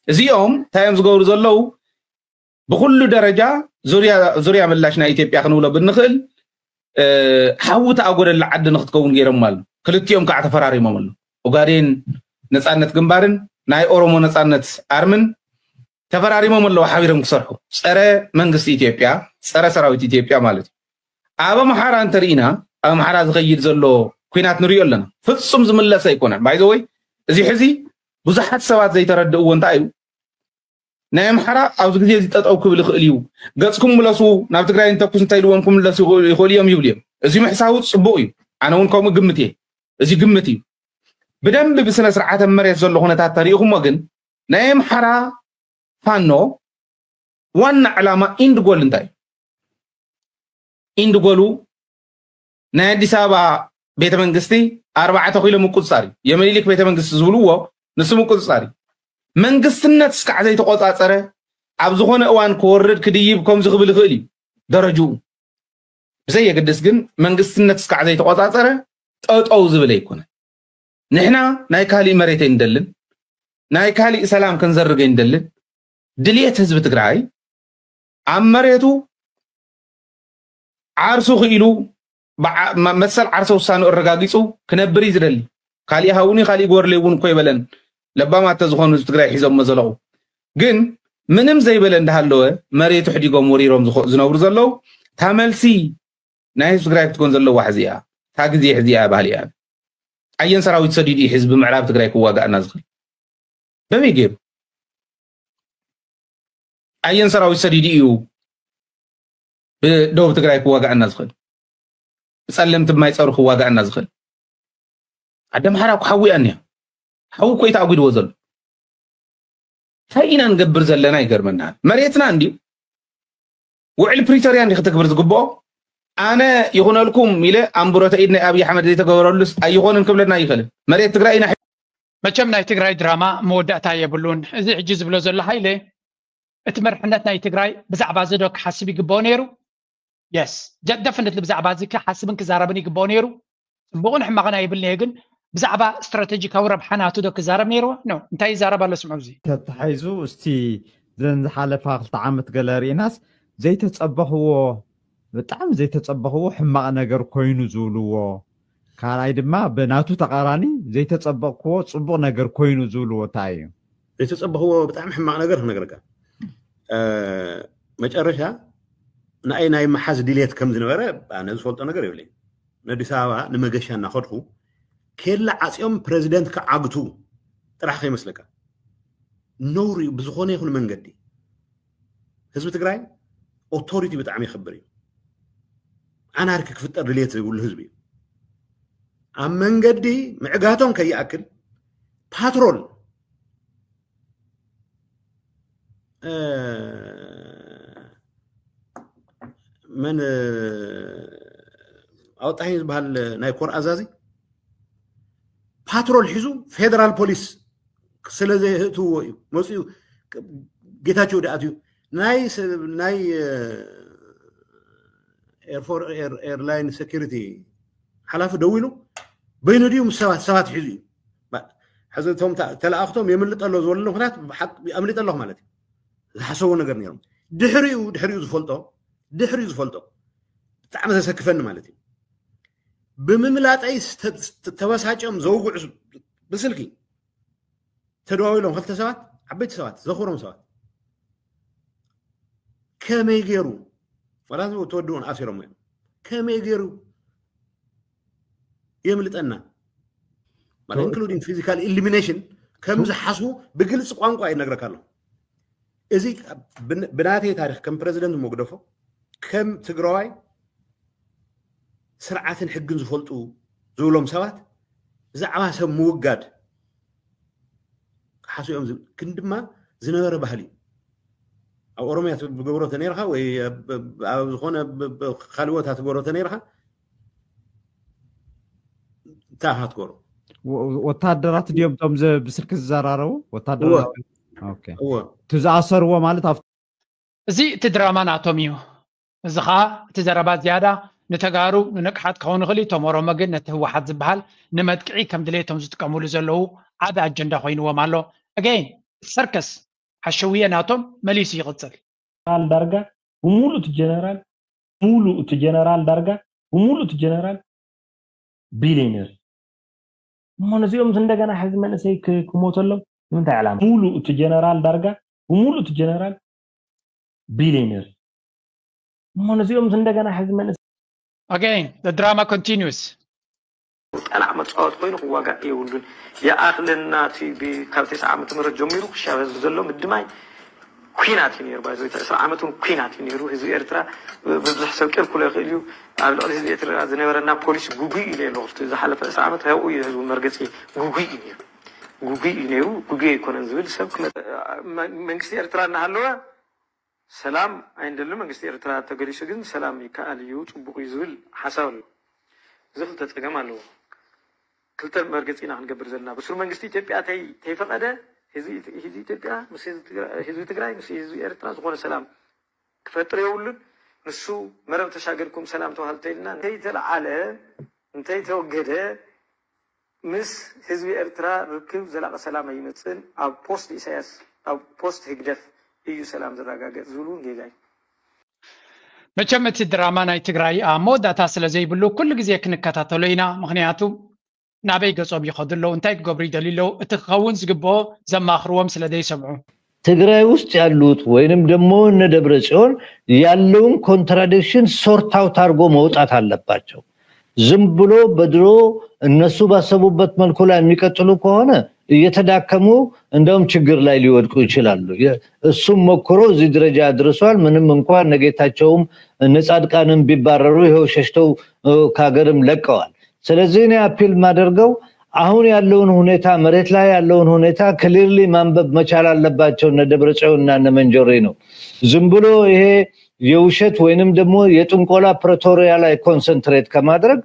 እዚኦም እንታይ እዮም ዝገብሩ ዘለዉ? ብኩሉ ደረጃ ዙርያ ምላሽ ናይ ኢትዮጵያ ክንብሎ ብንኽእል ሓዊ ተኣጎደላ ዓዲ ንክትከውን ገይሮም ኣሎ። ክልቲኦም ከዓ ተፈራሪሞም ኣሎ። ኦጋዴን ነፃነት ግንባርን ናይ ኦሮሞ ነፃነት ኣርምን ተፈራሪሞም ኣለዉ ሓቢሮም ክሰርሑ ፀረ መንግስቲ ኢትዮጵያ፣ ፀረ ሰራዊት ኢትዮጵያ ማለት እዩ። ኣብ ኣምሓራ እንተርኢና ኣብ ኣምሓራ ዝኸይድ ዘሎ ኩናት ንሪኦ ኣለና። ፍፁም ዝምለስ ኣይኮነን። ባይዘወይ እዚ ሕዚ ብዙሓት ሰባት ዘይተረድእዎ እንታይ እዩ ናይ ኣምሓራ ኣብዚ ግዜ እዚ ጠጠው ክብል ይኽእል እዩ። ገፅኩም ምለሱ፣ ናብ ትግራይ እንተኩስ እንታይ ኢልዎም ክምለሱ ይኽእሉ እዮም ይብሉ እዮም። እዚ ምሕሳቡ ፅቡቅ እዩ። ኣነ እውን ከምኡ ግምት እየ። እዚ ግምት እዩ። ብደንቢ ብስነ ስርዓተ መሬት ዘሎ ኩነታት ተሪእኹሞ ግን ናይ ኣምሓራ ፋኖ ዋና ዕላማ ኢንድ ጎል እንታይ እዩ? ኢንድ ጎሉ ናይ ኣዲስ ኣበባ ቤተ መንግስቲ ኣርባዕተ ኪሎ ምቁፅፃር እዩ። የምኒልክ ቤተ መንግስቲ ዝብልዎ ንሱ ምቁፅፃር እዩ። መንግስትነት እስካዕ ዘይተቆፃፀረ ኣብ ዝኾነ እዋን ክወርድ ክድይብ ከምዚ ክብል ይኽእል እዩ ደረጅኡ። ብዘየገድስ ግን መንግስትነት እስካዕ ዘይተቆፃፀረ ጠጠው ዝብል ኣይኮነን። ንሕና ናይ ካሊእ መሬት ኣይንደልን፣ ናይ ካሊእ ሰላም ክንዘርግ ኣይንደልን። ድልየት ህዝቢ ትግራይ ኣብ መሬቱ ዓርሱ ክኢሉ መሰል ዓርሰ ውሳኑ ኣረጋጊፁ ክነብር እዩ ዝደሊ። ካሊእ ሃውኒ ካሊእ ጎርሌ እውን እኮ ይበለን። ለባማት ተዝኾኑ ህዝቢ ትግራይ ሒዞሞ ዘለኹ ግን ምንም ዘይበለ እንዳሃለወ መሬቱ ሕዲጎም ወሪሮም ዝነብሩ ዘለዉ እታ መልሲ ናይ ህዝቢ ትግራይ ክትኮን ዘለዋ ሕዚ እያ። እታ ግዜ ሕዚ እያ ባህል እያ። ኣየን ሰራዊት ሰዲዱ እዩ ህዝቢ ምዕራብ ትግራይ ክዋጋእና ዝኽእል? በበይ ገይሩ? ኣየን ሰራዊት ሰዲዱ እዩ ብደቡብ ትግራይ ክዋጋእና ዝኽእል? ብፀለምቲ ብማይ ፀሩ ክዋጋእና ዝኽእል? ኣደ ኣምሓራ እኮ ሓዊ እያ እኒኣ። ሓዊ እኮ እዩ ተኣጒድዎ ዘሎ። እንታይ ኢና ንገብር ዘለና ይገርመናል። መሬትና እንድዩ ውዕል ፕሪቶርያ እንዲ ክትግብር ዝግብኦ። ኣነ ይኹነልኩም ኢለ ኣንብሮተ ኢድ ናይ ኣብይ ኣሕመድ ዘይተገበረሉስ ኣይኾንን ክብለና ኣይኽእልን። መሬት ትግራይ ኢና መቸም ናይ ትግራይ ድራማ መወዳእታ የብሉን። እዚ ሕጂ ዝብሎ ዘሎ ሃይለ እቲ መርሕነት ናይ ትግራይ ብዛዕባ እዚ ዶ ክሓስብ ይግብኦ ነይሩ? የስ ደፍነት ብዛዕባ እዚ ክሓስብን ክዛረብን ይግብኦ ነይሩ። ጽቡቕን ሕማቕን ኣይብልንየ፣ ግን ብዛዕባ ስትራተጂካዊ ረብሓ ናቱ ዶ ክዛረብ ነይርዎ? ኖ፣ እንታይ ይዛረብ ኣሎ? ስምዑ። እዚ ተታሒዙ እስቲ ዘን ዝሓለፋ ክልተ ዓመት ገለ ርኢናስ ዘይተጸበኽዎ፣ ብጣዕሚ ዘይተጸበኽዎ ሕማቕ ነገር ኮይኑ ዝብልዎ፣ ካልኣይ ድማ ብናቱ ተቓራኒ ዘይተጸበቕክዎ ጽቡቕ ነገር ኮይኑ ዝብልዎ እንታይ እዩ? ዘይተጸበኽዎ ብጣዕሚ ሕማቕ ነገር ክነግረካ። መጨረሻ ንኣይ ናይ መሓዝ ድሌት ከም ዝነበረ ኣነ ዝፈልጦ ነገር የብለይ። ንኣዲስ ኣበባ ንመገሻ እናኸድኩ ኬላ ዓፅዮም ፕረዚደንት ክዓግቱ ጥራሕ ከይመስለካ። ነውሪ እዩ ብዝኾነ ይኹን መንገዲ። ህዝቢ ትግራይ ኦቶሪቲ ብጣዕሚ ይኽብር እዩ። ኣናርኪ ክፍጠር ድሌት ዘይብሉ ህዝቢ እዩ። ኣብ መንገዲ ምዕጋቶም ከይኣክል ፓትሮል መን ኣወጣሂ ዝበሃል ናይ ኮር ኣዛዚ ፓትሮል ሒዙ ፌደራል ፖሊስ ስለ ዘየእትውዎ እዩ መፅኡ። ጌታቸው ደኣትዩ ናይ ኤርላይን ሴኪሪቲ ሓላፊ ደዊሉ በይኑ ድዩ ምስ ሰባት ሰባት ሒዙ እዩ። ሕዚ እቶም ተለኣኽቶም የምልጠ ኣሎ ዝበሉ ምክንያት ኣምሊጠ ኣለኹ ማለት እዩ። ዝሓሰቡ ነገር ነይሮም ድሕሪኡ ድሕሪኡ ዝፈልጦ ድሕሪኡ ዝፈልጦ ብጣዕሚ ዘሰክፈኒ ማለት እዩ። ብምምላጠይ ተበሳጭዮም ዘውግዑ ብስልኪ ተደዋዊሎም ክልተ ሰባት ዓበይቲ ሰባት ዘኽብሮም ሰባት ከመይ ገይሩ ዋላ ተወድኡን ኣሲሮም እዮም ከመይ ገይሩ የምልጠና ማለት including physical elimination ከም ዝሓስቡ ብግልፂ ቋንቋ ይነግረካ ኣሎ። እዚ ብናተይ ታሪክ ከም ፕረዚደንት መግደፎ ከም ትግራዋይ ስርዓትን ሕግን ዝፈልጡ ዝብሎም ሰባት ብዛዕባ ሰብ ምውጋድ ሓስኦም ግን ድማ ዝነበረ ባህሊ እዩ። ኣብ ኦሮምያ ብገብሮ ተነይርካ ወይ ኣብ ዝኾነ ካልእ ቦታ ትገብሮ ተነይርካ እንታይ ኢኻ ትገብሮ? ወታደራት ድዮም ቶም ብስልኪ ዝዘራረቡ ወታደራት? እቲ ዝኣሰርዎ ማለት ኣብ እዚ እቲ ድራማ ናቶም እዩ። እዚ ከዓ እቲ ዘረባ ዝያዳ ንተጋሩ ንንቅሓት ክኸውን ይኽእል እዩ። እቶም ኦሮሞ ግን ነቲ ህወሓት ዝበሃል ንመጥቅዒ ከም ድሌቶም ዝጥቀምሉ ዘለዉ ዓቢ ኣጀንዳ ኮይንዎም ኣሎ። ኣገይን ሰርከስ ሓሸውየ ናቶም መሊሱ ይቕጽል። ዳርጋ ብሙሉእ እቲ ጀነራል ሙሉእ እቲ ጀነራል ዳርጋ ብሙሉእ እቲ ጀነራል ቢሊዮነር እሞ ነዚኦም እንደገና ሕዚ መንእሰይ ክሞተሎም ንምንታይ ዕላማ? ሙሉእ እቲ ጀነራል ዳርጋ ብሙሉእ እቲ ጀነራል ቢሊዮነር እሞ ነዚኦም እንደገና ሕዚ መንእሰይ Okay, the drama continues. ጠላዕ መፃወት ኮይኑ ክዋጋእ የብሉን። ይኣኽለና እቲ ካብ ተስዓ ዓመተ ምህረት ጀሚሩ ክሻብ ህዝቢ ዘሎ ምድማይ ኩናት እዩ ነይሩ። ባይዘ እቲ ዕስራ ዓመት እውን ኩናት እዩ ነይሩ። ህዝቢ ኤርትራ ብብዙሕ ሰብ ቂርኩሎ ይኽእል እዩ። ኣብ ልዕሊ ህዝቢ ኤርትራ ዝነበረና ፖሊሲ ጉጉይ እዩ ነይሩ። ዝሓለፈ ዕስራ ዓመት ካብኡ እዩ ህዝቡ መርገፂ ጉጉይ እዩ ነይሩ። ጉጉይ እዩ ነይሩ። ጉጉይ ኣይኮነን ዝብል ሰብ ክመ- መ- መንግስቲ ኤርትራ እናሃለወ ሰላም ኣይንደልን። መንግስቲ ኤርትራ ተገሊሱ ግን ሰላም ይከኣል እዩ፣ ፅቡቕ እዩ ዝብል ሓሳብ ኣሎ። እዚ ክልተ ፀገም ኣለዎ። ክልተ መርገፂ ኢና ክንገብር ዘለና። ብሱር መንግስቲ ኢትዮጵያ ተይ- ተይፈቐደ ህዝቢ ህዝቢ ኢትዮጵያ ምስ ህዝቢ ትግራ- ህዝቢ ትግራይ ምስ ህዝቢ ኤርትራ ዝኾነ ሰላም ክፈጥር የብሉን። ንሱ መረብ ተሻገርኩም ሰላም ተባህሉ ተይልና እንተይተለዓለ እንተይተወገደ ምስ ህዝቢ ኤርትራ ርክብ ዘላቂ ሰላም ኣይመፅእን። ኣብ ፖስት ኢሳያስ ኣብ ፖስት ህግደፍ እዩ ሰላም ዝረጋገፅ ዝብሉ እውን ጌጋ እዩ። መቸም እቲ ድራማ ናይ ትግራይ ኣብ መወዳእታ ስለ ዘይብሉ ኩሉ ግዜ ክንከታተሎ ኢና። ምክንያቱ ናበይ ገጾም ይኸዱ ኣለዉ፣ እንታይ ክገብሩ ይደልዩ ኣለዉ፣ እቲ ክኸውን ዝግብኦ ዘማኽርዎም ስለ ዘይሰምዑ። ትግራይ ውስጥ ያሉት ወይንም ደግሞ እነ ደብረ ጽዮን ያለውን ኮንትራዲክሽን ሶርት አውት አድርጎ መውጣት አለባቸው። ዝም ብሎ በድሮ እነሱ ባሰቡበት መልኩ ላይ የሚቀጥሉ ከሆነ እየተዳከሙ እንደውም ችግር ላይ ሊወድቁ ይችላሉ። እሱም ሞክሮ እዚህ ደረጃ አድርሷል። ምንም እንኳን እነ ጌታቸውም እነ ጻድቃንም ቢባረሩ ይኸው ሸሽተው ከሀገርም ለቀዋል። ስለዚህ እኔ አፒል የማደርገው አሁን ያለውን ሁኔታ መሬት ላይ ያለውን ሁኔታ ክሊርሊ ማንበብ መቻል አለባቸው እነ ደብረጽዮንና እነ መንጀሪኖ። ዝም ብሎ ይሄ የውሸት ወይንም ደግሞ የጥንቆላ ፕሪቶሪያ ላይ ኮንሰንትሬት ከማድረግ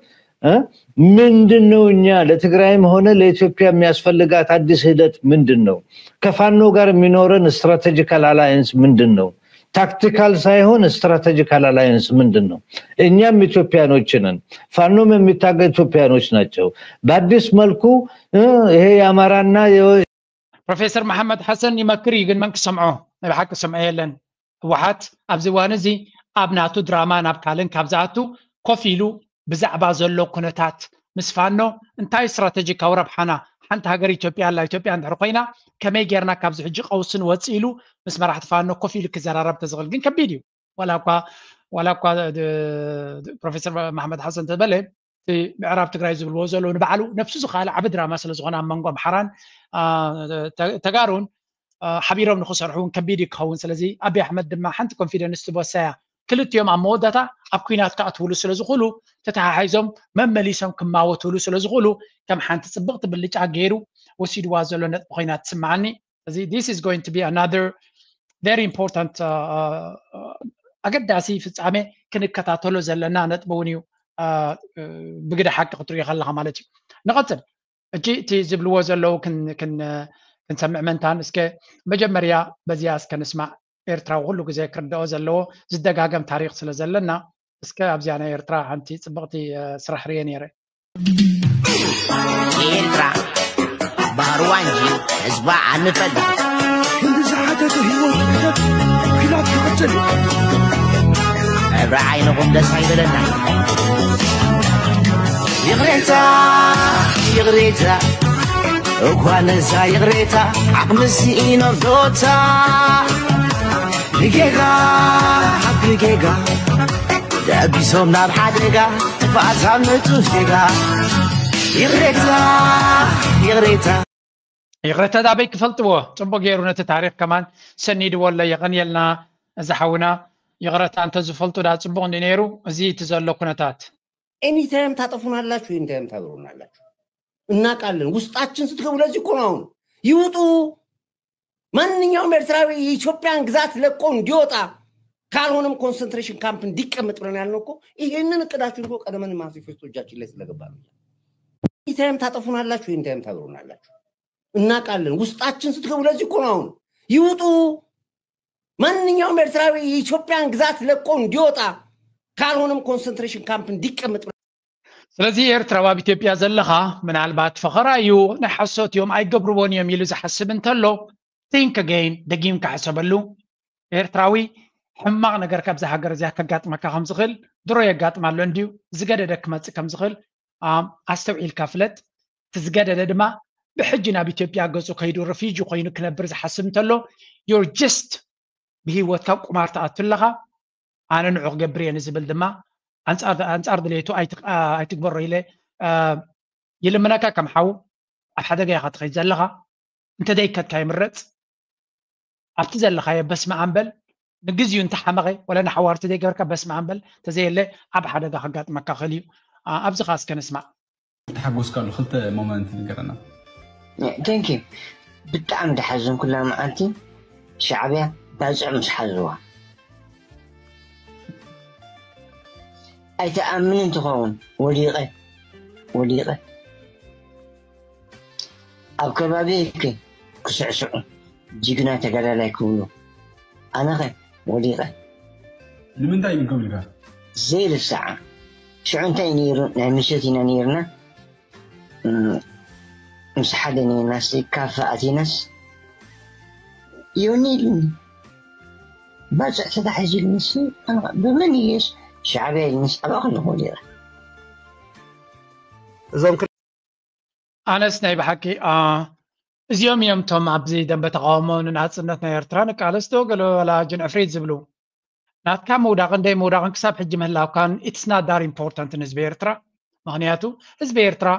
ምንድን ነው እኛ ለትግራይም ሆነ ለኢትዮጵያ የሚያስፈልጋት አዲስ ሂደት ምንድን ነው? ከፋኖ ጋር የሚኖረን ስትራቴጂካል አላያንስ ምንድን ነው? ታክቲካል ሳይሆን ስትራቴጂካል አላየንስ ምንድን ነው? እኛም ኢትዮጵያኖች ነን፣ ፋኖም የሚታገ ኢትዮጵያኖች ናቸው። በአዲስ መልኩ ይሄ የአማራና ፕሮፌሰር መሓመድ ሓሰን ይመክር እዩ፣ ግን መን ክሰምዖ? ናይ ብሓቂ ሰምዖ የለን። ህወሓት ኣብዚ እዋን እዚ ኣብ ናቱ ድራማ ናብ ካልእን ካብ ዝኣቱ ኮፍ ኢሉ ብዛዕባ ዘሎ ኩነታት ምስ ፋኖ እንታይ ስትራቴጂካዊ ረብሓና፣ ሓንቲ ሃገር ኢትዮጵያ ኣላ፣ ኢትዮጵያ እንድሕር ኮይና ከመይ ጌርና ካብዚ ሕጂ ቀውሲ ንወፅእ ኢሉ ምስ መራሕቲ ፋኖ ኮፍ ኢሉ ክዘራረብ ተዝኽእል ግን ከቢድ እዩ። ዋላ እኳ ዋላ እኳ ፕሮፌሰር መሓመድ ሓሰን ተበለ እቲ ምዕራብ ትግራይ ዝብልዎ ዘለዉ ንባዕሉ ነብሱ ዝኸኣለ ዓቢ ድራማ ስለ ዝኾነ ኣብ መንጎ ኣምሓራን ተጋሩን ሓቢሮም ንክሰርሑ እውን ከቢድ እዩ ክኸውን። ስለዚ ኣብይ ኣሕመድ ድማ ሓንቲ ኮንፊደንስ ትበሳ እያ። ክልቲኦም ኣብ መወዳእታ ኣብ ኩናት ክኣትውሉ ስለ ዝኽእሉ ተተሓሒዞም መመሊሶም ክማወትሉ ስለ ዝኽእሉ ከም ሓንቲ ፅብቕቲ ብልጫ ገይሩ ወሲድዋ ዘሎ ነጥቢ ኮይና ትስምዓኒ። እዚ this is going to be another very important ኣገዳሲ ፍጻሜ ክንከታተሎ ዘለና ነጥቢ እውን እዩ። ብግደ ሓቂ ክትሪኦ ከለኻ ማለት እዩ። ንቐፅል። እጂ እቲ ዝብልዎ ዘለዉ ክንሰምዕ መንታን እስከ መጀመርያ በዚኣ እስከ ንስማዕ። ኤርትራዊ ኩሉ ግዜ ክርድኦ ዘለዎ ዝደጋገም ታሪክ ስለ ዘለና እስከ ኣብዚኣ ናይ ኤርትራ ሓንቲ ፅብቕቲ ስራሕ ርየ ነይረ። ኤርትራ ባህርዋ እንጂ ህዝባ ኣንፈልጥ። ክንዲ ዝሓተተ ህይወት ክሕተት ኲናት ክቕጽል እዩ። ሕብሪ ዓይንኹም ደስ ኣይበለና። ይቕሬታ ይቕሬታ እኳ ነዛ ይቕሬታ ዓቕሚ ስኢኖም ዶታ ንጌጋ ሓቂ ጌጋ ደቢሶም ናብ ሓደጋ ጥፍኣት ኣብ ንጹህ ዜጋ ይቕሬታ ይቕሬታ ይቕረታ ዳበይ ክፈልጥዎ ጽቡቅ ገይሩ ነቲ ታሪክ ከማን ሰኒድዎ ኣሎ። የቐንየልና እዚ ሓውና። ይቕረታ እንተ ዝፈልጡ ዳ ጽቡቅ እንዲ ነይሩ። እዚ እቲ ዘሎ ኩነታት ኤኒታይም ታጠፉናላችሁ፣ ኤኒታይም ታብሩናላችሁ። እናቃለን ውስጣችን ስትገቡ ለዚህ እኮ ነው አሁን ይውጡ። ማንኛውም ኤርትራዊ የኢትዮጵያን ግዛት ለቆ እንዲወጣ ካልሆነም ኮንሰንትሬሽን ካምፕ እንዲቀመጥ ብለን ያልነው እኮ ይሄንን እቅዳችሁን እኮ ቀደመን ማኒፌስቶ እጃችን ላይ ስለገባ ነው። ኤኒታይም ታጠፉናላችሁ፣ ኤኒታይም ታብሩናላችሁ። እናቃለን ውስጣችን ስትገቡ ለዚህ እኮ ነው አሁን ይውጡ። ማንኛውም ኤርትራዊ የኢትዮጵያን ግዛት ለቆ እንዲወጣ ካልሆነም ኮንሰንትሬሽን ካምፕ እንዲቀመጥ ስለዚ ኤርትራዊ ኣብ ኢትዮጵያ ዘለኻ ምናልባት ፈኸራ እዩ፣ ናይ ሓሶት እዮም ኣይገብርዎን እዮም ኢሉ ዝሓስብ እንተሎ think again፣ ደጊምካ ሕሰበሉ። ኤርትራዊ ሕማቕ ነገር ካብዛ ሃገር እዚኣ ከጋጥመካ ከም ዝኽእል ድሮ የጋጥም ኣሎ እንድዩ፣ ዝገደደ ክመጽእ ከም ዝኽእል ኣስተውዒልካ ፍለጥ። እቲ ዝገደደ ድማ ብሕጂ ናብ ኢትዮጵያ ገጹ ከይዱ ርፊጂ ኮይኑ ክነብር ዝሓስብ እንተሎ you're just ብህይወትካ ቁማር ትኣቱ ኣለኻ። ኣነ ንዑ ክገብር እየ ንዝብል ድማ ኣንጻር ድሌቱ ኣይትግበሮ ኢለ ይልምነካ። ከም ሓው ኣብ ሓደጋ ኢኻ ትኸይድ ዘለኻ። እንተደይከድካ ይምረጽ። ኣብቲ ዘለኻዮ በስመ ኣም በል። ንግዚኡ እንተሓመቐ ወላ ንሓዋሩ ተዘይገበርካ በስመ ኣም በል። ተዘየለ ኣብ ሓደጋ ከጋጥመካ ክእል እዩ። ኣብዚ ኸኣ እስከ ንስማዕ። ተሓጎስካሉ ክልተ ሞመንት ንገረና። Thank you። ብጣዕሚ ዝሓዘንኩላ መዓልቲ ሻዕብያ ባጽዕ ምስ ሓዝዋ ኣይትኣምንን ትኸውን። ወዲቐ ወዲቐ ኣብ ከባቢ ክስዕስዑ ጅግና ተጋዳላይ ክብሉ ኣነኸ ወዲቐ። ንምንታይ ግን ከብልካ ዘይርሳዓ ሽዑ እንታይ ነይሩ? ናይ ምሸት ኢና ነይርና። ምስ ሓደ ነይርናስ ካፈ ኣቲናስ ዮኒ ኢሉኒ። ባጽዕ ተታሒዙ ኢሉኒስ ብመን እየስ ሻዕብያ ኢሉኒስ ኣብኣ ከለኹ ወዲቐ። እዞም ኣነስ ናይ ብሓቂ እዚኦም እዮም እቶም ኣብዚ ደንበ ተቃውሞ ንናጽነት ናይ ኤርትራ ንቃለስ ዶ ገለ ወላ ጅን ዕፍሪት ዝብሉ። ናትካ ምውዳቕን ደይ ምውዳቕን ክሳብ ሕጂ ምህላውካን it's not that important ንህዝቢ ኤርትራ። ምኽንያቱ ህዝቢ ኤርትራ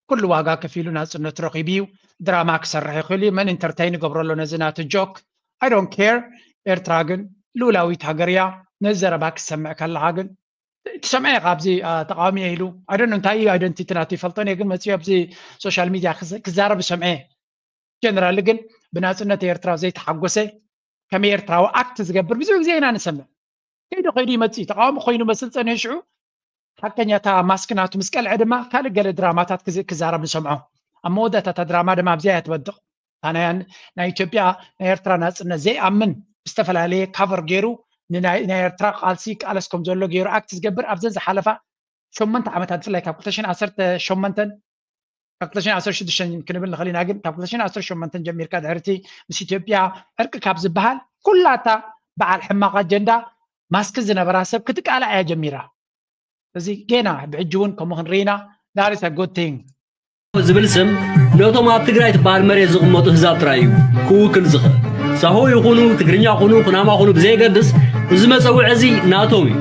ኩሉ ዋጋ ከፊሉ ናጽነቱ ረኺቡ እዩ። ድራማ ክሰርሕ ይኽእል እዩ። መን ኢንተርተይን ይገብሮ ኣሎ ነዚ ናቱ ጆክ? I don't care። ኤርትራ ግን ልኡላዊት ሃገር እያ። ነዚ ዘረባ ክትሰምዕ ከለኻ ግን ትሰምዐ ኢኻ ኣብዚ ተቃዋሚ እየ ኢሉ I don't know እንታይ እዩ ኣይደንቲቲ ናቱ ይፈልጦን እየ ግን መፅኡ ኣብዚ ሶሻል ሚድያ ክዛረብ ዝሰምዐ ጀነራል ግን ብናፅነት ኤርትራ ዘይተሓጎሰ ከም ኤርትራዊ ኣክት ዝገብር ብዙሕ ግዜ ኢና ንሰምዕ። ከይዱ ከይዱ ይመፅእ ተቃዋሚ ኮይኑ መስል ፀኒሑ ሽዑ ሓቀኛ እታ ማስክ ናቱ ምስ ቀልዐ ድማ ካልእ ገለ ድራማታት ክዛረብ ንሰምዖ። ኣብ መወዳእታ እታ ድራማ ድማ ኣብዚኣ እያ ትወድቕ። እታ ናይ ኢትዮጵያ ናይ ኤርትራ ናፅነት ዘይኣምን ዝተፈላለየ ካቨር ገይሩ ንናይ ናይ ኤርትራ ቃልሲ ቃለስ ከም ዘሎ ገይሩ ኣክት ዝገብር ኣብዘን ዝሓለፋ ሸመንተ ዓመታት ብፍላይ ካብ ክልተ ሽሕን ዓሰርተ ሸሞንተን ካብ ክልተ ሽሕን ዓሰርተ ሽዱሽተን ክንብል ንኽእል ኢና፣ ግን ካብ ክልተ ሽሕን ዓሰርተ ሸሞንተን ጀሚርካ ድሕርቲ ምስ ኢትዮጵያ ዕርቂ ካብ ዝበሃል ኩላታ በዓል ሕማቕ ኣጀንዳ ማስክ ዝነበራ ሰብ ክትቃላዕ እያ ጀሚራ። እዚ ጌና ብሕጂ እውን ከምኡ ክንርኢ ኢና። That is a good thing። ዝብል ስም ነቶም ኣብ ትግራይ ትበሃል መሬት ዝቕመጡ ህዛብ ጥራይ እዩ ክውክል ዝኽእል። ሳሆ ይኹኑ፣ ትግርኛ ኹኑ፣ ኩናማ ኹኑ ብዘየገድስ እዚ መጸውዒ እዚ ናቶም እዩ።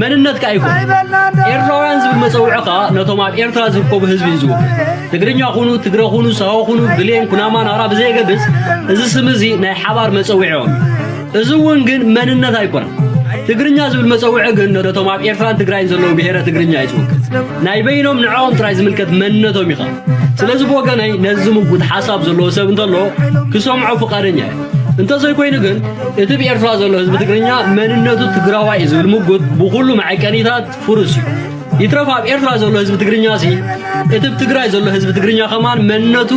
መንነት ከኣ ይኹን ኤርትራውያን ዝብል መጸውዒ ከኣ ነቶም ኣብ ኤርትራ ዝርከቡ ህዝቢ እዩ ዝውክል። ትግርኛ ኹኑ፣ ትግረ ኹኑ፣ ሳሆ ኹኑ፣ ብሌን፣ ኩናማ፣ ናራ ብዘየገድስ እዚ ስም እዚ ናይ ሓባር መጸውዒኦም እዩ። እዚ እውን ግን መንነት ኣይኮነን። ትግርኛ ዝብል መጸውዒ ግን ነቶም ኣብ ኤርትራን ትግራይን ዘለዉ ብሄረ ትግርኛ እዩ ዝውክል። ናይ በይኖም ንዕኦም ጥራይ ዝምልከት መንነቶም እዩ ኸኣ። ስለዚ ብወገነይ ነዚ ዝምጉት ሓሳብ ዘለዎ ሰብ እንተሎ ክሰምዖ ፍቓደኛ እየ። እንተዘይኮይኑ ግን እቲ ብኤርትራ ዘሎ ህዝቢ ትግርኛ መንነቱ ትግራዋይ እዩ ዝብል ምጉት ብኹሉ መዐቀኒታት ፍሩስ እዩ። ይትረፍ ኣብ ኤርትራ ዘሎ ህዝቢ ትግርኛ ሲ እቲ ብትግራይ ዘሎ ህዝቢ ትግርኛ ከማን መንነቱ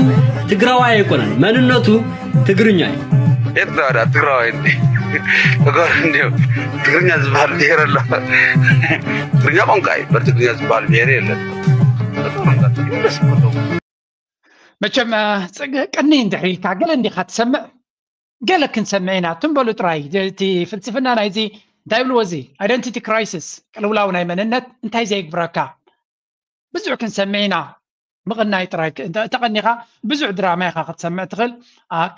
ትግራዋይ ኣይኮነን፣ መንነቱ ትግርኛ እዩ። ኤርትራ ዳ ትግራዋይ እንዲ ተጋሩ እንዲዮም። ትግርኛ ዝበሃል ብሄር ኣሎ። ትግርኛ ቋንቋ እዩ። በር ትግርኛ ዝበሃል ብሄር የለን። ተጋሩ እንዳትግርኛ ስምቶ መቸም ቅኒ እንድሕር ኢልካ ገለ እንዲኻ ትሰምዕ፣ ገለ ክንሰምዕ ኢና። ትም በሉ ጥራይ። እቲ ፍልስፍና ናይዚ እንታይ ይብልዎ፣ እዚ ኣይደንቲቲ ክራይሲስ፣ ቅልውላው ናይ መንነት እንታይ ዘየግብረካ ብዙሕ ክንሰምዕ ኢና። ምቕናይ ጥራይ ተቐኒኻ ብዙሕ ድራማ ኢኻ ክትሰምዕ ትኽእል።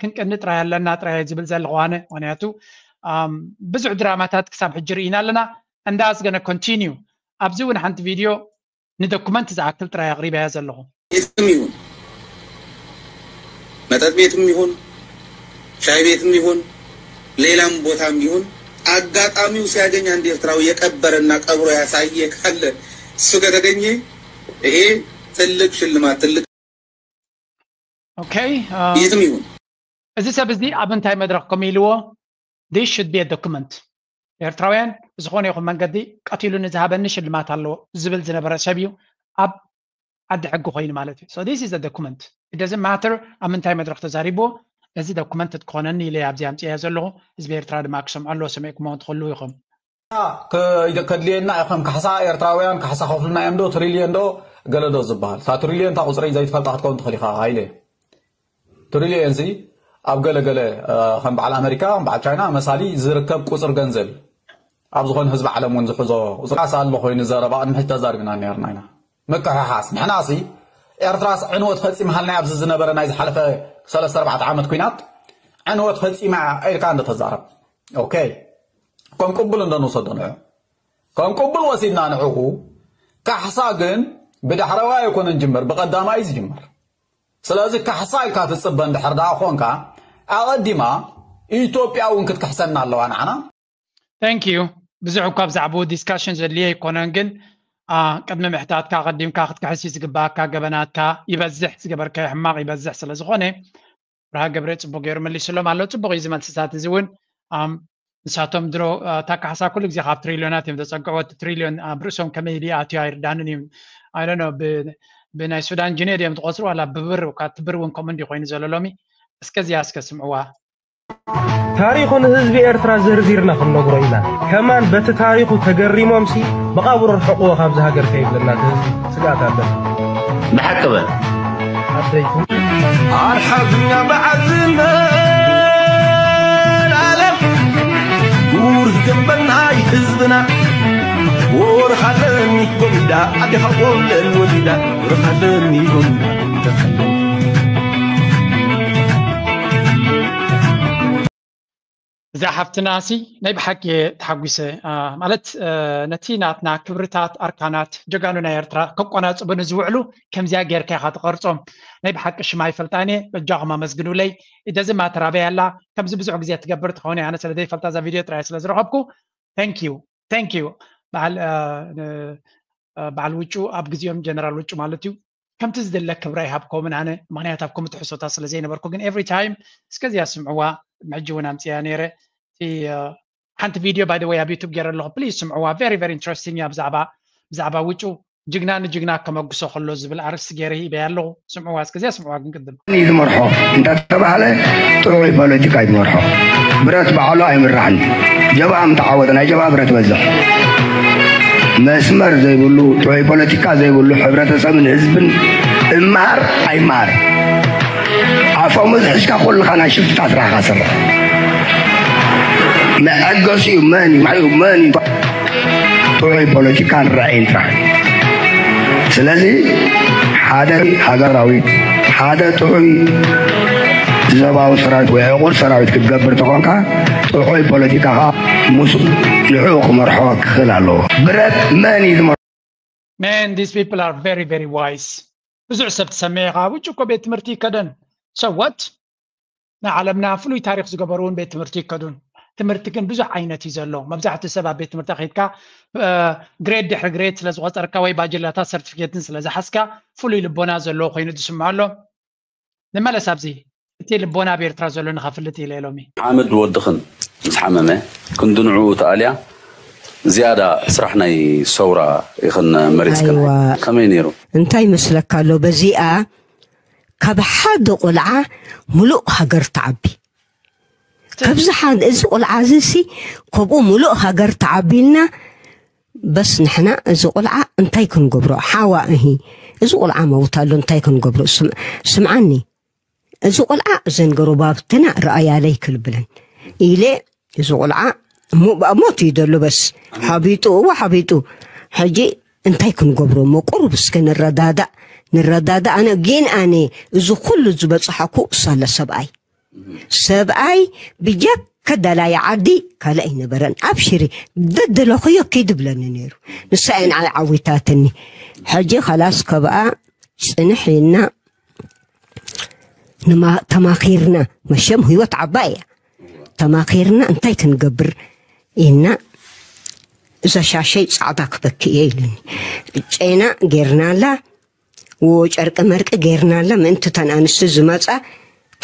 ክንቅኒ ጥራይ ኣለና ጥራይ ዝብል ዘለኹ ኣነ፣ ምክንያቱ ብዙሕ ድራማታት ክሳብ ሕጂ ርኢና ኣለና። And that's gonna continue። ኣብዚ እውን ሓንቲ ቪድዮ ንዶኩመንት ዝኣክል ጥራይ ኣቕሪበያ ዘለኹ። የትም ይሁን መጠጥ ቤትም ይሁን ሻይ ቤትም ይሁን ሌላም ቦታም ይሁን አጋጣሚው ሲያገኝ አንድ ኤርትራዊ የቀበረና ቀብሮ ያሳየ ካለ እሱ ከተገኘ ይሄ ትልቅ ሽልማት ትልቅ Okay. የትም ይሁን እዚ ሰብ እዚ ኣብ እንታይ መድረኽ ከም ኢልዎ this should be a document። ኤርትራውያን ብዝኾነ ይኹን መንገዲ ቀቲሉ ንዝሃበኒ ሽልማት ኣለዎ ዝብል ዝነበረ ሰብ እዩ ኣብ ዓዲ ሕጊ ኮይኑ ማለት እዩ። So this is a document. It doesn't matter ኣብ ምንታይ መድረኽ ተዛሪብዎ፣ እዚ ዶኩመንት ክኾነኒ ኢለ ኣብዚ ኣምፅያ ዘለኹ። ህዝቢ ኤርትራ ድማ ክሰምዖ ኣለዎ። ሰሚዕኩሞ ትኽእሉ ኢኹም። ከድልየና ኢኸም ካሕሳ ኤርትራውያን ካሕሳ ከፍሉና እዮም ዶ ትሪልዮን ዶ ገለ ዶ ዝበሃል እታ ትሪልዮን እታ ቁፅሪ ዘይትፈልጣ ክትከውን ትኽእል ኢኻ ሃይለ። ትሪልዮን ሲ ኣብ ገለ ገለ ከም በዓል ኣመሪካ ከም በዓል ቻይና መሳሊ ዝርከብ ቁፅር ገንዘብ እዩ። ኣብ ዝኾነ ህዝቢ ዓለም እውን ዝሕዞ ቁፅሪ ኣሳልሞ ኮይኑ ዘረባ ቅድሚ ሕጂ ተዛሪብና ነርና ኢና። ምክሕሓስ ንሕና ሲ ኤርትራስ ዕንወት ፈፂምሃልና ኣብዚ ዝነበረ ናይ ዝሓለፈ ሰለስተ ኣርባዕተ ዓመት ኩናት ዕንወት ፈፂማ ኢልካ እንደተዛረብ ኦኬ ከም ቅቡል እንደንወሰዶ ንዑ ከም ቅቡል ወሲድና ንዕኡ ካሕሳ ግን ብዳሕረዋይ ኣይኮነን ጅምር ብቀዳማይ ዝጅምር ስለዚ ካሕሳ ኢልካ ትፅበ እንድሕር ደኣ ኮንካ ኣቐዲማ ኢትዮጵያ እውን ክትክሕሰና ኣለዋ ንዓና Thank you። ብዙሕ እኳ ብዛዕባኡ ዲስካሽን ዘድልዮ ኣይኮነን፣ ግን ቅድሚ ምሕታትካ ኣቐዲምካ ክትክሕስ እዩ ዝግባኣካ። ገበናትካ ይበዝሕ፣ ዝገበርካዮ ሕማቕ ይበዝሕ። ስለ ዝኾነ ብርሃ ገብረ ፅቡቕ ገይሩ መሊሱሎም ኣሎ። ፅቡቕ እዩ እዚ መልስታት እዚ እውን። ንሳቶም ድሮ እታ ካሕሳ ኩሉ ግዜ ካብ ትሪልዮናት እዮም ዘፀግዕዎ። እቲ ትሪልዮን ኣብ ርእሶም ከመይ ኢሉ ኣትዩ ኣይርዳንን እዩ። I don't know ብናይ ሱዳን ጅኔ ድዮም ዝቆፅሩ ዋላ ብብር እኳ እቲ ብር እውን ከምኡ እንዲ ኮይኑ ዘሎ ሎሚ። እስከ እዚኣ እስከ ስምዕዋ። ታሪኹ ንህዝቢ ኤርትራ ዘርዚርና ክንነግሮ ኢና። ከማን በቲ ታሪኹ ተገሪሞምሲ መቓብሩ ርሕቕዎ ካብዚ ሃገር ከይብለና እቲ ህዝቢ ስግኣት ኣለና። ብሓቂ በል። ዓበይቲ ኣርሓብኛ በዓል ዝመል ዓለም ውርህ ደንበል ናይ ህዝብና ወርኻለኒ ጎሚዳ ኣዴኻ ቆለን ወሊዳ ወርኻለኒ ጎሚዳ እዛ ሓፍትና ሲ ናይ ብሓቂ ተሓጒሰ ማለት ነቲ ናትና ክብርታት ኣርካናት ጀጋኑ ናይ ኤርትራ ከቆናጽቡ ንዝውዕሉ ከምዚኣ ጌርካ ኢኻ ትቐርጾም ናይ ብሓቂ ሽማ ይፈልጣን እየ በጃኹም ኣመስግኑለይ ኢደዚ ማተራበያ ኣላ ከምዚ ብዙሕ ግዜ ትገብር ትኸውን ኣነ ስለ ዘይፈልጣ እዛ ቪድዮ ጥራይ ስለ ዝረኸብኩ thank you thank you በዓል በዓል ውጩ ኣብ ግዜኦም ጀነራል ውጩ ማለት እዩ ከምቲ ዝድለ ክብራ ይሃብኮምን ኣነ ምክንያት ኣብ ከምኡ ትሕሶታት ስለ ዘይነበርኩ ግን every time እስከዚኣ ስምዕዋ ሕጂ እውን ኣምፅያ ነይረ ሓንቲ ቪድዮ by the way ኣብ ዩቱብ ገይረ ኣለኹ please ስምዕዋ very very interesting እያ ብዛዕባ ብዛዕባ ውጩ ጅግና ንጅግና ከመጉሶ ከሎ ዝብል ኣርእስቲ ገይረ ሂበያ ኣለኹ ስምዕዋ እስከዚኣ ስምዕዋ ግን ቅድም ዝመርሖ እንዳተባሃለ ጥዑይ ፖለቲካ ይመርሖ ብረት ባዕሉ ኣይምራሕን። ጀብሃ ምተዓወተ ናይ ጀብሃ ብረት በዝሕ። መስመር ዘይብሉ፣ ጥዑይ ፖለቲካ ዘይብሉ፣ ሕብረተሰብን ህዝብን እምሃር ኣይምሃር። ኣፈሙዝ ሕዝካ ኩልኻ ናይ ሽፍታ ስራሕኻ ስራሕ። መዐገሲኡ መን እዩ? መን እዩ? ጥዑይ ፖለቲካን ራእይን ጥራሕ። ስለዚ ሓደ ሃገራዊ፣ ሓደ ጥዑይ ዞባዊ ሰራዊት ወይ ዕቑር ሰራዊት ክትገብር ተኾንካ፣ ጥዑይ ፖለቲካኻ ምስ ንዕኡ ክመርሖ ክኽእል ኣለዎ። ብረት መን እዩ ዝመርሖ? Man, these people are very, very wise. ብዙሕ ሰብ ትሰምዕ ኢኻ። ውጭ እኮ ቤት ትምህርቲ ይከደን። So what? ንዓለምና ፍሉይ ታሪኽ ዝገበሩ እውን ቤት ትምህርቲ ይከዱን። ትምህርቲ ግን ብዙሕ ዓይነት እዩ ዘሎ። መብዛሕትኡ ሰብ ኣብ ቤት ትምህርቲ ከይድካ ግሬድ ድሕሪ ግሬድ ስለ ዝቆፀርካ ወይ ባጅላታት ሰርቲፊኬትን ስለ ዝሓዝካ ፍሉይ ልቦና ዘለዎ ኮይኑ ዝስምዖ ኣሎ። ንመለስ ኣብዚ እቲ ልቦና ኣብ ኤርትራ ዘሎ ንኸፍልጥ ኢለ ሎሚ። ሓመድ ወድኽን ምስ ሓመመ ክንዲ ንዕኡ ተኣልያ ዝያዳ ስራሕ ናይ ሰውራ ኢኽን መሪጽክን። ኣይዋ። ከመይ ነይሩ? እንታይ ይመስለካ ኣሎ በዚኣ ካብ ሓደ ቆልዓ ሙሉእ ሃገር ትዓቢ። ካብዚ ሓ- እዚ ቆልዓ እዚ ሲ ከምኡ ሙሉእ ሃገር ትዓቢልና በስ ንሕና እዚ ቆልዓ እንታይ ክንገብሮ ሓዋ እሂ እዚ ቆልዓ መውት ኣሎ እንታይ ክንገብሮ ስም- ስምዓኒ እዚ ቆልዓ እዘን ገሮባብትና ረኣያለይ ክልብለን ኢለ እዚ ቆልዓ እሞ ብኣሞት እዩ ዘሎ በስ ሓቢጡ እዋ ሓቢጡ ሕጂ እንታይ ክንገብሮ እሞ ቁሩብ እስከ ንረዳዳእ ንረዳዳእ ኣነ ግን ኣነ እዚ ኩሉ ዝበፅሓኩ እሳለ ሰብኣይ ሰብኣይ ብጀካ ደላይ ዓዲ ካልእ ኣይነበረን ኣብሽሪ ደደለኽዮ ኪድ ይብለኒ ነይሩ ንሳ እየ ንዓይ ዓዊታትኒ ሕጂ ኸላስ ከብኣ ፅንሕ ኢልና ንማ- ተማኺርና መሸም ህይወት ዓባይ እያ ተማኺርና እንታይ ክንገብር ኢልና እዛ ሻሸይ ፃዕዳ ክበኪ እየ ኢሉኒ ጨና ጌርናላ ጨርቂ መርቂ ጌርናላ ምእንቲ ተን ኣንስቲ ዝመፃ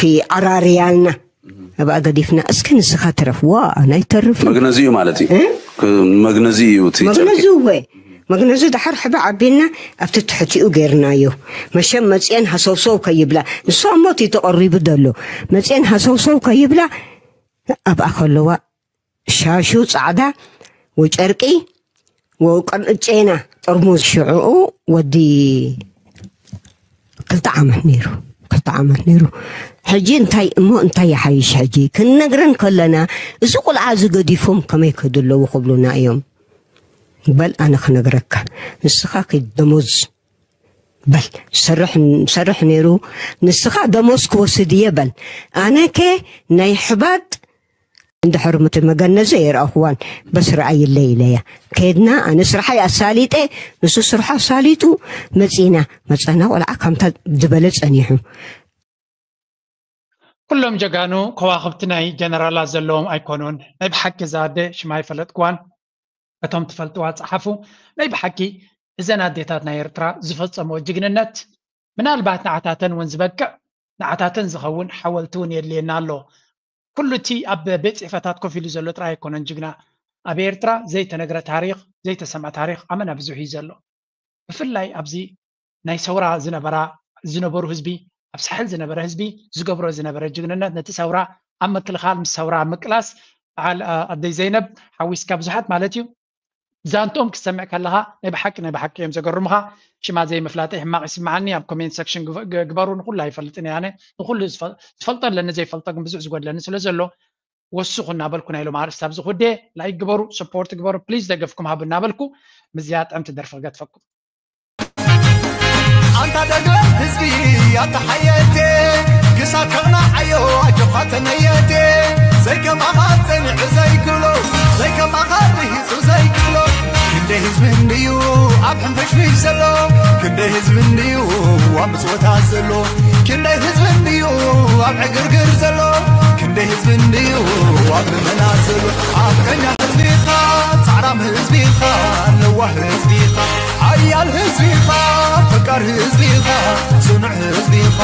ክዓራርያልና ኣብኣ ገዲፍና እስከ ንስኻ ትረፍ ዋ ናይ ተርፍ መግነዚ እዩ ማለት እዩ እ? ክ- መግነዚ እዩ እቲ ጨርቂ መግነዚ እወ መግነዚ ድሓር ሕበ ዓቢልና ኣብቲ ትሕቲኡ ጌርናዮ መሸም መፅአን ሃሰውሰው ከይብላ ንሱ ኣብ ሞት እዩ ተቐሪቡ ዘሎ መፅአን ሃሰውሰው ከይብላ ኣብኣ ከለዋ ሻሹ ፃዕዳ ወጨርቂ ወቀምጨና ጥርሙዝ ሽዕኡ ወዲ ክልተ ዓመት ነይሩ ክልተ ዓመት ነይሩ ሕጂ እንታይ እሞ እንታይ ይሓይሽ ሕጂ ክንነግረን ከለና እዚ ቁልዓ እዚ ገዲፎም ከመይ ክህዱ ኣለዉ ክብሉና እዮም በል ኣነ ክነግረካ ንስኻ ኪድ ደሞዝ በል ሰርሕ ሰርሕ ነይሩ ንስኻ ደሞዝ ክወስድ እየ በል ኣነከ ናይ ሕባጥ እንድሕር ምት መገነዘ የርኣኽዋን በስ ረኣይለ ኢለያ ከድና ኣነ ስርሓይ ኣሳሊጠ ንሱ ስርሑ ኣሳሊጡ መፂና መፀና ቆልዓ ከምታ ዝበለ ፀኒሑ ኩሎም ጀጋኑ ከዋኽብቲ ናይ ጀነራላት ዘለዎም ኣይኮኑን። ናይ ብሓቂ እዛ ኣደ ሽማ ኣይፈለጥክዋን። እቶም ትፈልጥዋ ጸሓፉ። ናይ ብሓቂ እዘን ኣዴታት ናይ ኤርትራ ዝፈጸምኦ ጅግንነት ምናልባት ንዓታተን እውን ዝበቅዕ ንዓታተን ዝኸውን ሓወልቲ እውን የድልየና ኣሎ። ኩሉ እቲ ኣብ ቤት ጽሕፈታት ኮፍ ኢሉ ዘሎ ጥራይ ኣይኮነን ጅግና። ኣብ ኤርትራ ዘይተነግረ ታሪኽ ዘይተሰምዐ ታሪኽ ኣመና ብዙሕ እዩ ዘሎ። ብፍላይ ኣብዚ ናይ ሰውራ ዝነበራ ዝነበሩ ህዝቢ ኣብ ሳሕል ዝነበረ ህዝቢ ዝገብሮ ዝነበረ ጅግንነት ነቲ ሰውራ ኣብ ምክልኻል ምስ ሰውራ ኣብ ምቅላስ በዓል ኣደይ ዘይነብ ሓዊስካ ብዙሓት ማለት እዩ ዛንትኦም ክትሰምዕ ከለኻ ናይ ብሓቂ ናይ ብሓቂ እዮም ዘገርሙኻ ሽማ ዘይምፍላጠይ ሕማቕ ይስምዓኒ ኣብ ኮሜንት ሰክሽን ግበሩ ንኩሉ ኣይፈልጥን እየ ኣነ ንኩሉ ዝፈልጦ ኣለኒ ዘይፈልጦ ግን ብዙሕ ዝጎድለኒ ስለ ዘሎ ወስኹ እናበልኩ ናይ ሎም ኣርእስቲ ኣብዚ ኩዴ ላይክ ግበሩ ሰፖርት ግበሩ ፕሊዝ ደገፍኩም ሃቡ እናበልኩ ምዝያ ጥዕምቲ ደርፊ ክገትፈኩም ኣንታ ደገፍ ህዝቢ ኣታ ሓየቴ ክሳብ ከቕናዓዮ ኣጆኻ ተመየቴ ዘይከማኻ ጸኒዑ ዘይክሎ ዘይከማኻ ርሂጹ ዘይክሎ ክንደይ ህዝቢ እንድዩ ኣብ ሕንፍሽፍሽ ዘሎ ክንደይ ህዝቢ እንድዩ ኣብ ምጽወታት ዘሎ ክንደይ ህዝቢ እንድዩ ኣብ ዕግርግር ዘሎ ክንደይ ህዝቢ እንድዩ ኣብ ልመና ዘሎ ሓቀኛ ህዝቢኻ ጻዕራም ህዝቢኻ ለዋህ ህዝቢኻ ሓያል ህዝቢኻ ፈቃር ህዝቢኻ ጽኑዕ ህዝቢኻ